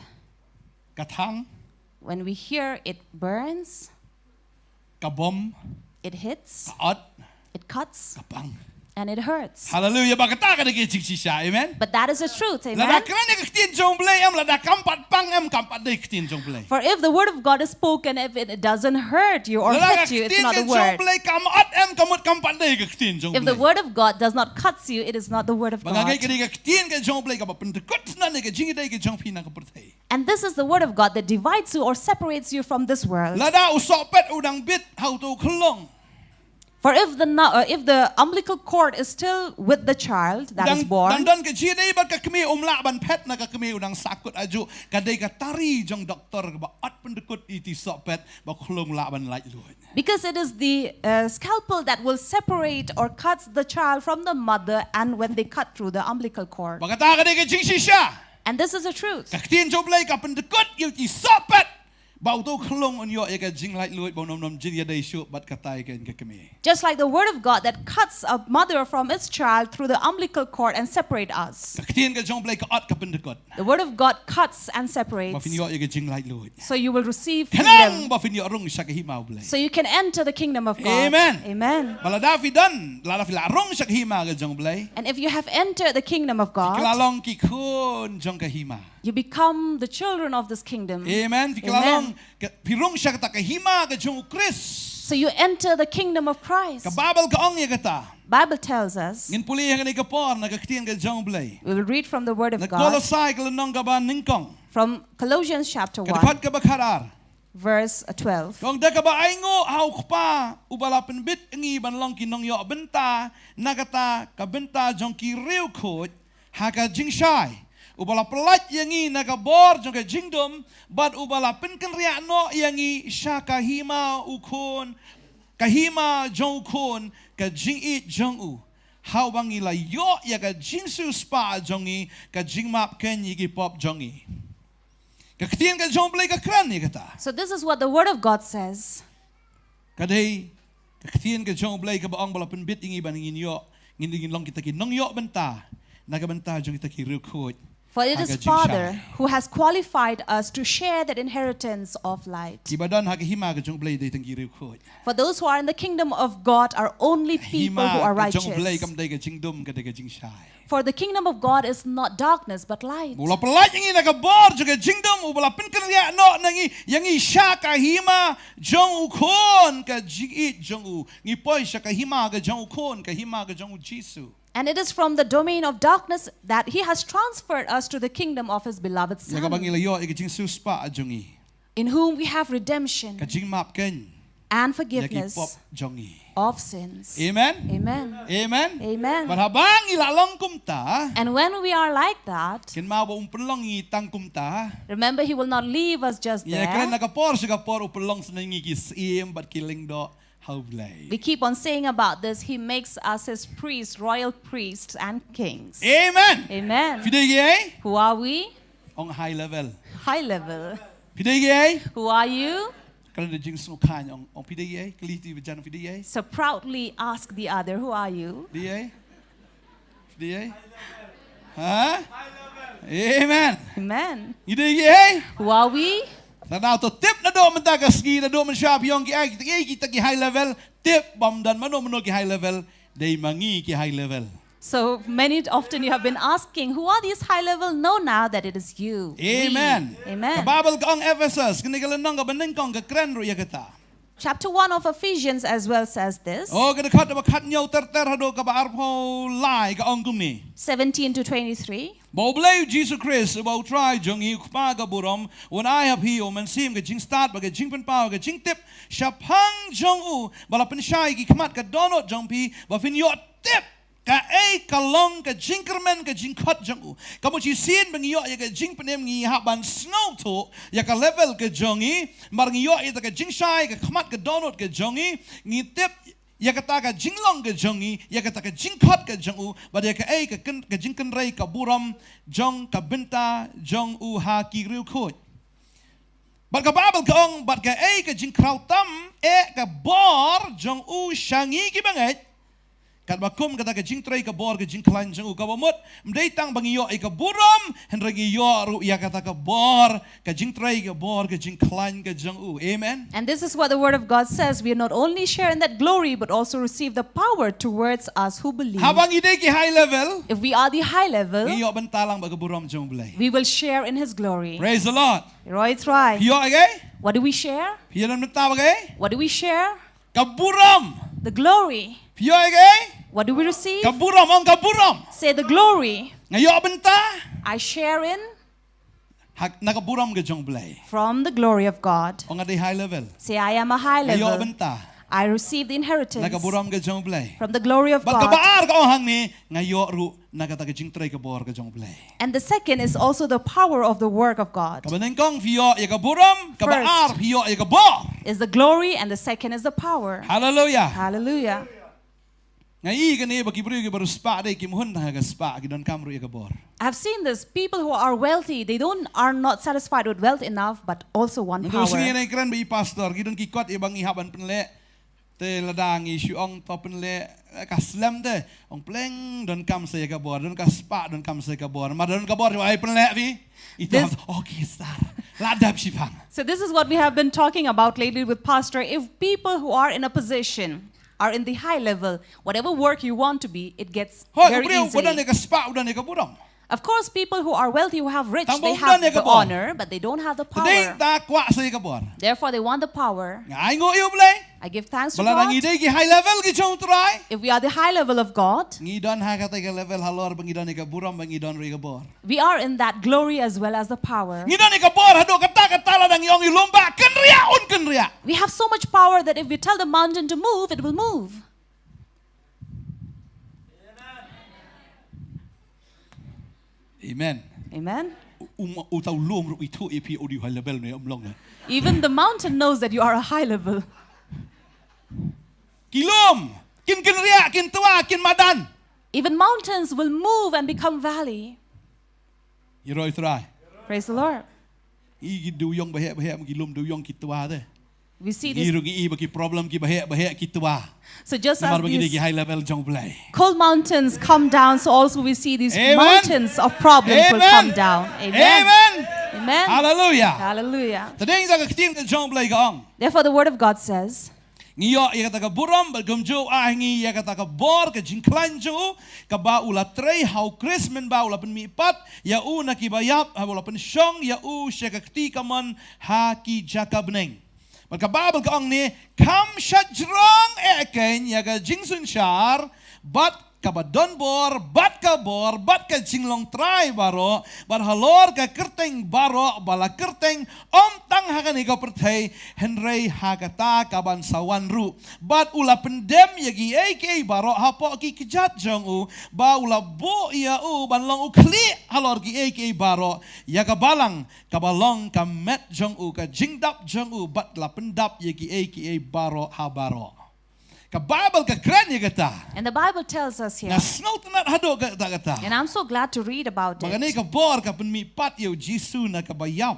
ka thang, when we hear, it burns. Ka bom. It hits. Ka ot. It cuts. Ka pang. And it hurts. Hallelujah. Bad kata ka dei ka jingshisha. Amen. But that is the truth. Amen. Lada kren ïa ka ktien jong U Blei em, lada kam pat pang em, kam pat dei ka ktien jong U Blei. For if the word of God is spoken, if it doesn't hurt you or hit you, it's not the word. Lada ka ktien ka jong U Blei kam ot em, ka mut kam pat dei ka ktien jong U Blei. If the word of God does not cuts you, it is not the word of God. Ba nga ngeit ka dei ka ktien ka jong U Blei kaba pyndkut na ka jingïadei ka jong phi na ka pyrthei. And this is the word of God that divides you or separates you from this world. Lada u sohpet u dang bit ha uto u khyllung. For if the nu-, uh, if the umbilical cord is still with the child that is born, u dang, dang don ka jingïadei bad ka kmie, um lah ban phet na ka kmie, u dang sahkut ajuh, ka dei ka tari jong doktor kaba ot pyndkut ïa ita i sohpet ba u khyllung lah ban laitluid. Because it is the, uh, scalpel that will separate or cuts the child from the mother and when they cut through the umbilical cord. Bad kata ka dei ka jingshisha. And this is the truth. Ka ktien jong U Blei ka pyndkut ïa ita i sohpet Ba uto u khyllung un ïoh ïa ka jinglaitluid ba un ym nym jin ïadei shuh bad katai ka kmie. Just like the word of God that cuts a mother from its child through the umbilical cord and separate us. Ka ktien ka jong U Blei ka ot ka pyndkut. The word of God cuts and separates. Ba phin ïoh ïa ka jinglaitluid. So you will receive freedom. Khnang ba phin ïoh rung sha ka hima U Blei. So you can enter the kingdom of God. Amen. Amen. Ba lada phi don, lada phi la rung sha ka hima ka jong U Blei. And if you have entered the kingdom of God, phi kylla long ki khun jong ka hima. You become the children of this kingdom. Amen. Phi kylla long, ka, phi rung sha kata ka hima ka jong U Khrist. So you enter the kingdom of Christ. Ka Baibl ka ong ïa kata. Bible tells us. Ngin pule ha kane ka por na ka ktien ka jong U Blei. We will read from the word of God. Na Kolosai ka lynnong kaba nyngkong. From Colossians chapter one. Ka dkhot kaba khatar. Verse twelve. Ka ong da kaba ainguh ha U Kpa uba la pynbit ïa ngi ban long ki nongïoh bynta na kata ka bynta jong ki riewkhuid ha ka jingshai, uba la pyllait ïa ngi na ka bor jong ka jingdum, bad uba la pynkynriah noh ïa ngi sha ka hima u khun, ka hima jong u khun ka jingïeit jong u, ha uba ngi la ïoh ïa ka jingsiewspah jong ngi, ka jingmap khein ïa ki pop jong ngi. Ka ktien ka jong U Blei ka kren ïa kata. So this is what the word of God says. Ka dei ka ktien ka jong U Blei kaba ong ba la pynbit ïa ngi ban ngin ïoh, ngin, ngin long kita ki nongïoh bynta na ka bynta jong kita ki riewkhuid. For it is Father who has qualified us to share that inheritance of light. Kiba don ha ka hima ka jong U Blei dei tang ki riewkhuid. For those who are in the kingdom of God are only people who are righteous. Hima ka jong U Blei kam dei ka jingdum, ka dei ka jingshai. For the kingdom of God is not darkness, but light. Uba la pyllait ïa ngi na ka bor jong ka jingdum, uba la pynkynriah noh ïa ngi, ïa ngi sha ka hima jong u khun ka jingïeit jong u. Ngi poi sha ka hima ka jong u khun, ka hima ka jong u Jisu. And it is from the domain of darkness that he has transferred us to the kingdom of his beloved Son. Ïa kaba ngi la ïoh ïa ka jingsiewspah jong ngi. In whom we have redemption. Ka jingmap khein. And forgiveness. Ïa ki pop jong ngi. Of sins. Amen. Amen. Amen. Amen. Bad haba ngi la long kumta. And when we are like that, kynmaw ba um pynlong ngi tang kumta. Remember, he will not leave us just there. Ïa kren na ka por sha ka por u pynlong sngewbha ngi ki syiem bad ki lyngdoh ha U Blei. We keep on saying about this, he makes us his priests, royal priests and kings. Amen. Amen. Phi dei kiei? Who are we? Ong high level. High level. Phi dei kiei? Who are you? Kren da jingsngewkhlaiñ ong, ong phi dei kiei? Kylli te ba jan phi dei kiei? So proudly ask the other, who are you? Dei kiei? Phi dei kiei? Ha? Amen. Amen. Ngi dei kiei? Who are we? Sa daw to tip naduh mynta ka sngi, naduh mynshuwa phi ong kiei, kita kiei, kita ki high level, tip bym don mano mano ki high level, dei ma ngi ki high level. So many often you have been asking, who are these high level? Know now that it is you. We. Amen. Amen. Ka Baibl ka ong Ephesus, kane ka lynnong kaba nyngkong ka kren ruh ïa kata. Chapter one of Ephesians as well says this. Oh, ka dkhot kaba khathynñiew ter ter haduh kaba arphew lai ka ong kumne. Seventeen to twenty-three. Ba U Blei U Jisu Khrist, uba U Trai jong ngi, U Kpa ka burom, un ai ha phi U Mynsiem ka jingstad bad ka jingpynpaw, ka jingtip shaphang jong u, ba la pynshai ki khmat ka dohnud jong phi, ba phin ïoh tip kaei ka long ka jingkyrmen ka jingkhot jong u. Ka mut shisien ba ngi ïoh ïa ka jingpynim ngi hap ban sngewthuh ïa ka level ka jong ngi, namar ngi ïoh ïa ka jingshai ka khmat ka dohnud ka jong ngi, ngi tip ïa kata ka jinglong ka jong ngi, ïa kata ka jingkhot ka jong u, bad ïa kaei ka kyn-, ka jingkynrei ka burom jong ka bynta jong u ha ki riewkhuid. Bad ka Baibl ka ong, bad kaei ka jingkhraw tam eh ka bor jong u sha ngi kiba ngeit, katba kum kata ka jingtrei ka bor ka jingkhlaiñ jong u, kaba mut ym dei tang ba ngi ïoh ïa ka burom, hynrei ngi ïoh ruh ïa kata ka bor, ka jingtrei ka bor ka jingkhlaiñ ka jong u. Amen. And this is what the word of God says. We not only share in that glory, but also receive the power towards us who believe. Haba ngi dei ki high level, if we are the high level, ngi ïoh bynta lang bad ka burom jong U Blei. We will share in his glory. Praise the Lord. Roy Trai. Phi ïoh ïa kaei? What do we share? Phi ïoh bynta bad kaei? What do we share? Ka burom. The glory. Phi ïoh ïa kaei? What do we receive? Ka burom, ong ka burom. Say the glory. Nga ïoh bynta. I share in. Ha, na ka burom ka jong U Blei. From the glory of God. Ong nga dei high level. Say, I am a high level. Nga ïoh bynta. I receive the inheritance. Na ka burom ka jong U Blei. From the glory of God. Bad kaba ar ka ong hangne, nga ïoh ruh na kata ka jingtrei ka bor ka jong U Blei. And the second is also the power of the work of God. Kaba nyngkong phi ïoh ïa ka burom, kaba ar phi ïoh ïa ka bor. First is the glory, and the second is the power. Hallelujah. Hallelujah. Nga i kane ba ki briew kiba riewspah de kim hun tang ha ka spah, ki donkam ruh ïa ka bor. I've seen this. People who are wealthy, they don't, are not satisfied with wealth enough, but also want power. Mynta u sngi ngi kren bad i pastor, ki don ki kot ïa ba ngi hap ban pynleh. Te lada ngi shu ong to pynleh, eh, ka slem te. Ong pleng donkam sa ïa ka bor, don ka spah donkam sa ïa ka bor. Ma don ka bor, ai pynleh phi. Ito, this, okay, sir. La dep shipang. So this is what we have been talking about lately with Pastor. If people who are in a position are in the high level, whatever work you want to be, it gets very easy. Hooid, u briew ba don ïa ka spah u don ïa ka burom. Of course, people who are wealthy, who have rich, they have the honor, but they don't have the power. Tang ba u don ïa ka bor. Te dei ta kwah sa ïa ka bor. Therefore, they want the power. Nga ainguh ïa U Blei. I give thanks to God. Ba lada ngi dei ki high level ki jong U Trai, if we are the high level of God, ngi don ha kata ka level halor ba ngi don ïa ka burom, ba ngi don ruh ïa ka bor. We are in that glory as well as the power. Ngi don ïa ka bor haduh katta katta lada ngi ong ïa u lum ba kynriah, un kynriah. We have so much power that if we tell the mountain to move, it will move. Amen. Amen. U, u, uta u lum ruh u ithuh ïa phi u dei high level ne em long ne. Even the mountain knows that you are a high level. Ki lum kin kynriah, kin twa, kin madan. Even mountains will move and become valley. Ïaroh ïa U Trai. Praise the Lord. Ngi i ki dewïong baheh baheh, ki lum dewïong ki twa te. We see this. Ngi ruh ngi i ba ki problem ki baheh baheh ki twa. So just as these, namar ba ngi dei ki high level jong U Blei, cold mountains come down, so also we see these, amen, mountains of problems will come down. Amen. Amen. Amen. Hallelujah. Hallelujah. Te dei ïa ka ktien ka jong U Blei ka ong. Therefore, the word of God says, ngi ïoh ïa kata ka burom bad kumjuh ah ngi ïa kata ka bor ka jingkhlaiñ jong u, kaba u la trei ha U Khrist mynba u la pynmihpat ïa u na kiba ïap, haba u la pynshong ïa u sha ka kti kamon ha ki jaka bneng. Bad ka Baibl ka ong ne, kham shajrong eh keiñ ïa ka jingsynshar bad kaba donbor bad ka bor bad ka jinglong trai baroh, bad halor ka kyrteng baroh ba la kyrteng, ym tang ha kane ka pyrthei hynrei ha kata ka ban sa wan ruh. Bad u la pyndem ïa kiei kiei baroh hapoh ki kjat jong u, ba u la buh ïa u ban long u khlieh halor kiei kiei baroh, ïa ka balang kaba long ka met jong u, ka jingdap jong u, bad la pyndap ïa kiei kiei baroh ha baroh. Ka Baibl ka kren ïa kata. And the Bible tells us here, nga sngewtynnat haduh katta katta. And I'm so glad to read about it. Ba kane ka bor ka pynmihpat ïa U Jisu na kaba ïap.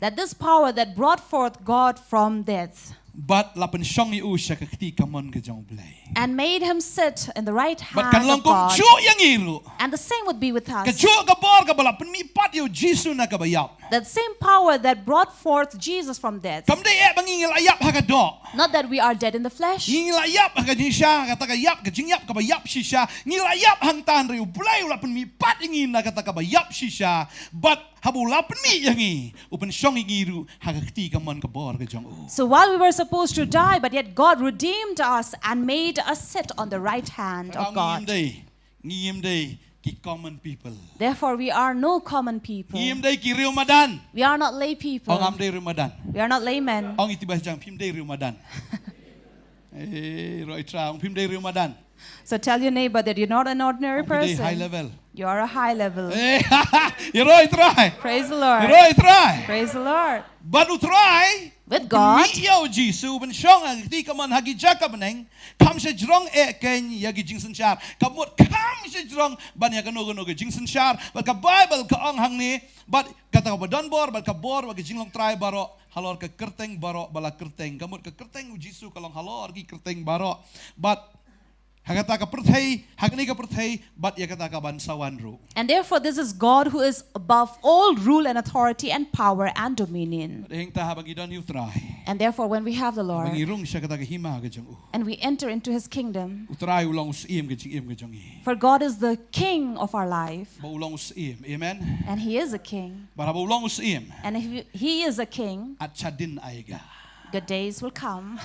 That this power that brought forth God from death, bad la pynshong ïa u sha ka kti kamon ka jong U Blei, and made him sit in the right hand of God. Bad kan long kumjuh ïa ngi ruh. And the same would be with us. Kajuh ka bor kaba la pynmihpat ïa U Jisu na kaba ïap. That same power that brought forth Jesus from death. Kam dei eh ba ngi ngi la ïap ha ka doh. Not that we are dead in the flesh. Ngi ngi la ïap ha ka jingshisha, kata ka ïap, ka jingïap kaba ïap shisha. Ngi la ïap hangta hynrei U Blei u la pynmihpat ïa ngi na kata kaba ïap shisha. Bad haba u la pynmih ïa ngi, u pynshong ïa ngi ruh ha ka kti kamon ka bor ka jong u. So while we were supposed to die, but yet God redeemed us and made us sit on the right hand of God. Ngi ym dei, ngi ym dei ki common people. Therefore, we are no common people. Ngi ym dei ki riew madan. We are not lay people. Ong ngam dei riew madan. We are not laymen. Ong ïa i ba jang, phim dei riew madan. Eh, ïaroh ïa U Trai, ong phim dei riew madan. So tell your neighbor that you're not an ordinary person. Ong phi dei high level. You are a high level. Eh, ïaroh ïa U Trai. Praise the Lord. Ïaroh ïa U Trai. Praise the Lord. Bad U Trai, with God, u pynmih ïa U Jisu, u pynshong ha ka kti kamon ha ki jaka bneng, kham shajrong eh keiñ ïa ki jingsynshar. Ka mut kham shajrong ban ïa kano kano ka jingsynshar. Bad ka Baibl ka ong hangne, bad kata kaba donbor, bad ka bor, bad ka jinglong trai baroh halor ka kyrteng baroh ba la kyrteng. Ka mut ka kyrteng U Jisu ka long halor ki kyrteng baroh. Bad ha kata ka pyrthei, ha kane ka pyrthei, bad ïa kata ka ban sa wan ruh. And therefore, this is God who is above all rule and authority and power and dominion. Bad hangta haba ngi don ïa U Trai, and therefore, when we have the Lord, haba ngi rung sha kata ka hima ka jong u, and we enter into his kingdom, U Trai u long u Syiem ka jingim ka jong ngi. For God is the King of our life. Ba u long u Syiem. Amen. And he is a king. Bad haba u long u Syiem, and if he, he is a king, at shadien aiga, good days will come.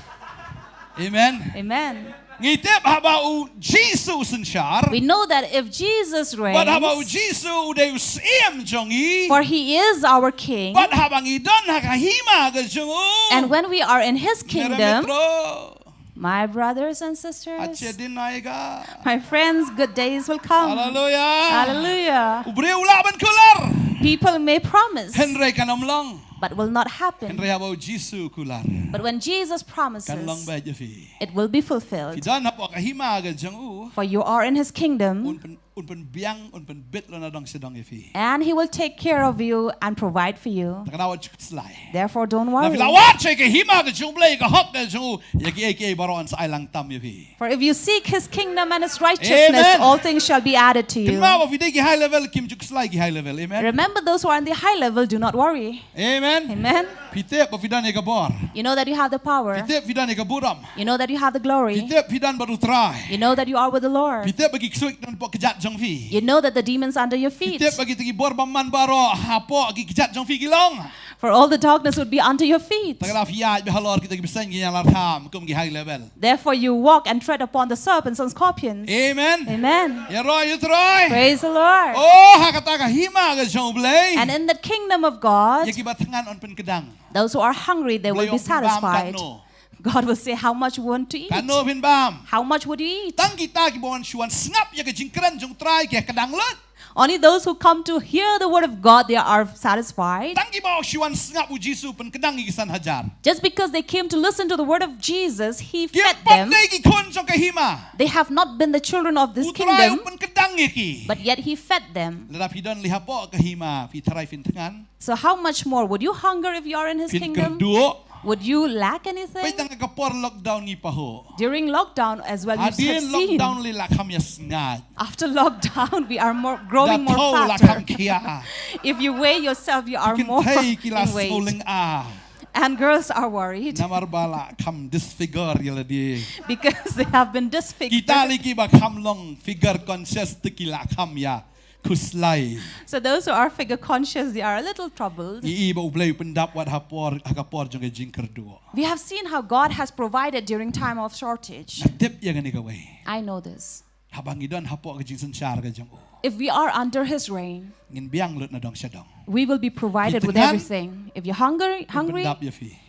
Amen. Amen. Ngi tip haba U Jisu u synshar. We know that if Jesus reigns, bad haba U Jisu u dei u Syiem jong ngi, for he is our king, bad haba ngi don ha ka hima ka jong u, and when we are in his kingdom, Mary Mitro, my brothers and sisters, at shadien aiga, my friends, good days will come. Hallelujah. Hallelujah. U briew u lah ban kular. People may promise, Hynrei kan ym long. But will not happen. Hynrei haba u Jisu u kular, But when Jesus promises, kan long beit ïa phi. It will be fulfilled. Phi don hapoh ka hima ka jong u. For you are in his kingdom. Un pyn, un pynbiang, un pynbit lana dong sha dong ïa phi. And he will take care of you and provide for you. Te kane wat ju khuslai. Therefore, don't Na phi worry. la wad sha ka hima ka jong u Blei, ka hok ka jong u, ïa kiei kiei baroh yn sa ai lang tam ïa phi. For if you seek his kingdom and his righteousness, Amen. All things shall be added to you. Kynmaw ba phi dei ki high level, kim ju khuslai ki high level. Amen. Remember those who are in the high level, do not worry. Amen. Amen. Phi tip ba phi don ïa ka bor. You know that you have the power. Phi tip phi don ïa ka burom. You know that you have the glory. Phi tip phi don bad u Trai. You know that you are with the Lord. Phi tip ba ki ksuid don hapoh kjat jong phi. You know that the demons under your Phi feet. Tip ba ki, ki bor bymman baroh hapoh ki kjat jong phi ki long. For all the darkness would be under your feet. Te lada phi ïaid bad halor kita ki bseiñ ki ïalar tham kum ki high level. Therefore, you walk and tread upon the serpents and scorpions. Amen. Amen. Ïaroh ïa u Trai. Praise the Lord. Oh, ha kata ka hima ka jong u Blei. And in the kingdom of God, Ïa kiba thngan yn pynkdang. Those who are hungry, they will be satisfied. Katno. God will say, "How much want to eat? Katno phin bam. How much would you eat?" Tang kita kiba wan shu wan sngap ïa ka jingkren jong u Trai ki kdang lut. Only those who come to hear the word of God, they are satisfied. Tang kiba wan shu wan sngap u Jisu pynkdang ïa ki san hajar. Just because they came to listen to the word of Jesus, he fed them. Kim pat dei ki khun jong ka hima. They have not been the children of this kingdom. U Trai u pynkdang ïa ki. But yet he fed them. Lada phi don lei hapoh ka hima, phi tharai phin thngan. So how much more would you hunger if you are in his kingdom? Phin kyrduh. Would you lack anything? Peit tang ha ka por lockdown ngi pahuh. During lockdown as well, you have seen. Hadien lockdown lei la kham ïasngaid. After lockdown, we are more, growing more fatter. Da thew la kham khia. If you weigh yourself, you are more in weight. Ki kynthei ki la sngewlyngngoh. And girls are worried. Namar ba la kham disfigure ïa lade. Because they have been disfigured. Kita lei kiba kham long figure conscious te ki la kham ïa khuslai. So those who are figure conscious, they are a little troubled. Ngi i ba U Blei u pyndap wat ha por, ha ka por jong ka jingkyrduh. We have seen how God has provided during time of shortage. Nga tip ïa kane kawei. I know this. Haba ngi don hapoh ka jingsynshar ka jong u. If we are under his reign, ngin biang lut na dong sha dong. We will be provided with everything. If you're hungry, hungry,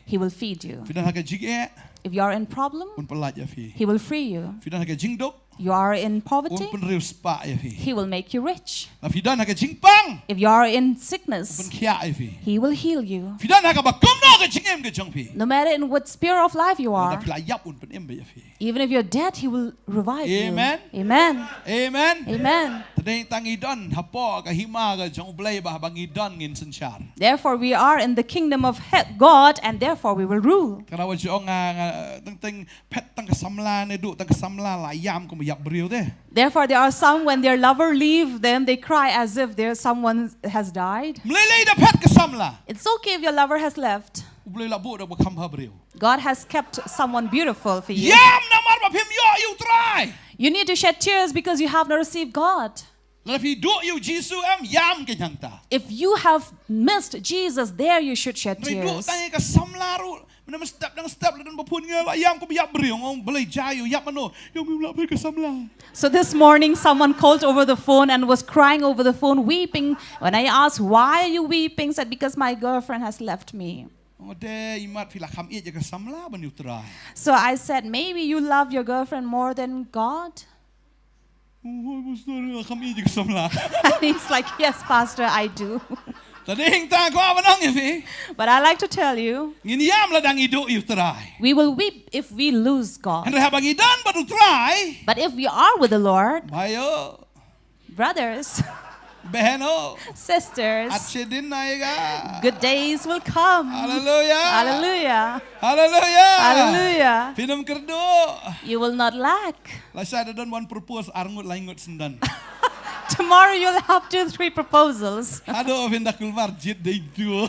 he will feed you. Phi don ha ka jingeh. If you are in problem, he will free you. Phi don ha ka jingduk. You are in poverty, he will make you rich. Phi don ha ka jingpang. If you are in sickness, he will heal you. Phi don ha kaba kumno ka jingim ka jong phi. No matter in what sphere of life you are, phi la ïap un pynim beit ïa phi. Even if you're dead, he will revive you. Amen. Amen. Amen. Amen. Te dei tang ngi don hapoh ka hima ka jong U Blei ba haba ngi don ngin synshar. Therefore, we are in the kingdom of he-, God, and therefore we will rule. Kata wat ju ong nga, nga teng teng phet tang ka samla ne duh tang ka samla la ïam kum ïap briew te. Therefore, there are some, when their lover leave them, they cry as if their someone has died. Mlei lei da phet ka samla. It's okay if your lover has left. U Blei la buh da ba kham ha briew. God has kept someone beautiful for you. Ïam namar ba phim ïoh ïa U Trai. You need to shed tears because you have not received God. Lada phi duh ïa U Jisu em, ïam kein hangta. If you have missed Jesus, there you should shed tears. Hynrei duh tang ïa ka samla ruh. Mynta mynstep dang step la don ba phone, nga la ïam kum ïap briew, nga ong balei jia ïa u, ïap mano? Ïa u, mem lah phet ka samla. So this morning, someone called over the phone and was crying over the phone, weeping. When I asked, "Why are you weeping?" said, "Because my girlfriend has left me." Nga ong, te imat phi la kham ïeit ïa ka samla ban ïa U Trai. So I said, "Maybe you love your girlfriend more than God." Oh, pastor, nga kham ïeit ïa ka samla. And he's like, "Yes, Pastor, I do." Te dei tang nga kwah ban ong ïa phi. But I like to tell you, ngin ïam lada ngi duh ïa U Trai. We will weep if we lose God. Hynrei haba ngi don bad U Trai. But if we are with the Lord, bhaiyo, brothers, bheno, sisters, achhe din aayega. Good days will come. Hallelujah. Hallelujah. Hallelujah. Hallelujah. Phin ym kyrduh. You will not lack. Lashai da don wan propose, ar ngut lai ngut syndon. Tomorrow you'll have two, three proposals. Haduh phin da kulmar jied dei duh.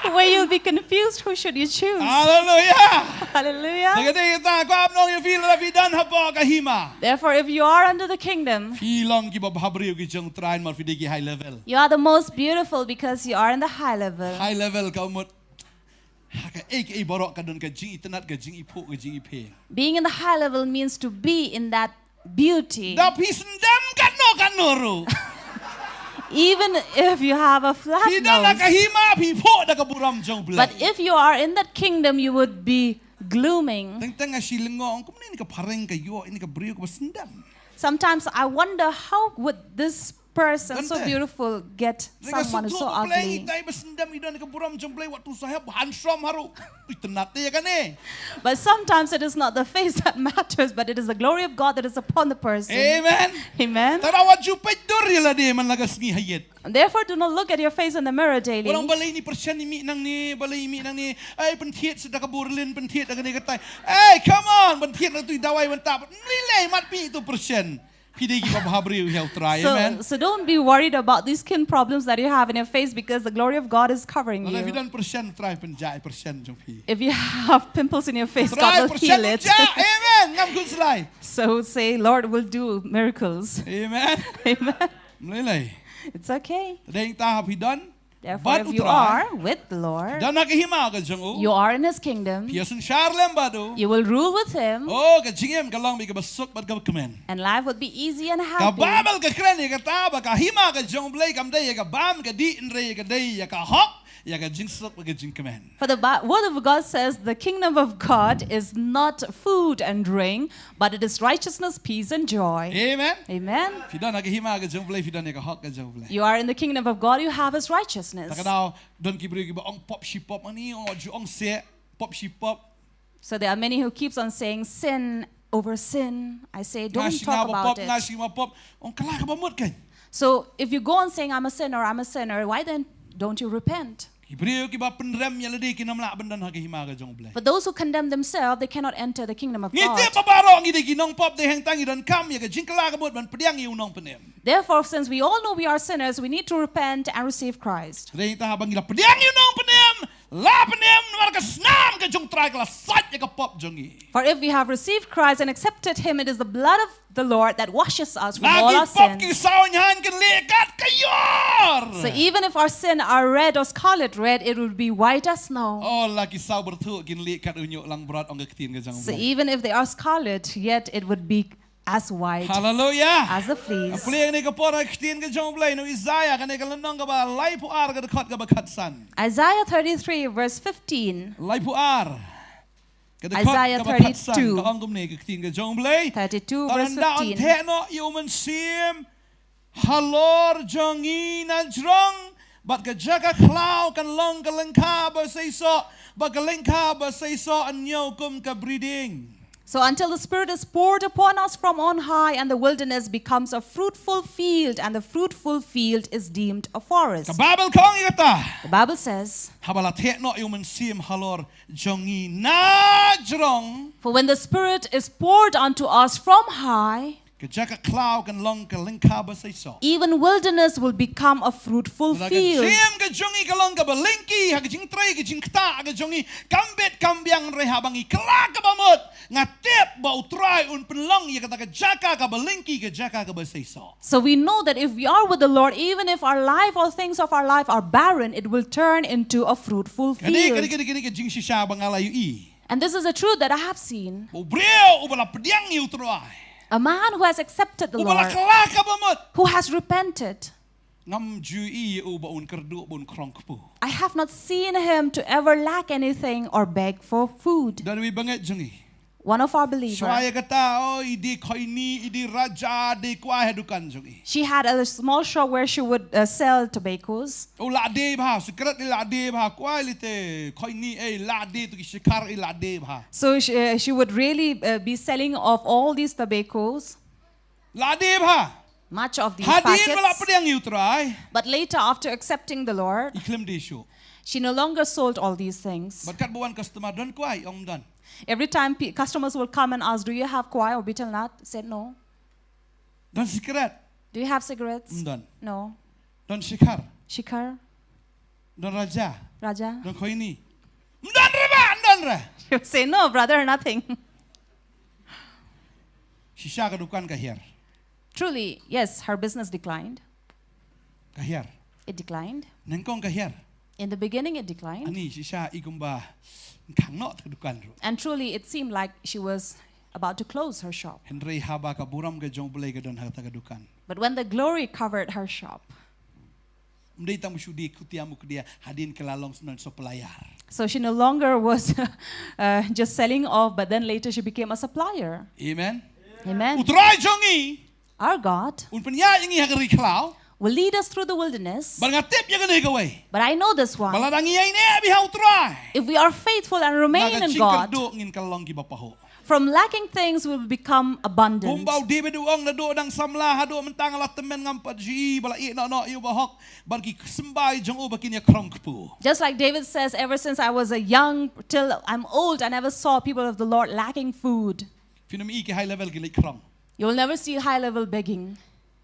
Where you'll be confused, who should you choose? Hallelujah. Hallelujah. Te ka dei tang nga kwah ban ong ïa phi, lada phi don hapoh ka hima. Therefore, if you are under the kingdom, phi long kiba bhabriew ki jong U Trai namar phi dei ki high level. You are the most beautiful because you are in the high level. High level ka mut ha kaei kaei baroh ka don ka jingitynnad, ka jingiphuh, ka jingiphieng. Being in the high level means to be in that beauty. Da phi syndem katno katno ruh. Even if you have a flat nose. Phi don ha ka hima, phi phuh da ka burom jong U Blei. But if you are in that kingdom, you would be glooming. Teng teng nga shu lyngngoh, ong kumne kane ka phareng ka ïoh ïa kane ka briew kaba syndem. Sometimes I wonder how would this person so beautiful, get someone who's so ugly. Dei ba syndon i don ka burom jong Blei wat tu sahep handsome haru. Itynnad te ïa kane. But sometimes it is not the face that matters, but it is the glory of God that is upon the person. Amen. Amen. Tara wat ju peit dur ïa lade man la ka sngi ha ïit. And therefore, do not look at your face in the mirror daily. Ba lei ni pyrshah i mih nangne, ba lei i mih nangne. Ai pynthied sa da ka burlin, pynthied da kane katai. Ai, come on, pynthied na tu i dawai ban tap. Mlei lei mat pi tu pyrshah. Phi dei kiba bha briew ïa U Trai, amen. So don't be worried about these skin problems that you have in your face, because the glory of God is covering you. Lada phi don pyrshah, U Trai pynjah ïa pyrshah jong phi. If you have pimples in your face, God will heal it. Amen. Ngam khun slai. So say, Lord will do miracles. Amen. Amen. Mlei lei. It's okay. Dei ta ha phi don. Therefore, if you are with the Lord, don ha ka hima ka jong u, you are in his kingdom, phi ïa synshar lem bad u, you will rule with him, oh, ka jingim ka long bad kaba suk bad kaba kmen. And life would be easy and happy. Ka Baibl ka kren ïa kata ba ka hima ka jong U Blei kam dei ïa ka bam ka dih, hynrei ka dei ïa ka hok, ïa ka jingsuk bad ka jingkmen. For the Bi- word of God says the kingdom of God is not food and drink, but it is righteousness, peace, and joy. Amen. Amen. Phi don ha ka hima ka jong U Blei, phi don ïa ka hok ka jong U Blei. You are in the kingdom of God, you have his righteousness. Ta ka daw don ki briew kiba ong pop shi pop, ani ong ju ong se pop shi pop. So there are many who keeps on saying sin over sin. I say, don't talk about it. Nga shi nga ba pop, nga shi nga ba pop. Ong kylla kaba mut kan. So if you go on saying, I'm a sinner, I'm a sinner, why then don't you repent? Ki briew kiba pynrem ïa lade kim lah ban don ha ka hima ka jong U Blei. For those who condemn themselves, they cannot enter the kingdom of God. Ngi tip ba baroh ngi dei ki nongpop, dei hangta ngi donkam ïa ka jingkylla ka mut ban pdiang ïa u Nongpynim. Therefore, since we all know we are sinners, we need to repent and receive Christ. Dei hangta haba ngi la pdiang ïa u Nongpynim, la pynim namar ka snam ka jong U Trai ka la sait ïa ka pop jong ngi. For if we have received Christ and accepted him, it is the blood of the Lord that washes us from all our sins. La ki pop ki saw ñiain kin leh kat ka ïor. So even if our sin are red or scarlet red, it will be white as snow. Oh, la ki saw byrthuh kin leh kat u ñiuh langbrot, ong ka ktien ka jong U Blei. So even if they are scarlet, yet it would be as white as the fleece. Hallelujah. Pule ïa kane ka por ha ka ktien ka jong U Blei na u Isaiah, kane ka lynnong kaba laiphew ar, ka dkhot kaba khatsan. Isaiah thirty-three, verse fifteen. Laiphew ar. Ka dkhot kaba khatsan, ka ong kumne ka ktien ka jong U Blei. Isaiah thirty-two, thirty-two, verse fifteen. Tang haba un theh noh ïa u Mynsiem halor jong ngi na jrong, bad ka jaka khlaw kan long ka lyngkha ba seisoh, bad ka lyngkha ba seisoh yn ñiew kum ka bri dieng. So until the Spirit is poured upon us from on high, and the wilderness becomes a fruitful field, and the fruitful field is deemed a forest. Ka Baibl ka ong ïa kata. The Bible says, haba la theh noh ïa u Mynsiem halor jong ngi na jrong. For when the Spirit is poured unto us from high, ka jaka khlaw kan long ka lyngkha ba seisoh. Even wilderness will become a fruitful field. Ka jingim ka jong ngi ka long kaba lyngkhi, ha ka jingtrei ka jingktah ka jong ngi kam bit kam biang, hynrei haba ngi kylla kaba mut, nga tip ba U Trai un pynlong ïa kata ka jaka kaba lyngkhi ka jaka kaba seisoh. So we know that if we are with the Lord, even if our life or things of our life are barren, it will turn into a fruitful field. Kane, kane, kane, kane ka jingshisha ba nga la ïohi. And this is a truth that I have seen. Ba u briew uba la pdiang ïa U Trai. A man who has accepted the Lord, uba la kylla kaba mut, who has repented. Ngam ju ïohi ïa u ba un kyrduh, ba un khrong kpu. I have not seen him to ever lack anything or beg for food. Don uwei bangeit jong ngi. One of our believers. Shuwa ïa kata, oh, i die khoini, i die raja, die kwai ha dukan jong i. She had a small shop where she would, uh, sell tobaccos. Oh, la die bha, sikret i la die bha, kwai lite, khoini, eh, la die tu ki shikhar i la die bha. So she, uh, she would really, uh, be selling of all these tobaccos. La die bha. Much of these packets. Hadien ba la pdiang ïa U Trai. But later, after accepting the Lord, i khlem die shuh. She no longer sold all these things. Bad katba wan customer, don kwai, ong ym don. Every time pe- customers will come and ask, do you have kwai or betel nut? Said no. Don sikret? Do you have cigarettes? Ym don. No. Don shikhar? Shikhar. Don raja? Raja. Don khoini? Ym don re ba, ym don re. You say, no, brother, nothing. Shisha ka dukan ka hiar. Truly, yes, her business declined. Ka hiar. It declined. Nyngkong ka hiar. In the beginning, it declined. Ani shisha i kumba khang noh ka dukan ruh. And truly, it seemed like she was about to close her shop. Hynrei haba ka burom ka jong U Blei ka don ha kata ka dukan. But when the glory covered her shop, ym dei tang ba shu die khutia mukhdia, hadien ka la long syndon supplier. So she no longer was, uh, just selling off, but then later she became a supplier. Amen. Amen. U Trai jong ngi, our God, un pynïaid ïa ngi ha ka ri khlaw. will lead us through the wilderness. Bad nga tip ïa kane kawei. But I know this one. Ba lada ngi ïaineh bad ha U Trai, If we are faithful and remain na ka in God, jingkyrduh ngin kylla long kiba pahuh. From lacking things, we will become abundant. Kumba u David u ong, naduh dang samla haduh mynta nga la tymmen, ngam pat ju i ba la ïeh noh noh ïa u bahok. Bad ki symbai jong u ba kin ïa khrong kpu. Just like David says, "Ever since I was a young till I'm old, I never saw people of the Lord lacking food." Phin ym i ki high level ki leit khrong. You will never see high level begging.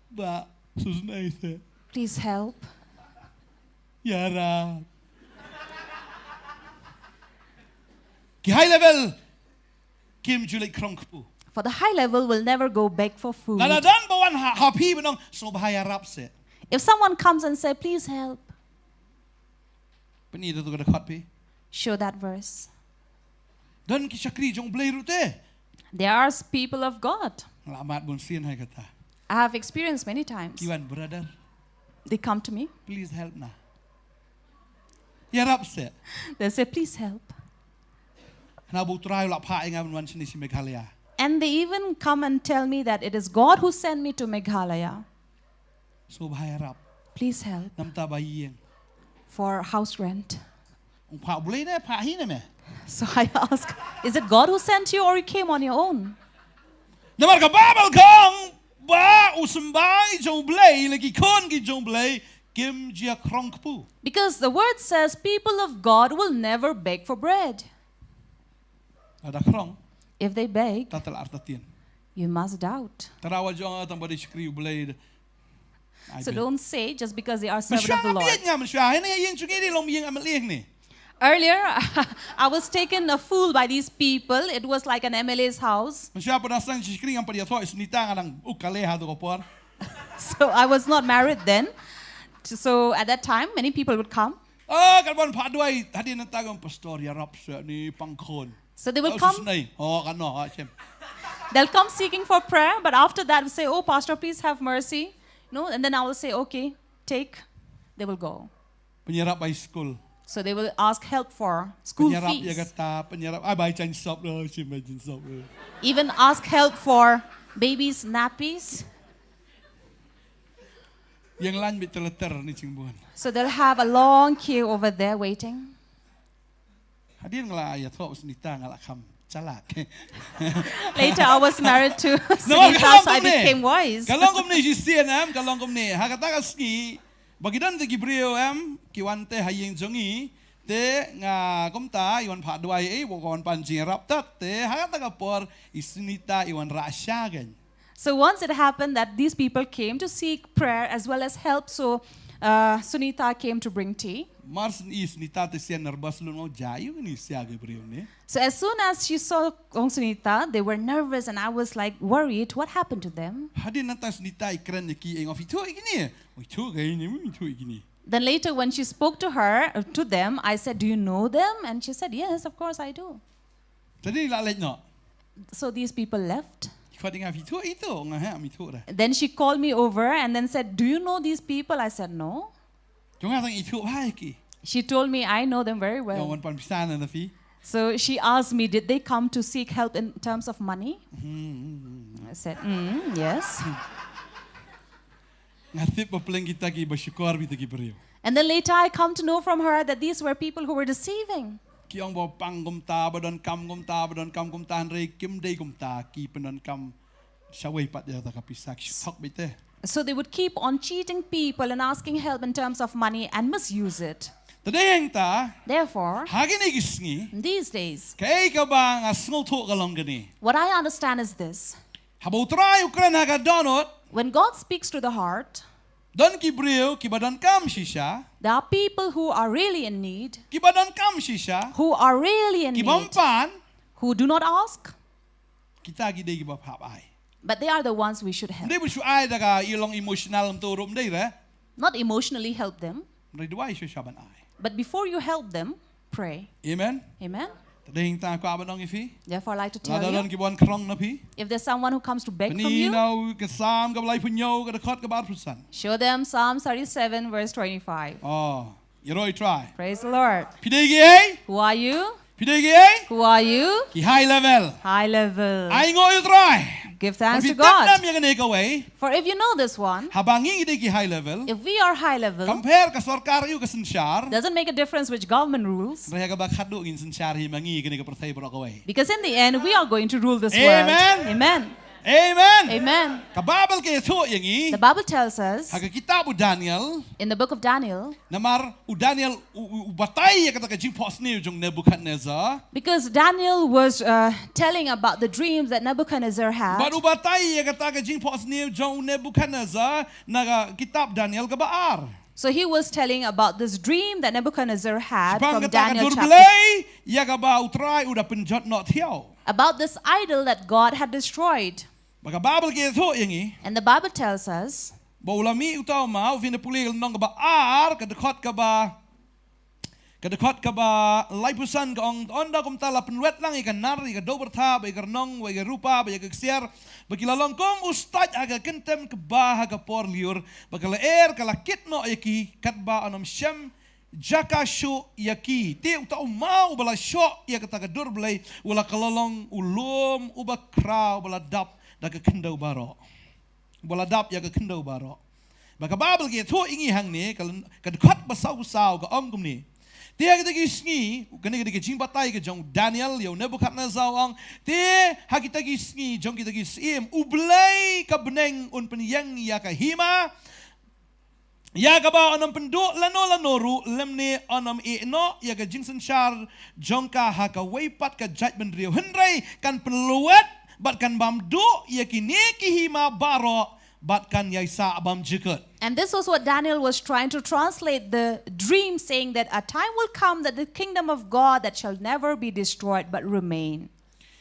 Ba, susnai se. Please help. Ïarap. Ki high level kim ju leit khrong kpu. For the high level will never go beg for food. Lada don ba wan ha, ha phi ban ong, sngewbha ïarap se. If someone comes and say, "Please help," Pyni da tu ka dkhot phi. Show that verse. Don ki shakri jong Blei ruh te. There are people of God. Nga la mad bun sien ha kata. I have experienced many times. Ki wan, brother, They come to me. Please help na. Ïarap se. They say, "Please help." Hana ba U Trai u la phah ïa nga ban wan shane shi Meghalaya. And they even come and tell me that it is God who sent me to Meghalaya. Sngewbha ïarap. Please help Namta ba ïing. For house rent. Ong, phah U Blei ne, phah hi ne me? So I ask, "Is it God who sent you or you came on your own?" Namar ka Baibl ka ong ba u symbai jong U Blei, lane ki khun ki jong U Blei, kim ju ïa khrong kpu. Because the word says people of God will never beg for bread. Lada khrong, If they beg, ta tla artatien. You must doubt. Tara wa jong tang ba dei shakri U Blei. So don't say just because they are servant of the Lord. Mynshuwa nga, mynshuwa hangne ïing jong ngi dei long ïing M L A hangne. Earlier, I was taken a fool by these people. It was like an M L A's house. Mynshuwa pat da sdang shakri ngam pat ïathoh ïa Sunita, nga dang u kale ha tu ka por. So I was not married then. So at that time, many people would come. Ah, kan ban phah duwai, hadien nangta ka ong, "Pastor, ïarap se ne pang khun." So they will Oh, come. Susnai. Oh, kan no, ah, shem. They'll come seeking for prayer, but after that, we say, "Oh, Pastor, please have mercy." No, and then I will say, "Okay, take." They will go. Pynïarap bai skul. So they will ask help for school Pynïarap ïa fees. Kata, pynïarap. Ai, bai jainsop lo, shem bai jainsop lo. Even ask help for babies' nappies. Ïeng lain beit tylli ter ne jingbun. So they'll have a long queue over there waiting. Hadien nga la ïathoh Sunita nga la kham chalak. Later, I was married to No, Sunita, ka long so I kumne. Became wise. Ka long kumne shisien em, ka long kumne. Ha kata ka sngi, ba ki don te ki briew em, ki wan te ha ïing jong ngi. Te nga kumta, i wan phah duwai, eh, wa ka wan pan jingïarap tat. Te ha kata ka por, i Sunita, i wan rah sha kein. So once it happened that these people came to seek prayer as well as help, so uh, Sunita came to bring tea. Mar syn i Sunita te sien nervous lun, nga ong, "Jia ïa kine sia ki briew ne." So as soon as she saw Kong Sunita, they were nervous, and I was like worried, what happened to them? Hadien nangta Sunita i kren ïa ki, i ong, "Phi ithuh ïa kine?" "Ong, ithuh ïa kine, ithuh ïa kine." Then later when she spoke to her, uh, to them, I said, "Do you know them?" And she said, "Yes, of course I do." Te dei la leit noh. So these people left. Ki khot ïa nga, "Phi ithuh ito?" Nga, "Heh, ngam ithuh re." Then she called me over and then said, "Do you know these people?" I said, "No." Te nga, "Tang ithuh bha ïa ki." She told me, "I know them very well." Ïa, wan pan pisa na phi. So she asked me, "Did they come to seek help in terms of money?" I said, "Mm, yes." Nga tip ba pleng kita ki ba shukor beit ki briew. And then later I come to know from her that these were people who were deceiving. Ki ong ba pang kumta, ba donkam kumta, ba donkam kumta, hynrei kim dei kumta, ki pyndonkam shawei pat ïa kata ka pisa, ki shu thok beit te. So they would keep on cheating people and asking help in terms of money and misuse it. Te dei hangta, therefore, ha kine ki sngi, these days, kaei kaba nga sngewthuh ka long kane. What I understand is this. Haba U Trai u kren ha ka dohnud, when God speaks to the heart, don ki briew kiba donkam shisha. There are people who are really in need, kiba donkam shisha, who are really in need, kiba ym pan, who do not ask. Kita ki dei kiba hap ai. But they are the ones we should help. Ym dei ba shu ai da ka ïa long emotional, ym to ruh ym dei re. Not emotionally help them. Ym dei, duwai shuh sha ban ai. But before you help them, pray. Amen. Amen. Te dei hangta nga kwah ban ong ïa phi. Therefore, I like to tell you, lada don ki wan khrong na phi, if there's someone who comes to beg from you, pyni na u ka Salm kaba laiphew hynñiew, ka dkhot kaba arphew san. Show them Psalm thirty-seven, verse twenty-five. Oh, ïaroh ïa U Trai. Praise the Lord. Phi dei kiei? Who are you? Phi dei kiei? Who are you? Ki high level. High level. Ainguh ïa U Trai. Give Haba thanks phi to God. tip nam ïa kane kawei, For if you know this one, haba ngi dei ki high level, if we are high level, compare ka sorkar ïa u ka synshar, doesn't make a difference which government rules. Hynrei ha kaba khadduh ngin synshar hi ma ngi kane ka pyrthei baroh kawei. Because in the end, we are going to rule this Amen. world. Amen. Amen. Amen. Ka Baibl ka ïathuh ïa ngi. The Bible tells us Ha ka kitab u Daniel. in the book of Daniel, Namar u Daniel u, u, u batai ïa kata ka jingphohsniew jong Nebuchadnezzar. Because Daniel was uh, telling about the dreams that Nebuchadnezzar had. Bad u batai ïa kata ka jingphohsniew jong u Nebuchadnezzar na ka kitab Daniel kaba ar. So he was telling about this dream that Nebuchadnezzar had Shaphang from kata ka Daniel dur chapter. Blei ïa kaba u Trai u da pynjot noh thiaw. About this idol that God had destroyed. Ba ka Baibl ka ïathuh ïa ngi. And the Bible tells us Ba u la mih uta u maw, phin da pule ka lynnong kaba ar, ka dkhot kaba, ka dkhot kaba laiphew san ka ong, ynda kumta la pynwet lang ïa ka nar, ïa ka dewbyrtha, bad ïa ka rnong, bad ïa ka rupa, bad ïa ka ksiar, ba ki la long kum u stait ha ka kyntem kba ha ka por lyiur, ba ka lyer ka la kit noh ïa ki, katba yn ym shem jaka shuh ïa ki. Te uta u maw uba la shoh ïa kata ka dur blei, u la kylla long u lum uba khraw, uba la dap da ka khyndew baroh. Uba la dap ïa ka khyndew baroh. Ba ka Baibl ka ïathuh ïa ngi hangne, ka lyn-, ka dkhot ba saw saw ka ong kumne. Te ha kita ki sngi, kane ka dei ka jingbatai ka jong u Daniel ïa u Nebuchadnezzar, u ong. Te ha kita ki sngi jong kita ki syiem, U Blei ka bneng un pynïeng ïa ka hima, ïa kaba yn ym pynduh lano lano ruh, lymne yn ym ïeh noh ïa ka jingsynshar jong ka ha kawei pat ka jaitbynriew, hynrei kan pynlwet bad kan bam duh ïa kine ki hima baroh bad kan ïaisah bymjukut. And this was what Daniel was trying to translate the dream, saying that a time will come that the kingdom of God that shall never be destroyed but remain.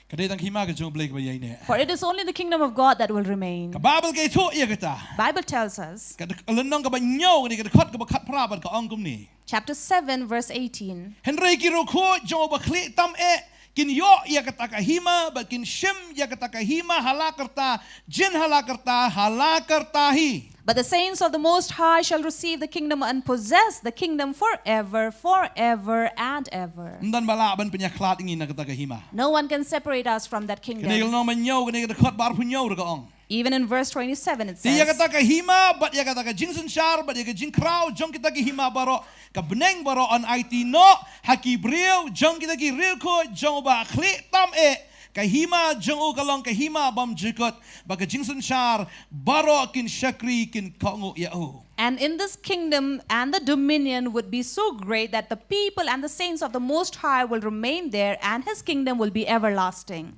Ka dei tang ka hima ka jong U Blei kaba ïaineh. For it is only the kingdom of God that will remain. Ka Baibl ka ïathuh ïa kata. Bible tells us, Ka dk-, lynnong kaba hynñiew, kane ka dkhot kaba khatphra bad ka ong kumne. Chapter seven, verse eighteen. Hynrei ki riewkhuid jong uba khlieh tam eh kin ïoh ïa kata ka hima, bad kin shim ïa kata ka hima ha la karta, jin ha la karta, ha la karta hi. But the saints of the Most High shall receive the kingdom and possess the kingdom forever, forever and ever. Ym don ba lah ban pynïakhlad ïa ngi na kata ka hima. No one can separate us from that kingdom. Kane ka lynnong ba hynñiew, kane ka dkhot ba arphew hynñiew ruh ka ong. Even in verse twenty-seven it Te ïa says, kata ka hima, bad ïa kata ka jingsynshar, bad ïa ka jingkhraw jong kita ki hima baroh, ka bneng baroh yn aiti noh ha ki briew jong kita ki riewkhuid jong uba khlieh tam eh. Ka hima jong u ka long ka hima bymjukut, bad ka jingsynshar baroh kin shakri, kin kohnguh ïa u. And in this kingdom and the dominion would be so great that the people and the saints of the Most High will remain there, and his kingdom will be everlasting.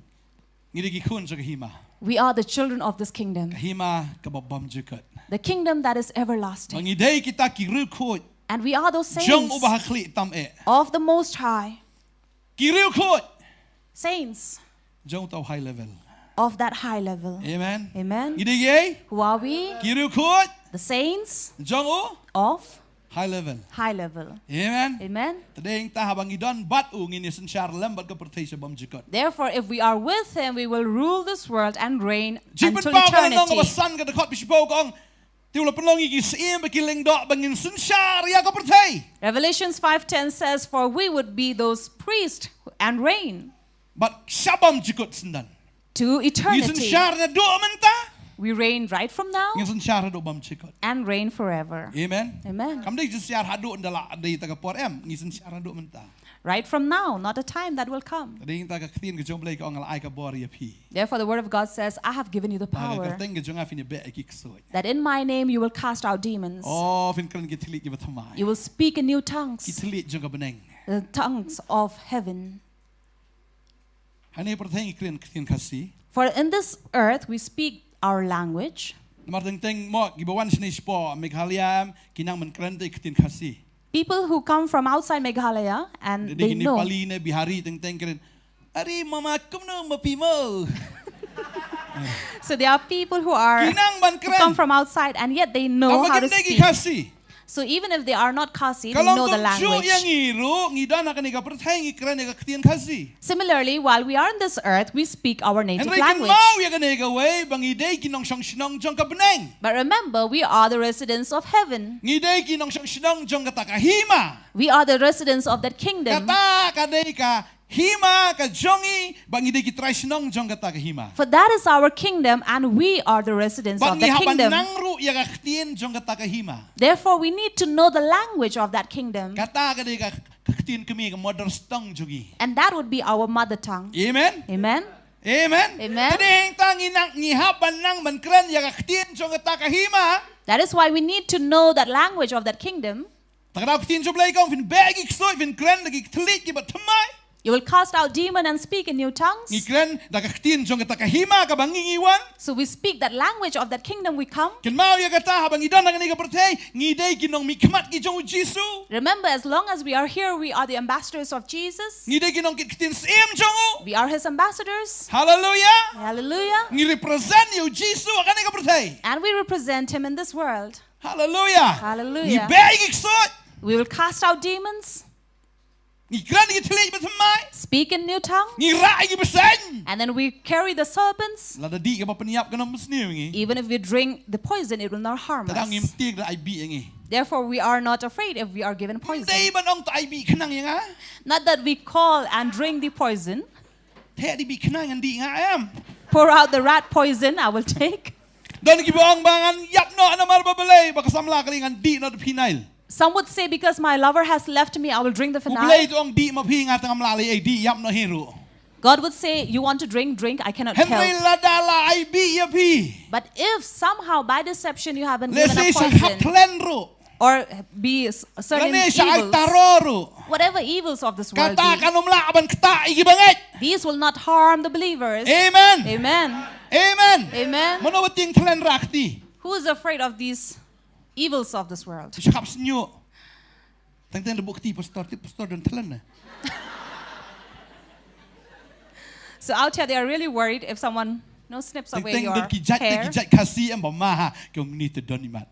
Ngi dei ki khun jong ka hima. We are the children of this kingdom, Ka hima kaba bymjukut. The kingdom that is Ba everlasting. ngi dei kita ki riewkhuid And we are those jong saints uba ha khlieh tam eh. Of the Most High. Ki riewkhuid Saints jong uta u high level. Of that high level. Amen. Amen. Ngi dei ki? Who are we? Ki riewkhuid The saints jong u of high level. High level. Amen. Amen. Te dei nangta haba ngi don bad u ngin ïasynshar lem bad ka pyrthei sha bymjukut. Therefore, if we are with him, we will rule this world and reign until eternity. Jingpynpaw ka lynnong kaba san ka dkhot ba shiphew ka ong. Te u la pynlong ïa ki syiem bad ki lyngdoh ba ngin synshar ïa ka pyrthei. Revelations five ten says, "For we would be those priests and reign." Bad sha bymjukut syndon. To eternity. Ngi synshar naduh mynta. We reign right from now. Ngi synshar naduh bymjukut. And reign forever. Amen. Amen. Kam dei synshar haduh ynda la dei ta ka por em, ngi synshar naduh mynta. Right from now, not a time that will come. Te dei nangta ka ktien ka jong U Blei ka ong nga la ai ka bor ïa phi. Therefore, the word of God says, "I have given you the power." Ba ha ka kyrteng ka jong nga phin ïabeh ïa ki ksuid. That in my name you will cast out demons. Oh, phin kren ki thylliej kiba thymmai. You will speak in new tongues. Ki thylliej jong ka bneng. The tongues of heaven. Hangne ha pyrthei ngi kren ktien Khasi. For in this earth we speak our language. Namar teng teng mo kiba wan shane shapoh Meghalaya em ki nang ban kren te ktien Khasi. People who come from outside Meghalaya and they know. Nepali ne Bihari teng teng kren. Are mama kumno ma phi mo. So there are people who are, ki nang ban kren, who come from outside and yet they know how to speak. Tang ba kim dei ki Khasi. So even if they are not Khasi, they know the language. Ka long kumjuh ïa ngi ruh, ngi don ha kane ka pyrthei ngi kren ïa ka ktien Khasi. Similarly, while we are on this earth, we speak our native language. Hynrei kynmaw ïa kane kawei ba ngi dei ki nongshong shnong jong ka bneng. But remember, we are the residents of heaven. Ngi dei ki nongshong shnong jong kata ka hima. We are the residents of that kingdom. Kata ka dei ka Hima ka jong ngi, ba ngi dei ki trai shnong jong kata ka hima. For that is our kingdom, and we are the residents of the kingdom. Ba ngi hap ban nang ruh ïa ka ktien jong kata ka hima. Therefore, we need to know the language of that kingdom. Kata ka dei ka, ka ktien kmie, ka mother tongue jong ngi. And that would be our mother tongue. Amen. Amen. Amen. Amen. Te dei hangta ngi nang, ngi hap ban nang ban kren ïa ka ktien jong kata ka hima. That is why we need to know that language of that kingdom. Te ka daw ka ktien jong U Blei ka ong, phin beh ïa ki ksuid, phin kren da ki thylliej kiba thymmai. You will cast out demon and speak in new tongues. Ngi kren da ka ktien jong kata ka hima kaba ngi ngi wan. So we speak that language of that kingdom we come. Kynmaw ïa kata, haba ngi don ha kane ka pyrthei, ngi dei ki nongmihkhmat ki jong U Jisu. Remember, as long as we are here, we are the ambassadors of Jesus. Ngi dei ki nongkit ktien syiem jong u. We are his ambassadors. Hallelujah. Hallelujah. Ngi represent ïa U Jisu ha kane ka pyrthei. And we represent him in this world. Hallelujah. Hallelujah. Ngi beh ïa ki ksuid. We will cast out demons. Ngi kren ïa ki thylliej ba thymmai. Speak in new tongue. Ngi rah ïa ki bseiñ. And then we carry the serpents. Lada dih kaba pynïap kan ym sniew ïa ngi. Even if we drink the poison, it will not harm us. Te dang ngim tieng da ai bih ïa ngi. Therefore, we are not afraid if we are given poison. Dei ban ong to ai bih khnang ïa nga. Not that we call and drink the poison. Theh da bih khnang ngan dih nga em. Pour out the rat poison, I will take. Don kiba ong ba ngan ïap noh namar ba balei ba ka samla ka la ïa ngan dih noh da phenyl. Some would say, "Because my lover has left me, I will drink the phenyl." U Blei u ong dih ma phi, nga tang ngam lah leh ei, dih ïap noh hi ruh. God would say, "You want to drink, drink, I cannot help." Hynrei lada la ai bih ïa phi. But if somehow by deception you have been given a poison, lehse sa hap thlen ruh, or be s-, certain evils, lane sa ai taro ruh, whatever evils of this world be, kata kan ym lah ban ktah ïa ki bangeit. These will not harm the believers. Amen. Amen. Amen. Amen. Mano ba tieng thlen rah kti? Who is afraid of these evils of this world? Sa hap sniew. Teng teng da buh kti pastor, tip pastor don thlen na. So out here they are really worried if someone, you know, snips away your hair. Teng teng don ki jait, ki jait Khasi em ba ma ha, ki ong ni te don imat.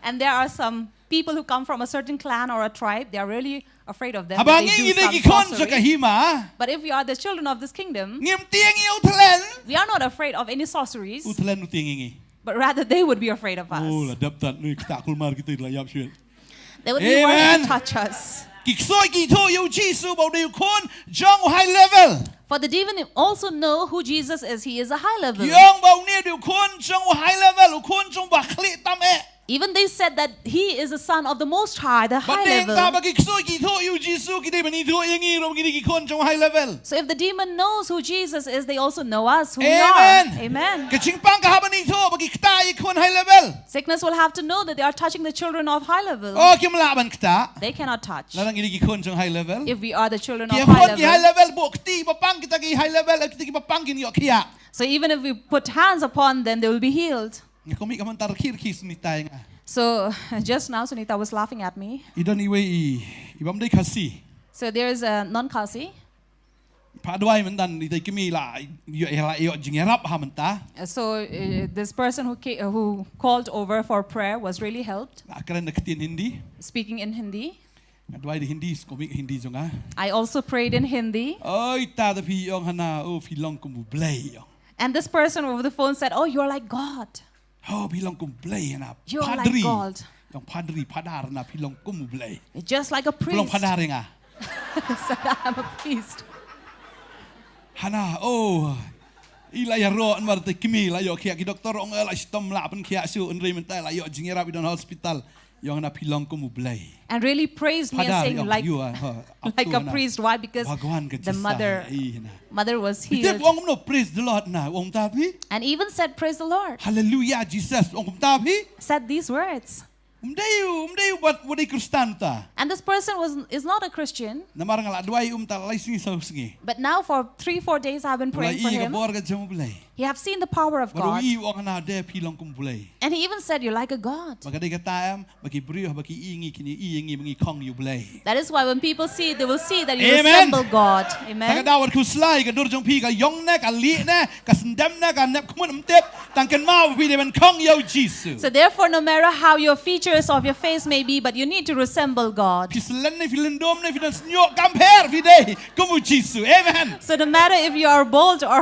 And there are some people who come from a certain clan or a tribe, they are really afraid of them, that they do some sorcery. Haba ngi ngi dei ki khun jong ka hima. But if we are the children of this kingdom, ngim tieng ïa u thlen. We are not afraid of any sorceries. U thlen u tieng ïa ngi. But rather they would be afraid of us. Oh, la dep tat nui ktah kulmar kita la ïap shuh. They would be worried to touch us. Amen. Ki ksuid ki ithuh ïa u Jisu ba u dei u khun jong u high level. For the demon also know who Jesus is. He is a high level. Ki ong ba une u dei u khun jong u high level, u khun jong ba khlieh tam eh. Even they said that he is the son of the Most High, the high level. Bad dei hangta ba ki ksuid ki ithuh ïa u Jisu, ki dei ban ithuh ïa ngi ruh ba ngi dei ki khun jong u high level. So if the demon knows who Jesus is, they also know us, who we are. Amen. Amen. Ka jingpang ka hap ban ithuh ba ki ktah ïa ki khun high level. Sickness will have to know that they are touching the children of high level. Oh, kim lah ban ktah. They cannot touch. Lada ngi dei ki khun jong high level. If we are the children of high level. Ki khun ki high level, buh kti ba pang kita ki high level, kita kiba pang kin ïoh khiah. So even if we put hands upon them, they will be healed. Nga kumne ka mynta rkhie rkhie Sunita ïa nga. So just now Sunita was laughing at me. I don iwei i, i bym dei Khasi. So there is a non-Khasi. Phah duwai mynta, ita i kmie la ïoh, la ïoh jingïarap ha mynta. Uh, so uh, this person who ca-, uh, who called over for prayer was really helped. La kren da ka ktien Hindi. Speaking in Hindi. Nga duwai da Hindi, sngewbha Hindi jong nga. I also prayed in Hindi. Oi, ta da phi ong hana, oh, phi long kum u Blei ong. And this person over the phone said, "Oh, you're like God." Oh, phi long kum u Blei hana. You're like God. Padri. Ong padri, padar hana, phi long kum u Blei. Just like a priest. Phi long padar ïa nga. Said, "I'm a priest." Hana, oh. I la ïaroh namar te kmie la ïoh khiah, ki doktor ong la shitom lah pynkhiah shuh, hynrei mynta la ïoh jingïarap, i don hospital. Ong hana phi long kum u Blei. And really praised me and saying, like, like a priest. Why? Because the mother, mother was healed. Ong kumno, praise the Lord na, ong ta phi. And even said, "Praise the Lord." Hallelujah, Jesus, ong kumta phi. Said these words. Um dei u, um dei u bad u dei Khristan ta. And this person was, is not a Christian. Namar nga la duwai um ta lai sngi saw sngi. But now for three, four days I've been praying for him. Ka bor ka jong u Blei. He have seen the power of God. Bad u ong hana de phi long kum u Blei. And he even said, "You're like a God." Bad ka dei kata em, ba ki briew ba ki i ïa ngi kin i ïa ngi ba ngi khong ïa u Blei. That is why when people see, they will see that you resemble God. Amen. Amen. Ta ka daw wat khuslai ka dur jong phi ka ïong ne, ka lieh ne, ka syndem ne, ka nep khmut ym tip, tang kynmaw ba phi dei ban khong ïa u Jisu. So therefore, no matter how your features of your face may be, but you need to resemble God. Phi slen ne, phi lyndum ne, phi don snieh, kam pher, phi dei kum u Jisu. Amen. So no matter if you are bald or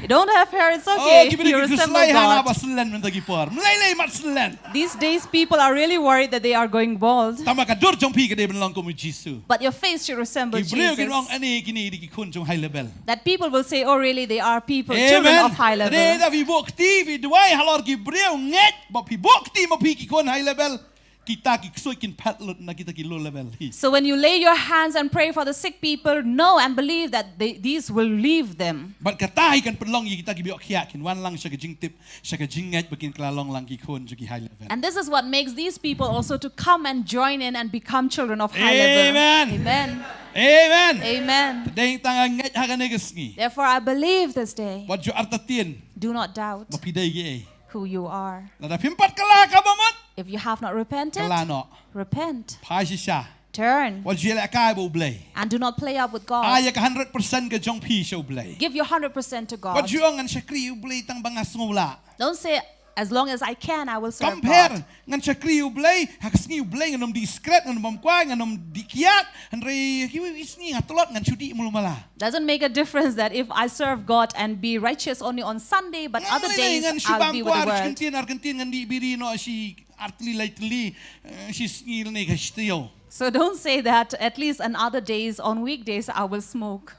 you don't have Hair, it's okay. Oh, ki briew ki khuslai hana ba slem mynta ki por. Mlei lei mat slem. These days, people are really worried that they are going bald. Tangba ka dur jong phi ka dei ban long kum u Jisu. But your face should resemble Jesus. Ki briew kin ong, "Ani kine dei ki khun jong high level." That people will say, "Oh, really, they are people, children of high level." Amen. Te lada phi buh kti, phi duwai halor ki briew, ngeit ba phi buh kti ma phi ki khun high level, kita ki ksuid kin phet lut na kita ki low level hi. So when you lay your hands and pray for the sick people, know and believe that they, these will leave them. Bad kata hi kan pynlong ïa kita ki briew khiah kin wan lang sha ka jingtip, sha ka jingngeit, ba kin kylla long lang ki khun jong ki high level. And this is what makes these people also to come and join in and become children of high level. Amen. Amen. Amen. Amen. Te dei tang nga ngeit ha kane ka sngi. Therefore, I believe this day. Wat ju artatien. Do not doubt. Ba phi dei kiei. Who you are. Lada phim pat kylla ka bamut. If you have not repented, kylla noh. Repent. Phai shisha. Turn. Wat ju ïalehkai bad U Blei. And do not play up with God. Ai ïa ka hundred percent ka jong phi sha U Blei. Give your hundred percent to God. Wat ju ong ngan shakri U Blei tang ba nga sngew lah. Don't say, "As long as I can, I will serve God." Kam pher, ngan shakri U Blei, ha ka sngi U Blei ngan ym dih sikret, ngan ym bam kwai, ngan ym dih kiad, hynrei kiwei ki sngi nga tlot ngan shu dih mluh mala. Doesn't make a difference that if I serve God and be righteous only on Sunday, but other days I'll be with the world. Ngan lei ngan shu bam kwai, ar kyntien, ar kyntien ngan dih biri noh shi ar tylli lai tylli, eh, shi sngi lane ka shi taïew. So don't say that at least on other days, on weekdays, I will smoke.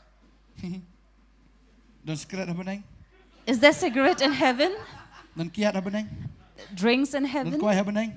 Don sikret ha bneng? Is there cigarette in heaven? Don kiad ha bneng? Drinks in heaven? Don kwai ha bneng?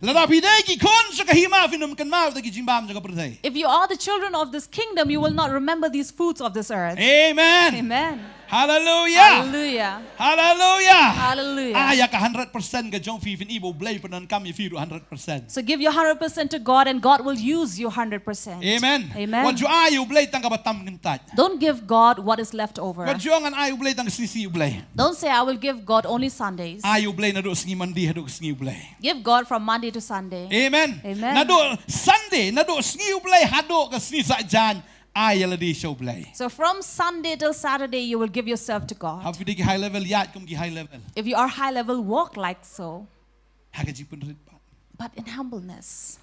Lada phi dei ki khun sha ka hima, phin ym kynmaw ïa ki jingbam jong ka pyrthei. If you are the children of this kingdom, you will not remember these foods of this earth. Amen. Amen. Hallelujah. Hallelujah. Hallelujah. Hallelujah. Ai ïa ka hundred percent ka jong phi, phin ïohi ba U Blei u pyndonkam ïa phi ruh hundred percent. So give your hundred percent to God and God will use you hundred percent. Amen. Amen. Wat ju ai ïa U Blei tang kaba tam kyntait. Don't give God what is left over. Wat ju ong ngan ai ïa U Blei tang ka sngi U Blei. Don't say, "I will give God only Sundays." Ai ïa U Blei naduh sngi Monday haduh ka sngi U Blei. Give God from Monday to Sunday. Amen. Amen. Naduh Sunday, naduh sngi U Blei haduh ka sngi Saitjaiñ, ai ïa lade sha U Blei. So from Sunday till Saturday, you will give yourself to God. Haba phi dei ki high level, ïaid kum ki high level. If you are high level, walk like so. Ha ka jingpynrit pat. But in humbleness.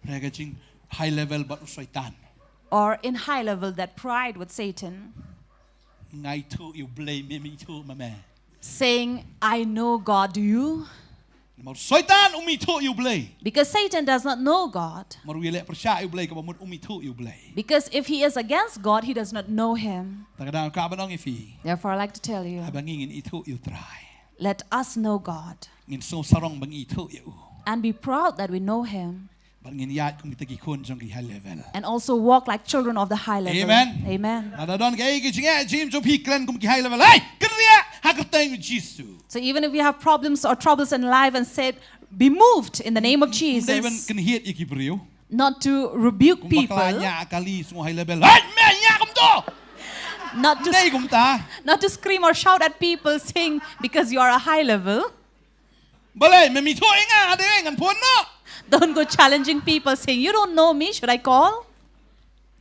Ha ka jing high level bad u Soitan. Or in high level, that pride with Satan. Nga ithuh ïa U Blei, me me ithuh ma me. Saying, "I know God, do you?" Namar u Soitan um ithuh ïa U Blei. Because Satan does not know God. Namar u ïaleh pyrshah ïa U Blei, kaba mut um ithuh ïa U Blei. Because if he is against God, he does not know him. Te nga kwah ban ong ïa phi. Therefore, I like to tell you, haba ngi ngin ithuh ïa U Trai, let us know God. Ngin sngew sarong ba ngi ithuh ïa u. And be proud that we know him. Bad ngin ïaid kum kita ki khun jong ki high level. And also walk like children of the high level. Amen. Amen. Lada don kaei ka jingeh jingim jong phi kren kum ki high level, hei, kynriah ha ka kyrteng Jisu. So even if you have problems or troubles in life and said, "Be moved in the name of Jesus." Ym dei ban kynhied ïa ki briew. Not to rebuke people. Kumba ka la ñiah kali sngew high level, hei, me ñiah kumto. Not to, ym dei kumta. Not to scream or shout at people saying, "Because you are a high level." Balei, mem ithuh ïa nga, ha dei ngan phone noh. Don't go challenging people saying, "You don't know me, should I call?"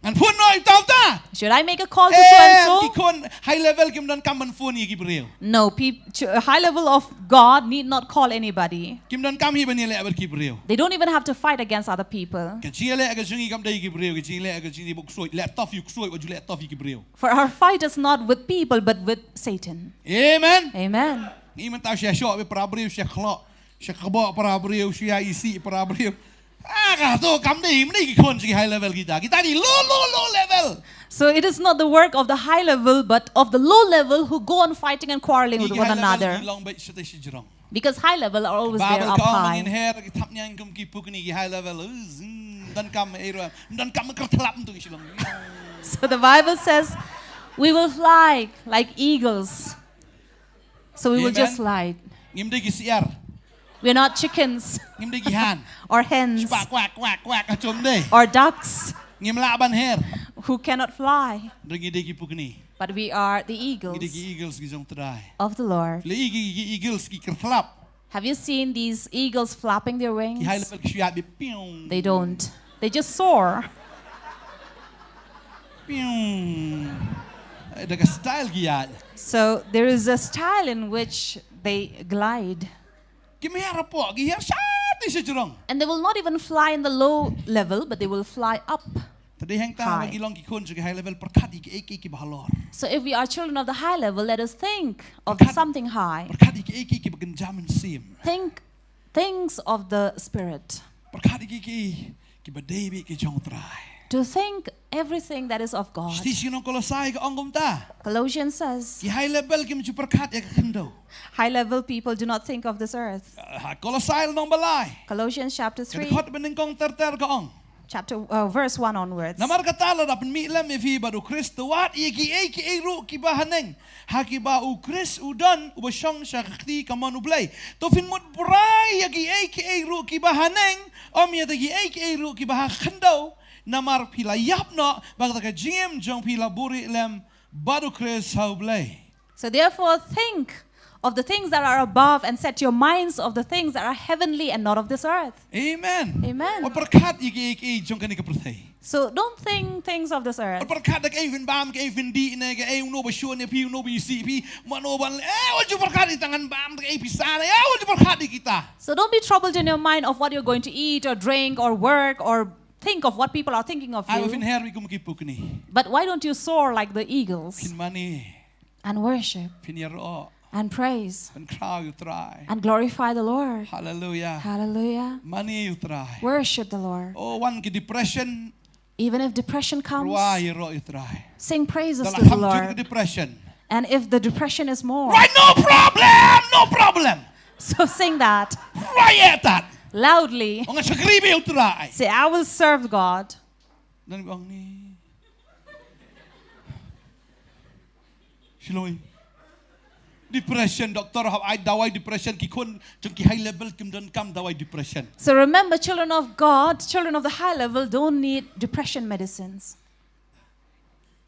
Ngan phone noh ïa uta uta. Should I make a call to so and so? Em, ki khun high level kim donkam ban phone ïa ki briew. No, peop-, ch-, high level of God need not call anybody. Kim donkam hi ban ïaleh bad ki briew. They don't even have to fight against other people. Ka jingïaleh ka jong ngi kam dei ki briew, ka jingïaleh ka jong ngi bad u ksuid, leh tough ïa u ksuid, wat ju leh tough ïa ki briew. For our fight is not with people, but with Satan. Amen. Amen. Ngi mynta shu ïashoh bad para briew, shu ïakhlok, shu ïakbok para briew, shu ïa isih para briew. Ah, kato kam dei, ym dei ki khun jong ki high level kita. Kita ki low, low, low level. So it is not the work of the high level, but of the low level who go on fighting and quarreling with one another. Ngi ki high level ngi long beit shatei shajrong. Because high level are always there up high. Bible ka ong ba ngin her ki thapniang kum ki pukni, ki high level. Uh, zing, donkam ei ruh, donkam kyrthlap tu ki shilong. So the Bible says, "We will fly like eagles." So we will just slide. Amen. Ngim dei ki syiar. We're not chickens. Ngim dei ki han. Or hens. Spah kwak, kwak, kwak, ha jong dei. Or ducks. Ngim lah ban her. Who cannot fly. Hynrei ngi dei ki pukni. But we are the eagles. Ngi dei ki eagles ki jong Trai. Of the Lord. Phi la i ki, ki eagles ki kyrthlap. Have you seen these eagles flapping their wings? Ki high level ki shu ïaid beit, piung. They don't. They just soar. Piung. Eh, da ka style ki ïaid. So there is a style in which they glide. Kim her hapoh, ki her shatei shajrong. And they will not even fly in the low level, but they will fly up. Te dei hangta, high, ma ngi long ki khun jong ki high level, pyrkhat ïa kiei kiei kiba halor. So if we are children of the high level, let us think of, pyrkhat, something high. Pyrkhat ïa kiei kiei kiba kynja mynsiem. Think things of the Spirit. Pyrkhat ïa kiei kiei kiba dei beit ki jong U Trai. To think everything that is of God. Shithi sha ki nong Kolosai ka ong kumta. Colossians says, ki high level kim ju pyrkhat ïa ka khyndew. High level people do not think of this earth. Uh, ha Kolosai lynnong ba lai, Colossians chapter three, ka dkhot ba nyngkong ter ter ka ong. Chapter, uh, verse one onwards. Namar kata lada pynmih lem ïa phi bad U Khrist, wat ïa kiei kiei ruh kiba haneng, ha kiba U Khrist u don, uba shong sha ka kti kamon U Blei. To phin mut brai ïa kiei kiei ruh kiba haneng, ym ïa kiei kiei ruh kiba ha khyndew, namar phi la ïap noh, bad kata ka jingim jong phi la buhrieh lem bad U Khrist ha U Blei. So therefore, think of the things that are above and set your minds of the things that are heavenly and not of this earth. Amen. Amen. Wat pyrkhat ïa kiei kiei jong kane ka pyrthei. So don't think things of this earth. Wat pyrkhat da kaei phin bam, kaei phin dih, ne kaei, uno ba shun ïa phi, uno ba isih ïa phi, mano ban, eh, wat ju pyrkhat ïa tang ban bam, kaei pisa ne, eh, wat ju pyrkhat ïa kita. So don't be troubled in your mind of what you're going to eat or drink or work or think of what people are thinking of you. Ai ba phin her beit kum ki pukni. But why don't you soar like the eagles? Phin mane. And worship. Phin ïaroh. And praise. Phin khraw ïa U Trai. And glorify the Lord. Hallelujah. Hallelujah. Mane ïa U Trai. Worship the Lord. Oh, wan ki depression. Even if depression comes, rwai ïaroh ïa U Trai. Sing praises to the Lord. Da la kham jur ka depression. And if the depression is more, rwai, no problem, no problem. So sing that. Rwai ïa that. Loudly. Ong nga shakri beit ïa U Trai. Say, "I will serve God." Ngan ong ni. Shaloi. Depression, doctor hap ai dawai depression, ki khun jong ki high level kim donkam dawai depression. So remember, children of God, children of the high level don't need depression medicines.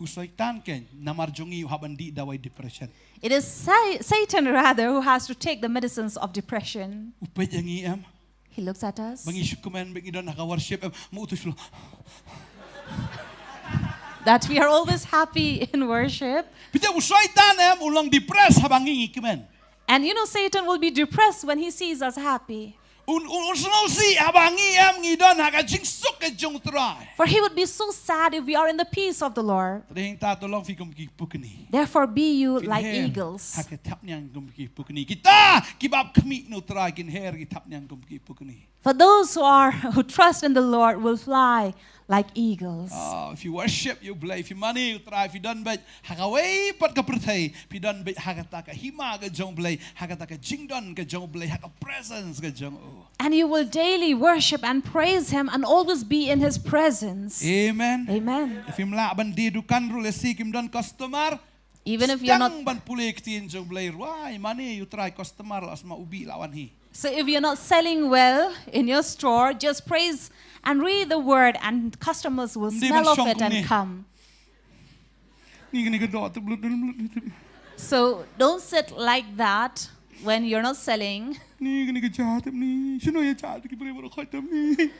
U Soitan keiñ, namar jong ngi u hap ban dih dawai depression. It is Sa-, Satan rather who has to take the medicines of depression. U peit ïa ngi em. He looks at us. Ba ngi shu kmen, ba ngi don ha ka worship em, ma u tu shu long. That we are always happy in worship. Phi tip u Soitan em, u long depressed haba ngi ngi kmen. And you know, Satan will be depressed when he sees us happy. Un, un, un sngewsih haba ngi em ngi don ha ka jingsuk ka jong U Trai. For he would be so sad if we are in the peace of the Lord. Te dei hangta to long phi kum ki pukni. Therefore be you like eagles. Phin her ha ki thapniang kum ki pukni. Kita kiba ap khmih na U Trai kin her ki thapniang kum ki pukni. For those who are, who trust in the Lord will fly like eagles. Ah, if you worship, you bless, if you mane U Trai, if you don beit ha kawei pat ka pyrthei, if you don beit ha kata ka hima ka jong U Blei, ha kata ka jingdon ka jong U Blei, ha ka presence ka jong u. And you will daily worship and praise him and always be in his presence. Amen. Amen. If you mlah ban die dukan ruh lehse kim don customer, even if you're not, sdang ban pule ktien jong U Blei, rwai, mane U Trai, customer la sma u bih la wan hi. So if you're not selling well in your store, just praise and read the word and customers will smell of it and come. Ni kane ka doh te blut blut. So don't sit like that when you're not selling. Ni kane ka ja te ni. Shano ïa ja te ki briew baroh khoit te ni.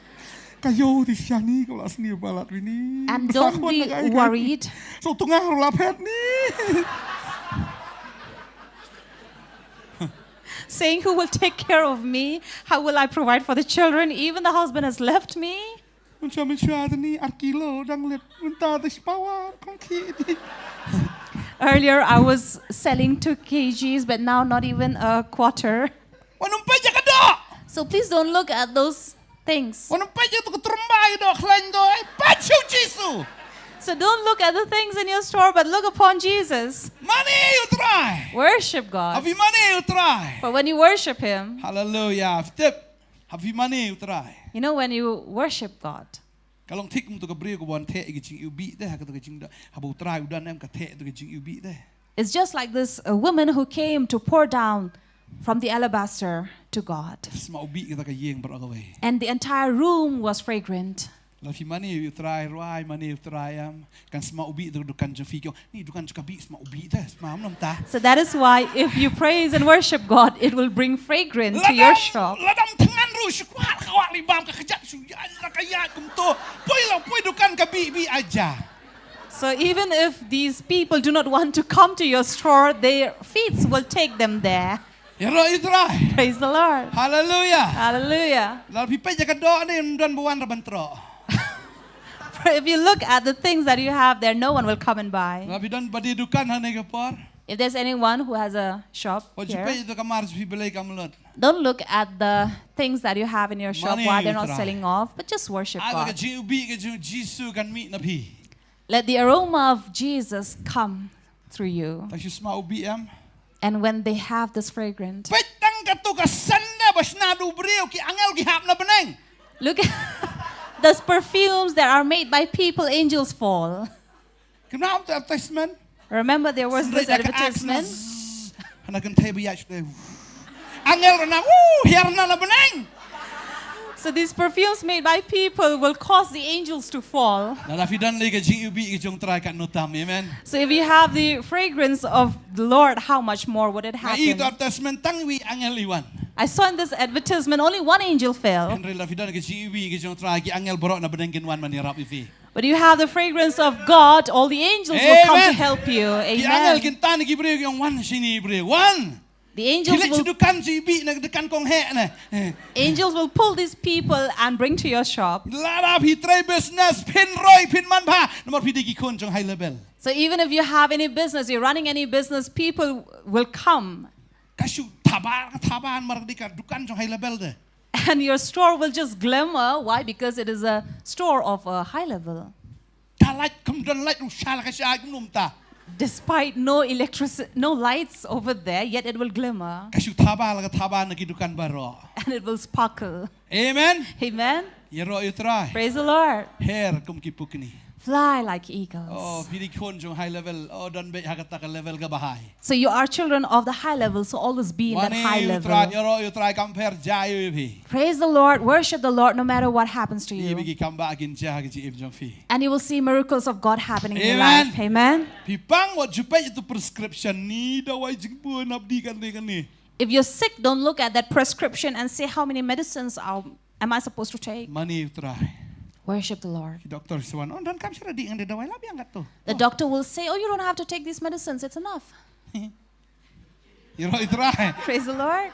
Ka ïoh te shani ka la sni ba lat wi ni. And don't be worried. So tunga la phet ni. Saying, "Who will take care of me? How will I provide for the children? Even the husband has left me." Mynta mynta ni ar kilo dang lit mynta da shipawar kong ki ni. Earlier I was selling two kgs, but now not even a quarter. Wan ym peit ïa ka doh. So please don't look at those things. Wan ym peit ïa ka doh, ka tyrmbai doh, khlaiñ doh, eh, peit sha U Jisu. So don't look at the things in your store, but look upon Jesus. Mane ïa U Trai. Worship God. Haba mane ïa U Trai. For when you worship him, hallelujah. Tip. Haba mane ïa U Trai. You know, when you worship God, ka long thik kum tu ka briew ka wan theh ïa ka jingïewbih te, ha ka tu ka jingda, haba U Trai u don em ka theh tu ka jingïewbih te. It's just like this, a woman who came to pour down from the alabaster to God. Sma u bih kata ka ïing baroh kawei. And the entire room was fragrant. Lada phi mane ïa U Trai, rwai mane ïa U Trai em, kan sma u bih da ka dukan jong phi, ki ong, ni dukan jong ka bih, sma u bih te, sma ym namta. So that is why if you praise and worship God, it will bring fragrance to your shop. Lada ym thngan ruh shu kwah ka wah li bam ka kjat shu ïaid la ka ïaid kumto. Poi la poi dukan ka bih bih aja. So even if these people do not want to come to your store, their feet will take them there. Ïaroh ïa U Trai. Praise the Lord. Hallelujah. Hallelujah. Lada phi peit ïa ka doh ne ym don ba wan ra ban troh. If you look at the things that you have there, no one will come and buy. Nga phi don ba die dukan hangne ka por. If there's anyone who has a shop Wat ju here, peit ïa ka mar jong phi balei kam lut. Don't look at the things that you have in your shop, why they're not selling off, but just worship God. Ai ba ka jingïakhun ka jong Jisu kan mih na phi. Let the aroma of Jesus come through you. Tang shu sma u bih em. And when they have this fragrant, peit tang kato ka sende ba shna da u briew, ki angel ki hap na bneng. Look at those perfumes that are made by people, angels fall. Kim nang advertisement. Remember there was this advertisement. Hana kan thei biya shde. Angel rana, woo, hiar na la beneng. So these perfumes made by people will cause the angels to fall. Na la fi don le ka jing ubi ka jong Trai ka notam, amen. So if you have the fragrance of the Lord, how much more would it happen? Nga i to advertisement tang wi angel iwan. I saw in this advertisement only one angel fell. Hynrei la fi don ka jing ubi ka jong Trai ki angel barok na beneng kin wan man ïarap ïa phi. But you have the fragrance of God, all the angels will come to help you. Amen. Ki angel kin tan ki briew ki ong wan shini briew wan. The angels will. Ki leit sha dukan sha ibi na dukan kong heh na. Angels will pull these people and bring to your shop. Lada phi trei business phin roi phin manbha namar phi dei ki khun jong high level. So even if you have any business, you're running any business, people will come. Ka shu thaba thaba namar dei ka dukan jong high level de. And your store will just glimmer. Why? Because it is a store of a high level. Ka light kum don light u shala ka sha kum num ta. Despite no electric, no lights over there, yet it will glimmer. Ka shu thaba la ka thaba na ki dukan barok. And it will sparkle. Amen. Amen. Ïaroh ïa u Trai. Praise the Lord. Her kum ki pukni. Fly like eagles. Oh, phi dei khun jong high level. Oh, don beit ha kata ka level kaba high. So you are children of the high level, so always be in that high level. Wan ïa u Trai, ïaroh ïa u Trai kam pher jai ïa phi. Praise the Lord, worship the Lord no matter what happens to you. Ïa phi ki kam ba kin jia ha ka jingim jong phi. And you will see miracles of God happening in your life. Amen. Amen. Phi pang wat ju peit ïa tu prescription ni dawai jingbun hap dei kane kane. If you're sick, don't look at that prescription and say, "How many medicines are, am I supposed to take?" Wan ïa u Trai. Worship the Lord. Ki doctor sa wan, "Oh, don kam shuh, dei ngan da dawai la biang katto." The doctor will say, "Oh, you don't have to take these medicines, it's enough." Ïaroh ïa u Trai. Praise the Lord.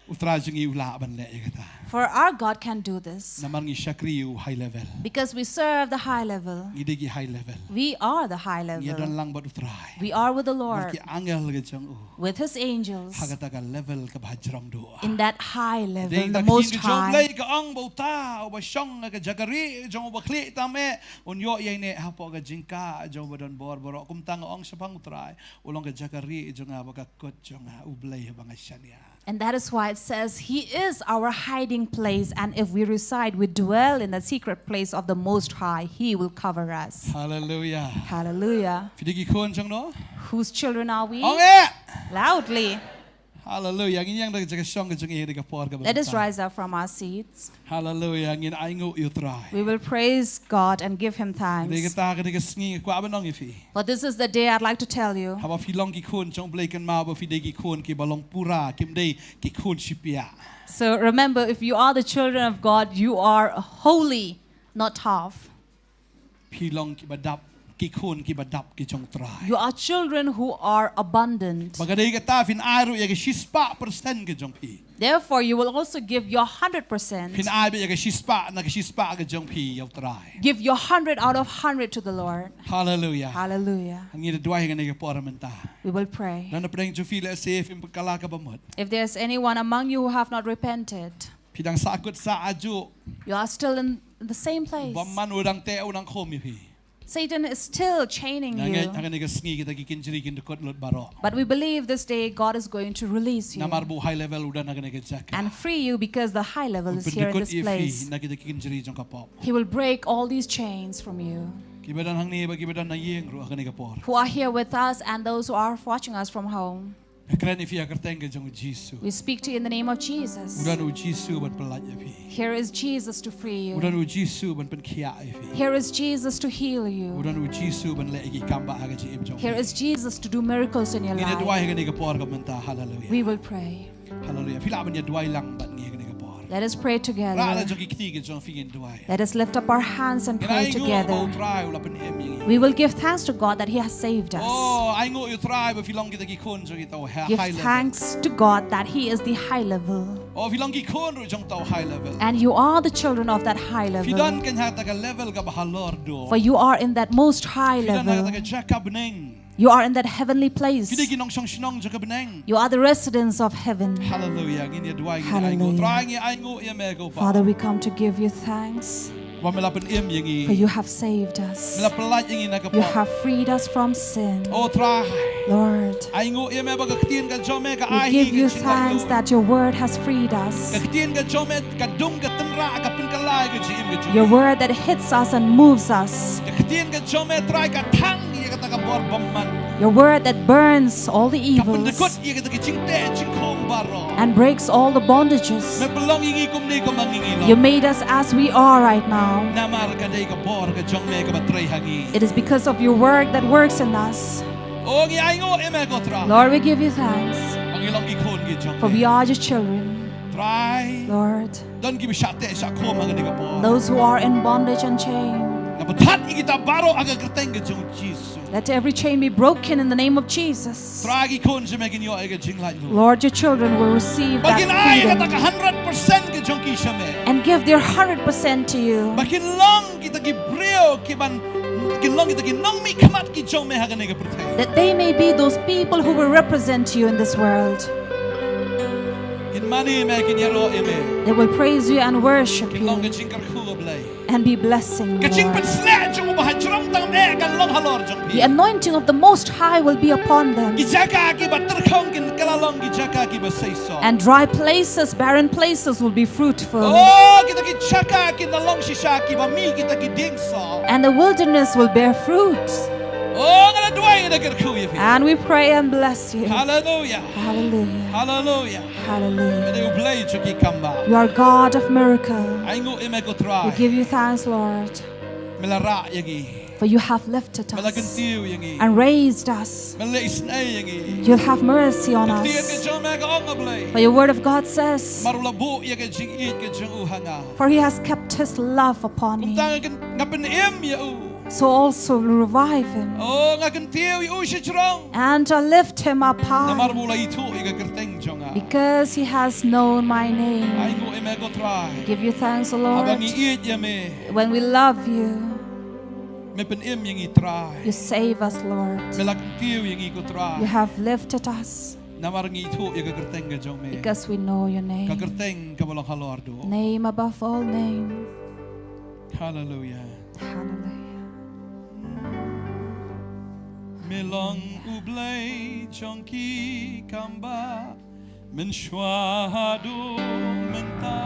U Trai jong ngi u lah ban leh ïa kata. For our God can do this. Namar ngi shakri ïa u high level. Because we serve the high level. Ngi dei ki high level. We are the high level. Ngi don lang bad u Trai. We are with the Lord. Bad ki angel ka jong u. With his angels. Ha kata ka level kaba ha jrong duh. In that high level, the most high. Dei ta ka jong u Blei ka ong ba uta uba shong ha ka jaka rieh jong u bakhlieh tam eh un ïoh ïaineh hapoh ka jingkah jong u badonbor baroh. Kumta nga ong shaphang u Trai, u long ka jaka rieh jong nga bad ka kut jong nga, u Blei ba nga shaniah. And that is why it says, "He is our hiding place, and if we reside, we dwell in the secret place of the Most High, He will cover us." Hallelujah. Hallelujah. Phi dei ki khun jong no? Whose children are we? Ong eh! Loudly. Hallelujah. Ngin ïeng da ka jaka shong ka jong ngi da ka por kaba mynta. Let us rise up from our seats. Hallelujah. Ngin ainguh ïa u Trai. We will praise God and give him thanks. Dei kata ka dei ka sngi nga kwah ban ong ïa phi. But this is the day I'd like to tell you. Haba phi long ki khun jong u Blei kynmaw ba phi dei ki khun kiba long pura, kim dei ki khun shipiah. So remember, if you are the children of God, you are holy, not half. Phi long kiba dap, ki khun kiba dap ki jong u Trai. You are children who are abundant. Bad ka dei kata phin ai ruh ïa ka shispah percent ka jong phi. Therefore, you will also give your hundred percent. Phin ai beit ïa ka shispah na ka shispah ka jong phi ïa u Trai. Give your hundred out of hundred to the Lord. Hallelujah. Hallelujah. Ngi da duwai ha kane ka por mynta. We will pray. Don na pdeng jong phi lehse phim pynkylla kaba mut. If there's anyone among you who have not repented, phi dang sah kut sah ajuh. You are still in the same place. Bym man u dang teh u dang khum ïa phi. Satan is still chaining you. Nga ngeit ha kane ka sngi kita ki kynjri kin da kut lut baroh. But we believe this day God is going to release you. Namar ba u high level u don ha kane ka jaka. And free you because the high level is here in this place. Un pyndykut ïa phi na kita ki kynjri jong ka pop. He will break all these chains from you. Kiba don hangne bad kiba don na ïing ruh ha kane ka por. Who are here with us and those who are watching us from home. Nga kren ïa phi ha ka kyrteng ka jong u Jisu. We speak to you in the name of Jesus. U don u Jisu ban pyllait ïa phi. Here is Jesus to free you. U don u Jisu ban pynkhiah ïa phi. Here is Jesus to heal you. U don u Jisu ban leh ïa ki kam ba ha ka jingim jong phi. Here is Jesus to do miracles in your life. Ngin ïa duwai ha kane ka por ka mynta. Hallelujah. We will pray. Hallelujah. Phi lah ban ïa duwai lang bad ngi ha kane ka por. Let us pray together. Rah la jong ki kti ki jong phi, ngin duwai. Let us lift up our hands and pray together. Ngin ainguh ba U Trai u la pynim ïa ngi. We will give thanks to God that He has saved us. Oh, ainguh ïa U Trai ba phi long kita ki khun jong kita u high level. Give thanks to God that He is the high level. Oh, phi long ki khun ruh jong kita u high level. And you are the children of that high level. Phi don kane ha kata ka level kaba halor duh. For you are in that most high level. Phi don ha kata ka jaka bneng. You are in that heavenly place. Phi dei ki nongshong shnong jong ka bneng. You are the residents of heaven. Hallelujah. Ngin ïa duwai, ngin ïa ainguh. Hallelujah. Trai, ngi ainguh ïa me ko Pa. Father, we come to give you thanks. Ba me la pynim ïa ngi. For you have saved us. Me la pyllait ïa ngi na ka pop. You have freed us from sin. Oh Trai. Lord. Ainguh ïa me ba ka ktien ka jong me ka ai hi ka jinglaitluid. We give you thanks that your word has freed us. Ka ktien ka jong me ka dung ka tynrah ka pynkylla ïa ka jingim ka jong ngi. Your word that hits us and moves us. Ka ktien ka jong me Trai ka thang ïa kata ka bor bymman. Your word that burns all the evils. Ka pyndkut ïa kata ka jingteh jingkhong baroh. And breaks all the bondages. Me pynlong ïa ngi kumne kumba ngi ngi long. You made us as we are right now. Namar ka dei ka bor ka jong me kaba trei ha ngi. It is because of your work that works in us. Oh, ngi ainguh ïa me ko Trai. Lord, we give you thanks. Ba ngi long ki khun ki jong me. For we are your children. Trai. Lord. Don kiba shah teh shah khum ha kane ka por. Those who are in bondage and chain. Naba thad ïa kita baroh ha ka kyrteng ka jong U Jisu. Let every chain be broken in the name of Jesus. Trai, ki khun jong me kin ïoh ïa ka jinglaitluid. Lord, your children will receive that freedom. Ba kin ai ïa kata ka hundred percent ka jong ki sha me. And give their hundred percent to you. Ba kin long kita ki briew kiban, kin long kita ki nongmihkhmat ki jong me ha kane ka pyrthei. That they may be those people who will represent you in this world. Kin mane ïa me, kin ïaroh ïa me. They will praise you and worship you. Kin long ka jingkyrkhu, oh Blei. And be blessing, Lord. Ka jingpynsngew jong U Bahajrong Tang eh kan long halor jong phi. The anointing of the Most High will be upon them. Ki jaka kiba tyrkhong kin kylla long ki jaka kiba seisoh. And dry places, barren places will be fruitful. Oh, kita ki jaka kin da long shisha kiba mih kita ki dieng soh. And the wilderness will bear fruits. Oh, nga la duwai, nga la kyrkhu ïa phi. And we pray and bless you. Hallelujah. Hallelujah. Hallelujah. Hallelujah. Me dei U Blei jong ki kambah. You are God of miracle. Ainguh ïa me ko Trai. We give you thanks, Lord. Me la rah ïa ngi. For you have lifted us. Me la kyntiew ïa ngi. And raised us. Me la isynei ïa ngi. You'll have mercy on us. Ka ktien ka jong me ka ong, oh Blei. For your word of God says, Namar u la buh ïa ka jingïeit ka jong u ha nga. For he has kept his love upon me. Kumta nga kyn-, nga pynim ïa u. So also revive him. Oh, nga kyntiew ïa u shajrong. And to lift him up high. Namar ba u la ithuh ïa ka kyrteng jong nga. Because he has known my name. Ainguh ïa me ko Trai. Give you thanks, O Lord. Haba ngi ïeit ïa me. When we love you. Me pynim ïa ngi Trai. You save us, Lord. Me la kyntiew ïa ngi ko Trai. You have lifted us. Namar ngi ithuh ïa ka kyrteng ka jong me. Because we know your name. Ka kyrteng kaba long halor duh. Name above all name. Hallelujah. Hallelujah. Me long U Blei jong ki kambah mynshuwa haduh mynta.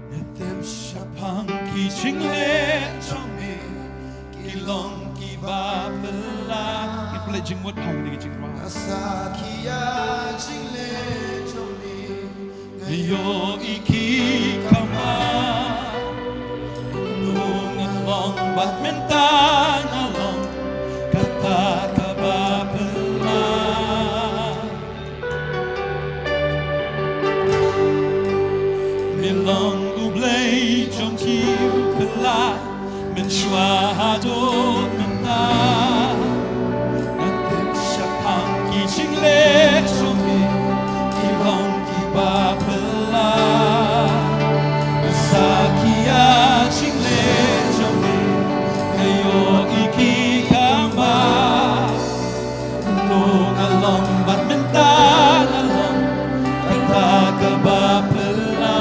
Nga tip shaphang ki jingleh jong me ki long kiba phylla. Ki pynleit jingmut ha kine ki jingrwai. Nga sakhi ïa jingleh jong me. Nga ïohi ki kambah. Kumno nga long bad mynta nga long kata kaba phylla. Me long U Blei jong ki u phylla. Mynshuwa haduh mynta. Nga tip shaphang ki jingleh jong me ki long kiba phylla. Nga sakhi ïa jingleh jong me. Nga ïohi ki kambah. Kumno nga long bad mynta nga long kata kaba phylla.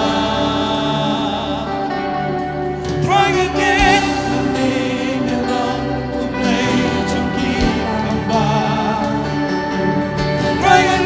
Trai nga kren hangne me long U Blei jong ki kambah. Trai nga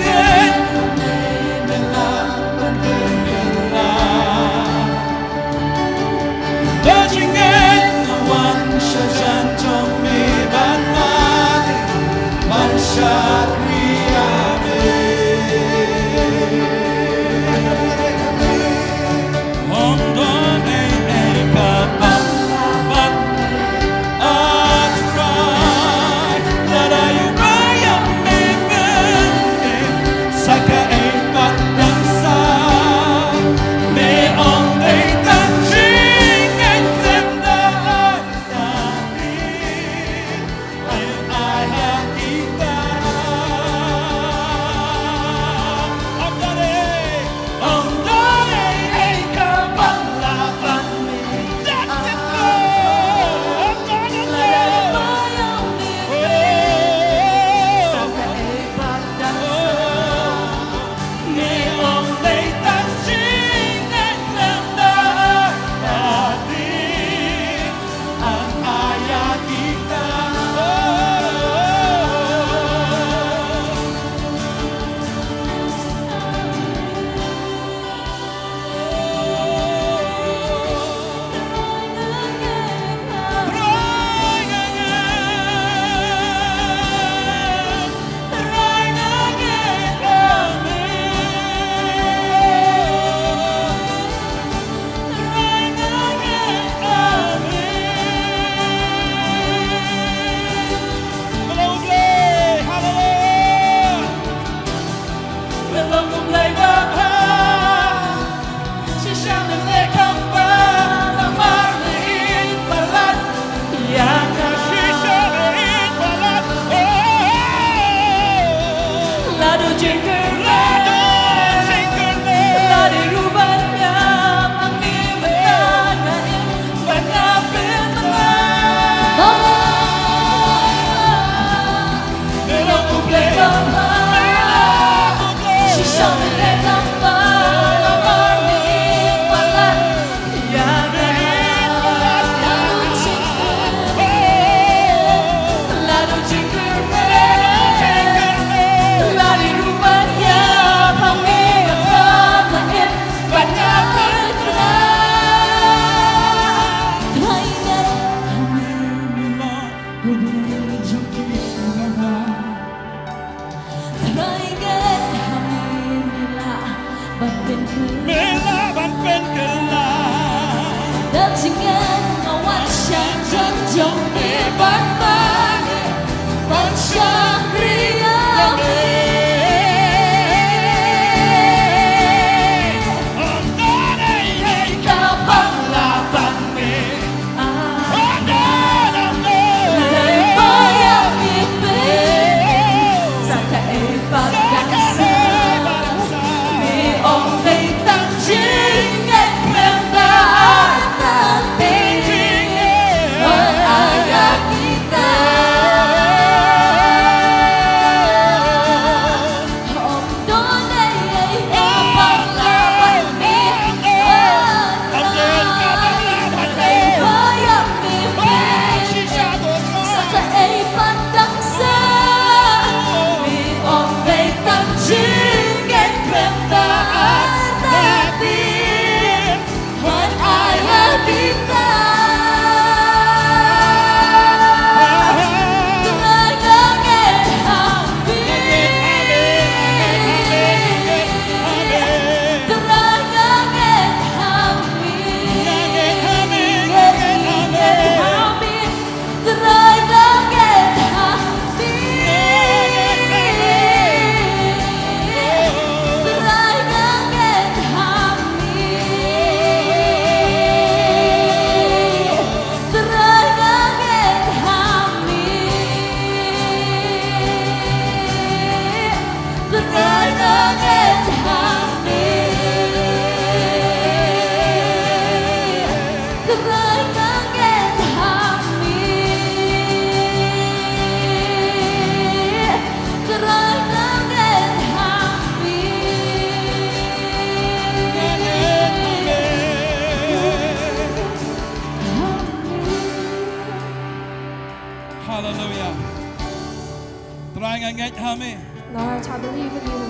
Nga ngeit ha me. Lord, I believe in you.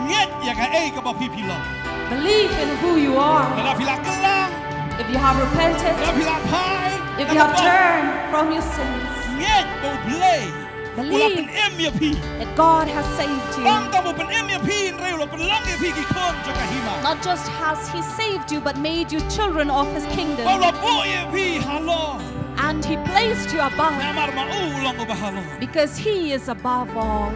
Ngeit ïa kaei kaba phi phi long. Believe in who you are. Lada phi la kylla, If you have repented, lada phi la phai, if you have turned from your sins, ngeit ba U Blei u la believe pynim ïa phi. That God has saved you. Ym tang ba u pynim ïa phi, hynrei u la pynlong ïa phi ki khun jong ka hima. Not just has He saved you, but made you children of His kingdom. Ba u la buh ïa phi halor. And He placed you above Namar ma u u long uba halor. Because He is above all.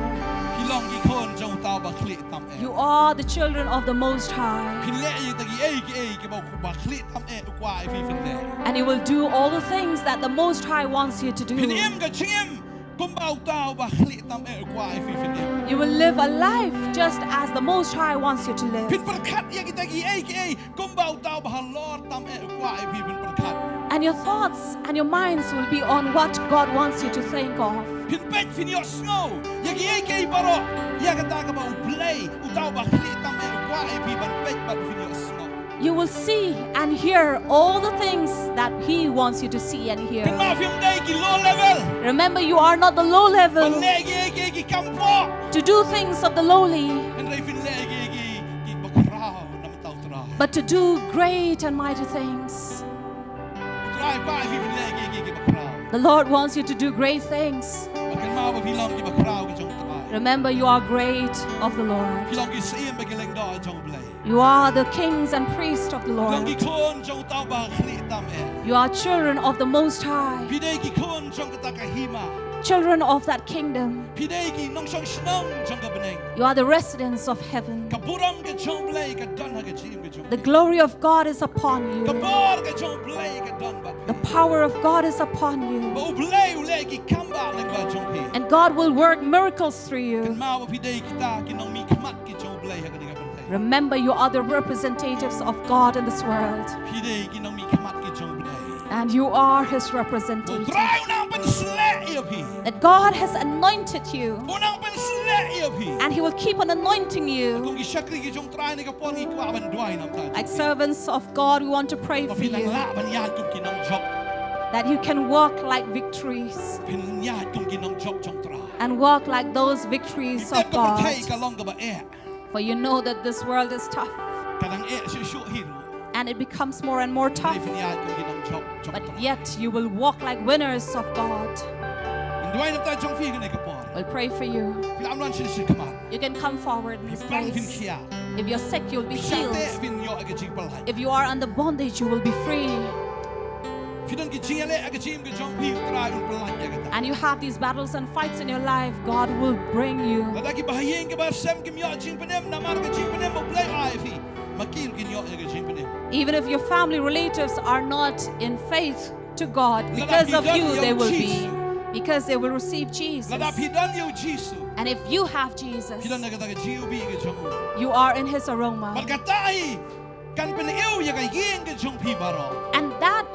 Phi long ki khun jong uta uba khlieh tam eh. You are the children of the Most High. Phin leh ïa kita kiei kiei kiba uba khlieh tam eh u kwah ïa phi phin leh. And you will do all the things that the Most High wants you to do. Phin im ka jingim kumba uta uba khlieh tam eh u kwah ïa phi phin im. You will live a life just as the Most High wants you to live. Phin pyrkhat ïa kita kiei kiei kumba uta uba halor tam eh u kwah ïa phi phin pyrkhat. And your thoughts and your minds will be on what God wants you to think of. Phin peit phin ïohsngew ïa kiei kiei baroh ïa kata kaba U Blei uta uba khlieh tam eh u kwah ïa phi ban peit bad phin ïohsngew. You will see and hear all the things that He wants you to see and hear. Kynmaw, phim dei ki low level. Remember, you are not the low Ban level leh kiei kiei ki kam poh. to do things of the lowly, Hynrei phin leh kiei kiei ki bakhraw na bynta U Trai. but to do great and mighty things. U Trai u kwah ïa phi phin leh kiei kiei ki bakhraw. The Lord wants you to do great things. Bad kynmaw ba phi long ki bakhraw ki jong U Trai. Remember, you are great of the Lord. Phi long ki syiem bad ki lyngdoh jong U Blei. You are the kings and priests of the Phi long ki Lord. khun jong uta uba khlieh tam eh. You are children of the Most High, Phi dei ki khun jong kata ka hima. children of that kingdom. Phi dei ki nongshong shnong jong ka bneng. You are the residents of heaven. Ka burom ka jong U Blei ka don ha ka jingim ka jong phi. The glory of God is upon Ka you. bor ka jong U Blei ka don bad phi. The power of God is upon you. Ba U Blei u leh ki kam bah lyngba jong phi. And God will work miracles through you. Kynmaw ba phi dei kita ki nongmihkhmat ki jong U Blei ha kane ka pyrthei. Remember, you are the representatives of God in this world. Phi dei ki nongmihkhmat ki jong U Blei. And you are His Ba U representative. Trai u nang pynsleh ïa phi. That God has anointed you. U nang pynsleh ïa phi. And He will keep on anointing you. Kum ki shakri ki jong U Trai kane ka por ngi kwah ban duwai na bynta jong phi. Like servants of God, we want to pray Ba for phin nang you. lah ban ïaid kum ki nongjop. That you can walk like victories. Phin ïaid kum ki nongjop jong U Trai. And walk like those victories Ngi of tip ka pyrthei God. ka long kaba eh. For you know that this world is tough. Ka dang eh shuh shuh hi ruh. And it becomes more and more tough. Hynrei phin ïaid kum ki nongjop jong U Trai. But yet you will walk like winners of God. Ngi duwai na bynta jong phi kane ka por. We'll pray for you. Phi lah ban wan sha sha khmat. You can come forward in this Phi bang phin place. khia. If you're sick, you'll be Phi shah teh healed. phin ïoh ïa ka jingpyllait. If you are under bondage, you will be free. Phi don ki jingïaleh ha ka jingim ka jong phi, U Trai un pyllait ïa kata. And you have these battles and fights in your life, God will bring you. Lada ki bahaïing ki baharsem kim ïoh jingpynim namar ka jingpynim ba U Blei u ai ïa phi, ma ki ruh kin ïoh ïa ka jingpynim. Even if your family relatives are not in faith to God, because of you, they will be. Because they will receive Jesus. Lada phi don ïa U Jisu. And if you have Jesus, Phi don ïa kata ka jingiwbih ka jong u. You are in His aroma. Bad kata hi kan pyniw ïa ka ïing ka jong phi baroh. And that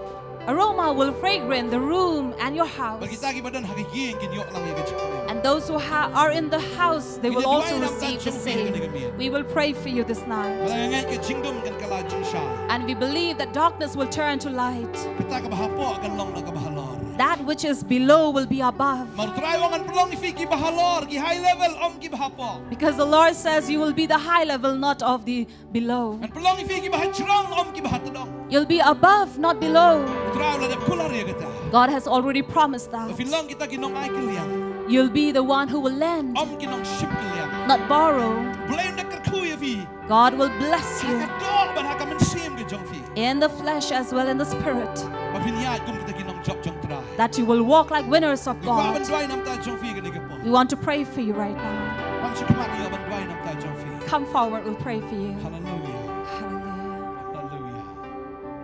aroma will fragrant the room and your house. Bad kita kiba don ha ka ïing kin ïoh lang ïa ka jingpynim. And those who ha- are in the house, they will also receive the same. We will pray for you this night. Bad nga ngeit ka jingdum kan kylla jingshai. And we believe that darkness will turn to light. Kata kaba hapoh kan long na kaba halor. That which is below will be above. Namar U Trai u ong ngan pynlong ïa phi kiba halor, ki high level, ym kiba hapoh. Because the Lord says you will be the high level, not of the below. Ngan pynlong ïa phi kiba hajrong, ym kiba hatdong. You'll be above, not below. U Trai u la dep kular ïa kata. God has already promised Ba that. phin long kita ki nongai kylliang. You'll be the one who will lend, Ym ki nongshim kylliang. not borrow. U Blei un da kyrkhu ïa phi. God will bless Ha you ka doh bad ha ka mynsiem ka jong phi. in the flesh as well in the spirit. Ba phin ïaid kum kita ki nongjop jong U Trai. That you will walk like winners of Ngi kwah ban God. duwai na bynta jong phi kane ka por. We want to pray for you right now. Wan sha khmat, ngi ïa ban duwai na bynta jong phi. Come forward, we'll pray for you. Haleluia. Hallelujah. Haleluia.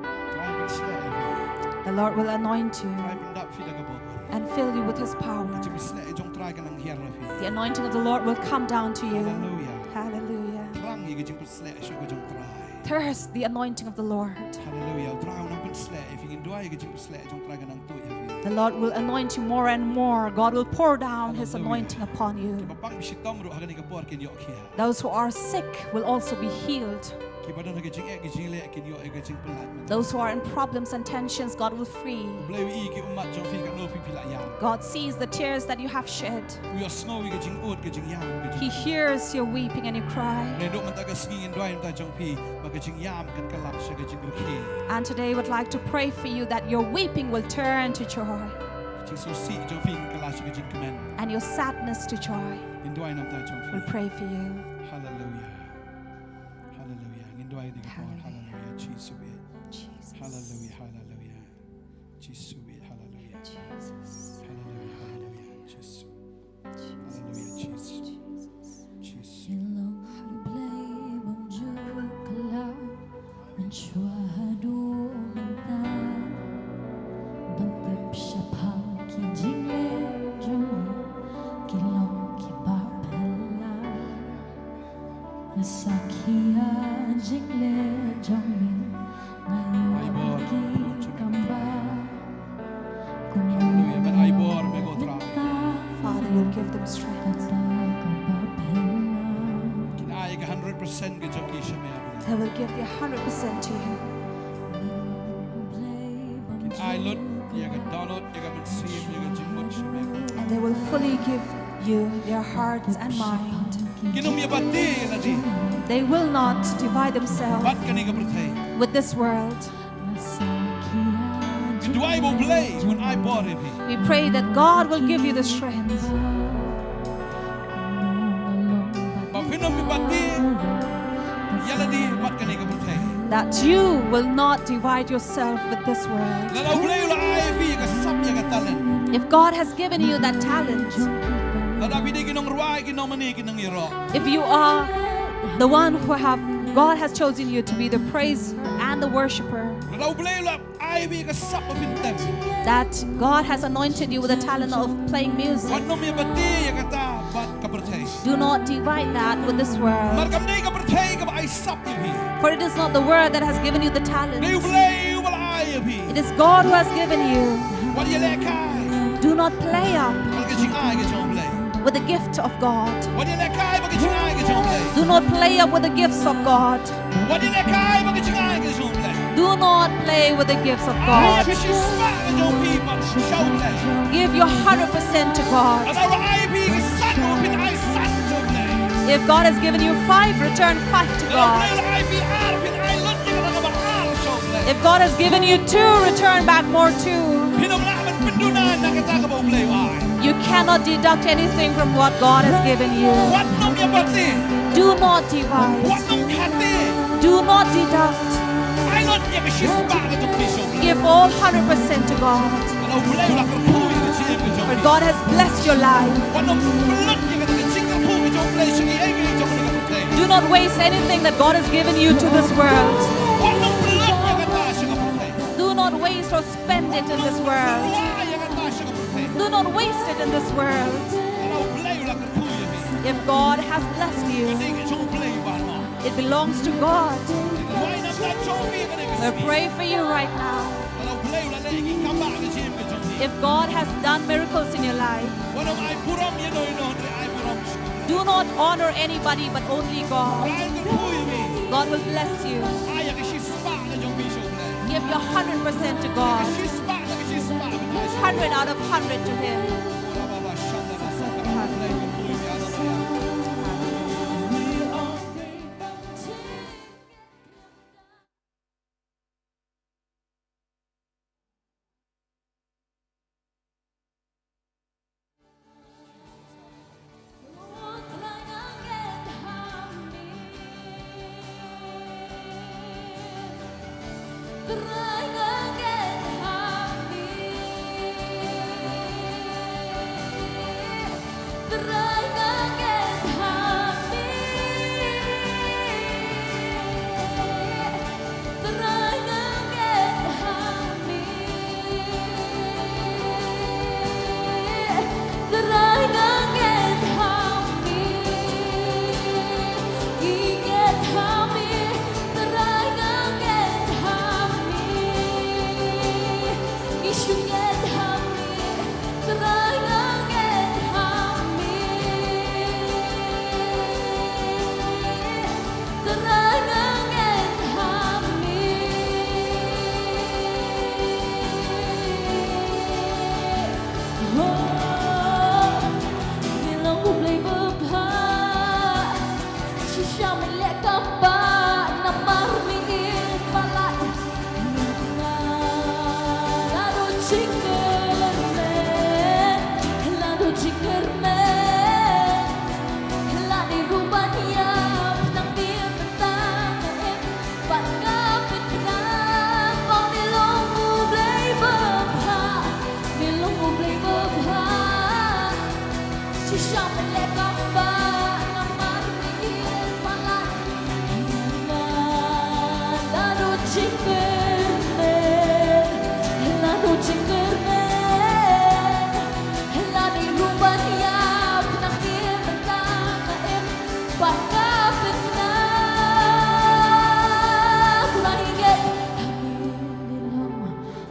U Trai un pynshlur ïa phi. The Lord will anoint you U Trai un pyndap ïa phi da ka bor. And fill you with His power. Ka jingpynshlur jong U Trai kan nang hiar ïa phi. The anointing of the Lord will come down to you. Haleluia. Hallelujah. Thrang ïa ka jingpynshlur shuh ka jong U Trai. Thirst the anointing of the Lord. Haleluia. U Trai un nang pynshlur ïa phi, ngin duwai ïa ka jingpynshlur jong U Trai kan nang tuid ïa phi. The Lord will anoint you more and more. God will pour down His Hallelujah. anointing upon you. Kiba pang ba shitom ruh ha kane ka por kin ïoh khia. Those who are sick will also be healed. Kiba don ha ka jingeh ka jingleh kin ïoh ïa ka jingpyllait. Those who are in problems and tensions, God will free. U Blei u i ki ummat jong phi katno phi phi la ïam. God sees the tears that you have shed. U ïohsngew ïa ka jingud ka jingïam ka jing. He hears your weeping and your cry. Naduh mynta ka sngi ngin duwai na ka bynta jong phi ba ka jingïam kan kylla sha ka jingrkhie. And today I would like to pray for you that your weeping will turn to joy. Ka jingsngewsih jong phi kan kylla sha ka jingkmen. And your sadness to joy. Ngin duwai na ka bynta jong phi. We'll pray for you. Hallelujah. Hallelujah. Ngin duwai ïa ka por. Hallelujah. Hallelujah. Jisu eh. Jesus. Hallelujah. Hallelujah. Jisu eh. Hallelujah. Jesus. Hallelujah. Hallelujah. Jisu. Hallelujah. Jisu. Jisu. Ki long ha U Blei bymjukla mynshuwa haduh mynta. Ban tip shaphang ki jingleh jong me ki long kiba phylla. Nga sakhi ïa jingleh jong me, nga ïoh ki kam ba. Hallelujah. Ban ai bor me ko Trai. Father, you'll give them strength. Kin ai ka hundred percent ka jong ki sha me. They will give their hundred percent to you. Kin ai lut ïa ka dohnud, ïa ka mynsiem, ïa ka jingmut sha me. And they will fully give you their hearts and mind. Kin ym ïa bati ïa lade. They will not divide themselves. Bad kane ka pyrthei. With this world. Ngi duwai ba U Blei un ai bor ïa phi. We pray that God will give you the strength. Ba phin ym ïa bati ïa lade bad kane ka pyrthei. That you will not divide yourself with this world. Lada U Blei u la ai ïa phi ka sap ïa ka talent. If God has given you that talent. Lada phi dei ki nongrwai, ki nongmane, ki nongïaroh. If you are the one who have, God has chosen you to be the praise and the worshipper. Lada U Blei u la ai ïa phi ka sap ba phin tem. That God has anointed you with the talent of playing music. Wat nym ïa bati ïa kata bad ka pyrthei. Do not divide that with this world. Namar kam dei ka pyrthei kaba ai sap ïa phi. For it is not the world that has given you the talent. Dei U Blei uba la ai ïa phi. It is God who has given you. Wat ïalehkai. Do not play up. Bad ka jingai ka jong U Blei. With the gift of God. Wat ïalehkai bad ka jingai ka jong U Blei. Do not play up with the gifts of God. Wat ïalehkai bad ka jingai ka jong U Blei. Do not play with the gifts of God. Ai ka shispah ka jong phi bad sha U Blei. Give your hundred percent to God. Lada u la ai ïa phi ka san, phin ai san sha U Blei. If God has given you five, return five to God. Lada U Blei u la ai ïa phi ar, phin ai lut ïa kata kaba ar sha U Blei. If God has given you two, return back more two. Phin ym lah ban pynduna na kata kaba U Blei u ai. You cannot deduct anything from what God has given you. Wat nym ïa bati. Do not divide. Wat nym khate. Do not deduct. Ai lut ïa ka shispah ka jong phi sha U Blei. Give all hundred percent to God. Lada U Blei u la kyrkhu ïa ka jingim ka jong phi. For God has blessed your life. Wat nym pynlut ïa kata ka jingkyrkhu ka jong U Blei sha kiei kiei jong kane ka pyrthei. Do not waste anything that God has given you to this world. Wat nym pynlut ïa kata sha ka pyrthei. Do not waste or spend it in this world. Wat nym pynlut ïa kata sha ka pyrthei. Do not waste it in this world. Lada U Blei u la kyrkhu ïa phi. If God has blessed you, ka dei ka jong U Blei baroh. It belongs to God. Ngi duwai na ka bynta jong phi kane ka sngi. We pray for you right now. Lada U Blei u la leh ki kambah ha ka jingim ka jong phi. If God has done miracles in your life, wat nym ai burom ïa no ïa no, hynrei ai burom sha U Blei. Do not honor anybody but only God. Blei un kyrkhu ïa phi. God will bless you. Ai ïa ka shispah ka jong phi sha U Blei. Give your hundred percent to God. Ka shispah, ka shispah. Hundred out of hundred to Him.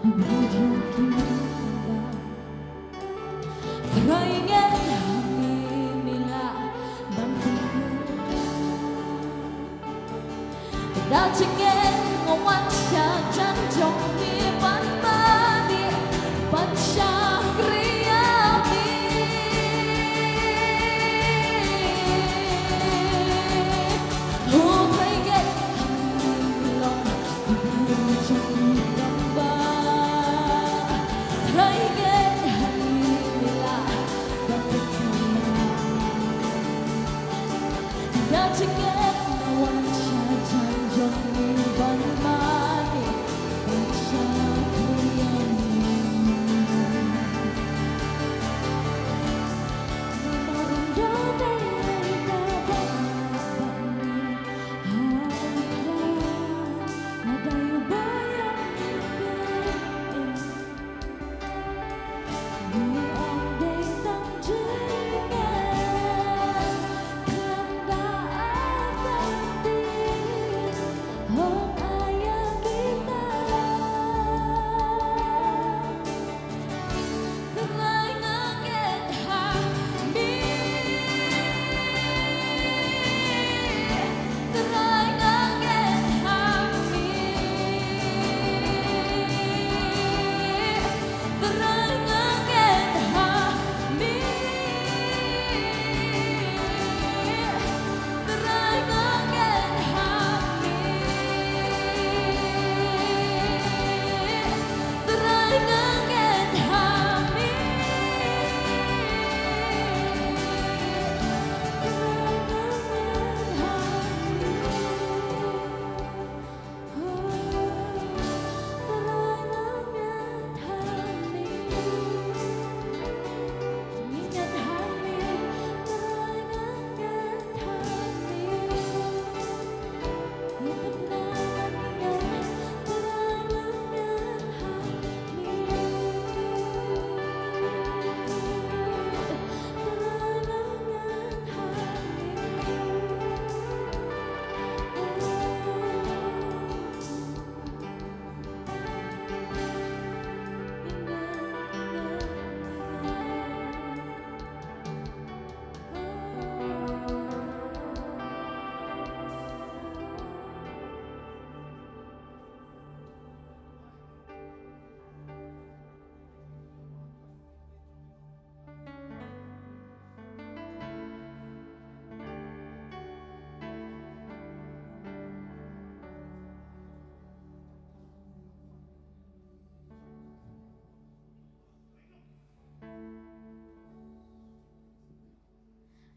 Trai ngen ha mi, mi lah ban pynkylla. Da jingngeit nga wan sha jan jong mi ban mane, ban shakri ïa mi. Oh, trai ngen ha mi, mi long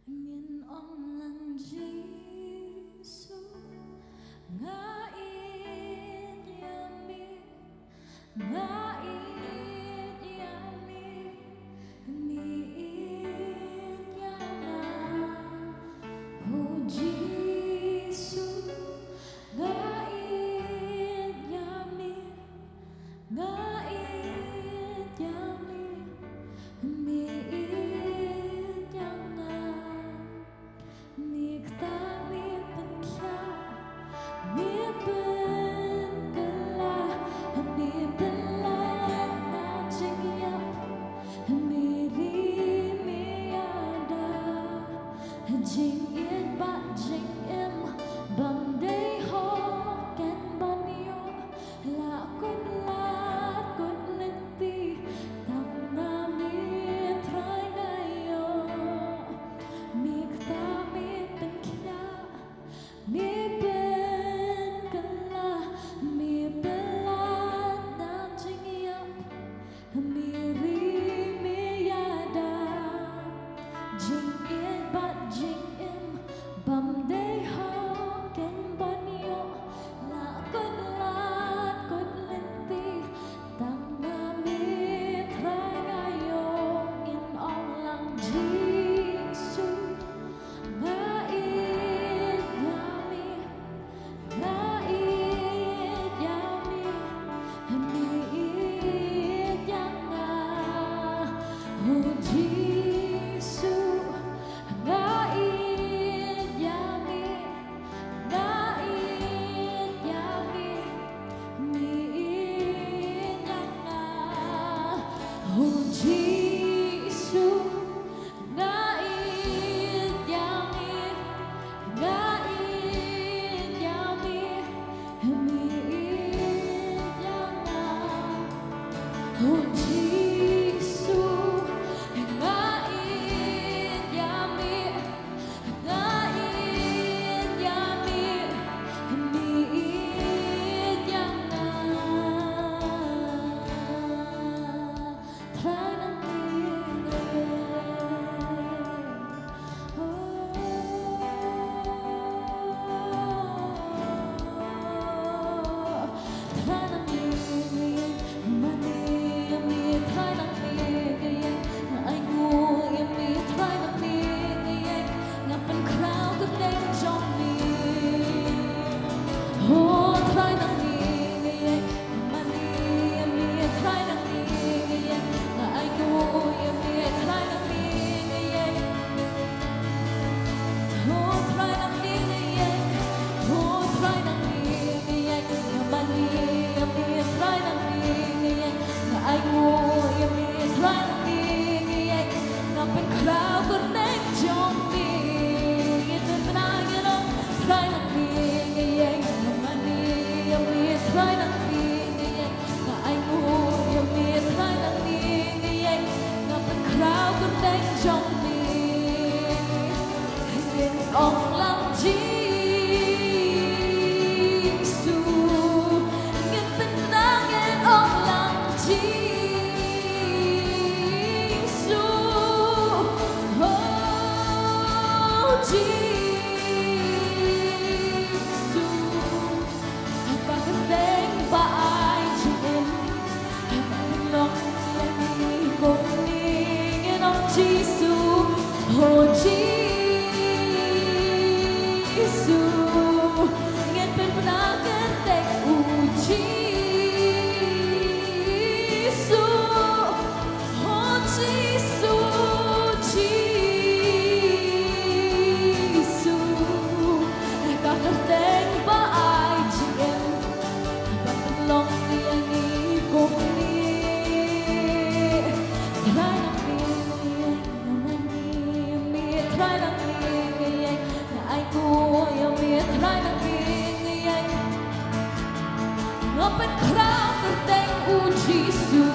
Ngin ong lang Jisu, nga ïeit ïa me, nga ïeit ïa me, me ïeit ïa nga. Oh Jisu, nga ïeit ïa me, nga ïeit ïa me, me ïeit ïa nga. Me kata me pynkhiah, me pynkylla, me pyn O Jisu, nga ïeit ïa me, nga ïeit ïa me, me ïeit ïa nga. Trai nang ïeit ïa nga. Oh. Trai nang ïeit ïa nga, mane ïa me, Trai nang ïeit ïa nga, nga ainguh ïa me, Trai nang ïeit ïa nga, nga pynkhraw kyrteng jong me. Oh, Trai nang ïeit ïa nga, mane ïa me, Trai nang ïeit ïa nga, nga ainguh ïa me, Trai nang ïeit ïa nga. Oh, Trai nang ïeit ïa nga. Oh, Trai nang ïeit ïa nga. Nga mane ïa me, Trai nang ïeit ïa nga. Nga ainguh ïa me, Trai nang ïeit ïa nga. Nga pynkhraw kyrteng jong me. Ïa me, Trai nang ïeit ïa nga. Nga mane ïa me, Trai nang ïeit ïa nga. Nga ainguh ïa me, Trai nang ïeit ïa nga, nga pynkhraw kyrteng jong me. Ngin ong lang Jisu, ngin pynbna, ngin ong lang Jisu. Oh, Jisu. Ba kyrteng ba ai jingim, ba pynlong ïa ngi kumne, ngin ong Jisu, oh Jisu, ngin pynbna kyrteng u Jisu. Oh Jisu, Jisu, ka kyrteng ba ai jingim, ba pynlong ïa ngi kumne. Trai nang ïeit ïa nga, mane ïa me, Trai nang ïeit ïa nga, nga ainguh ïa me, Trai nang ïeit ïa nga. Nga pynkhraw kyrteng u Jisu,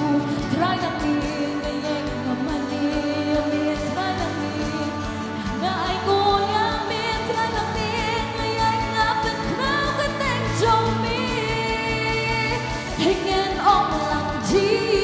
Trai nang ïeit ïa nga, nga mane ïa me, Trai nang ïeit ïa nga, nga ainguh ïa me, Trai nang ïeit ïa nga, nga pynkhraw kyrteng jong me. Ngin ong lang Jisu.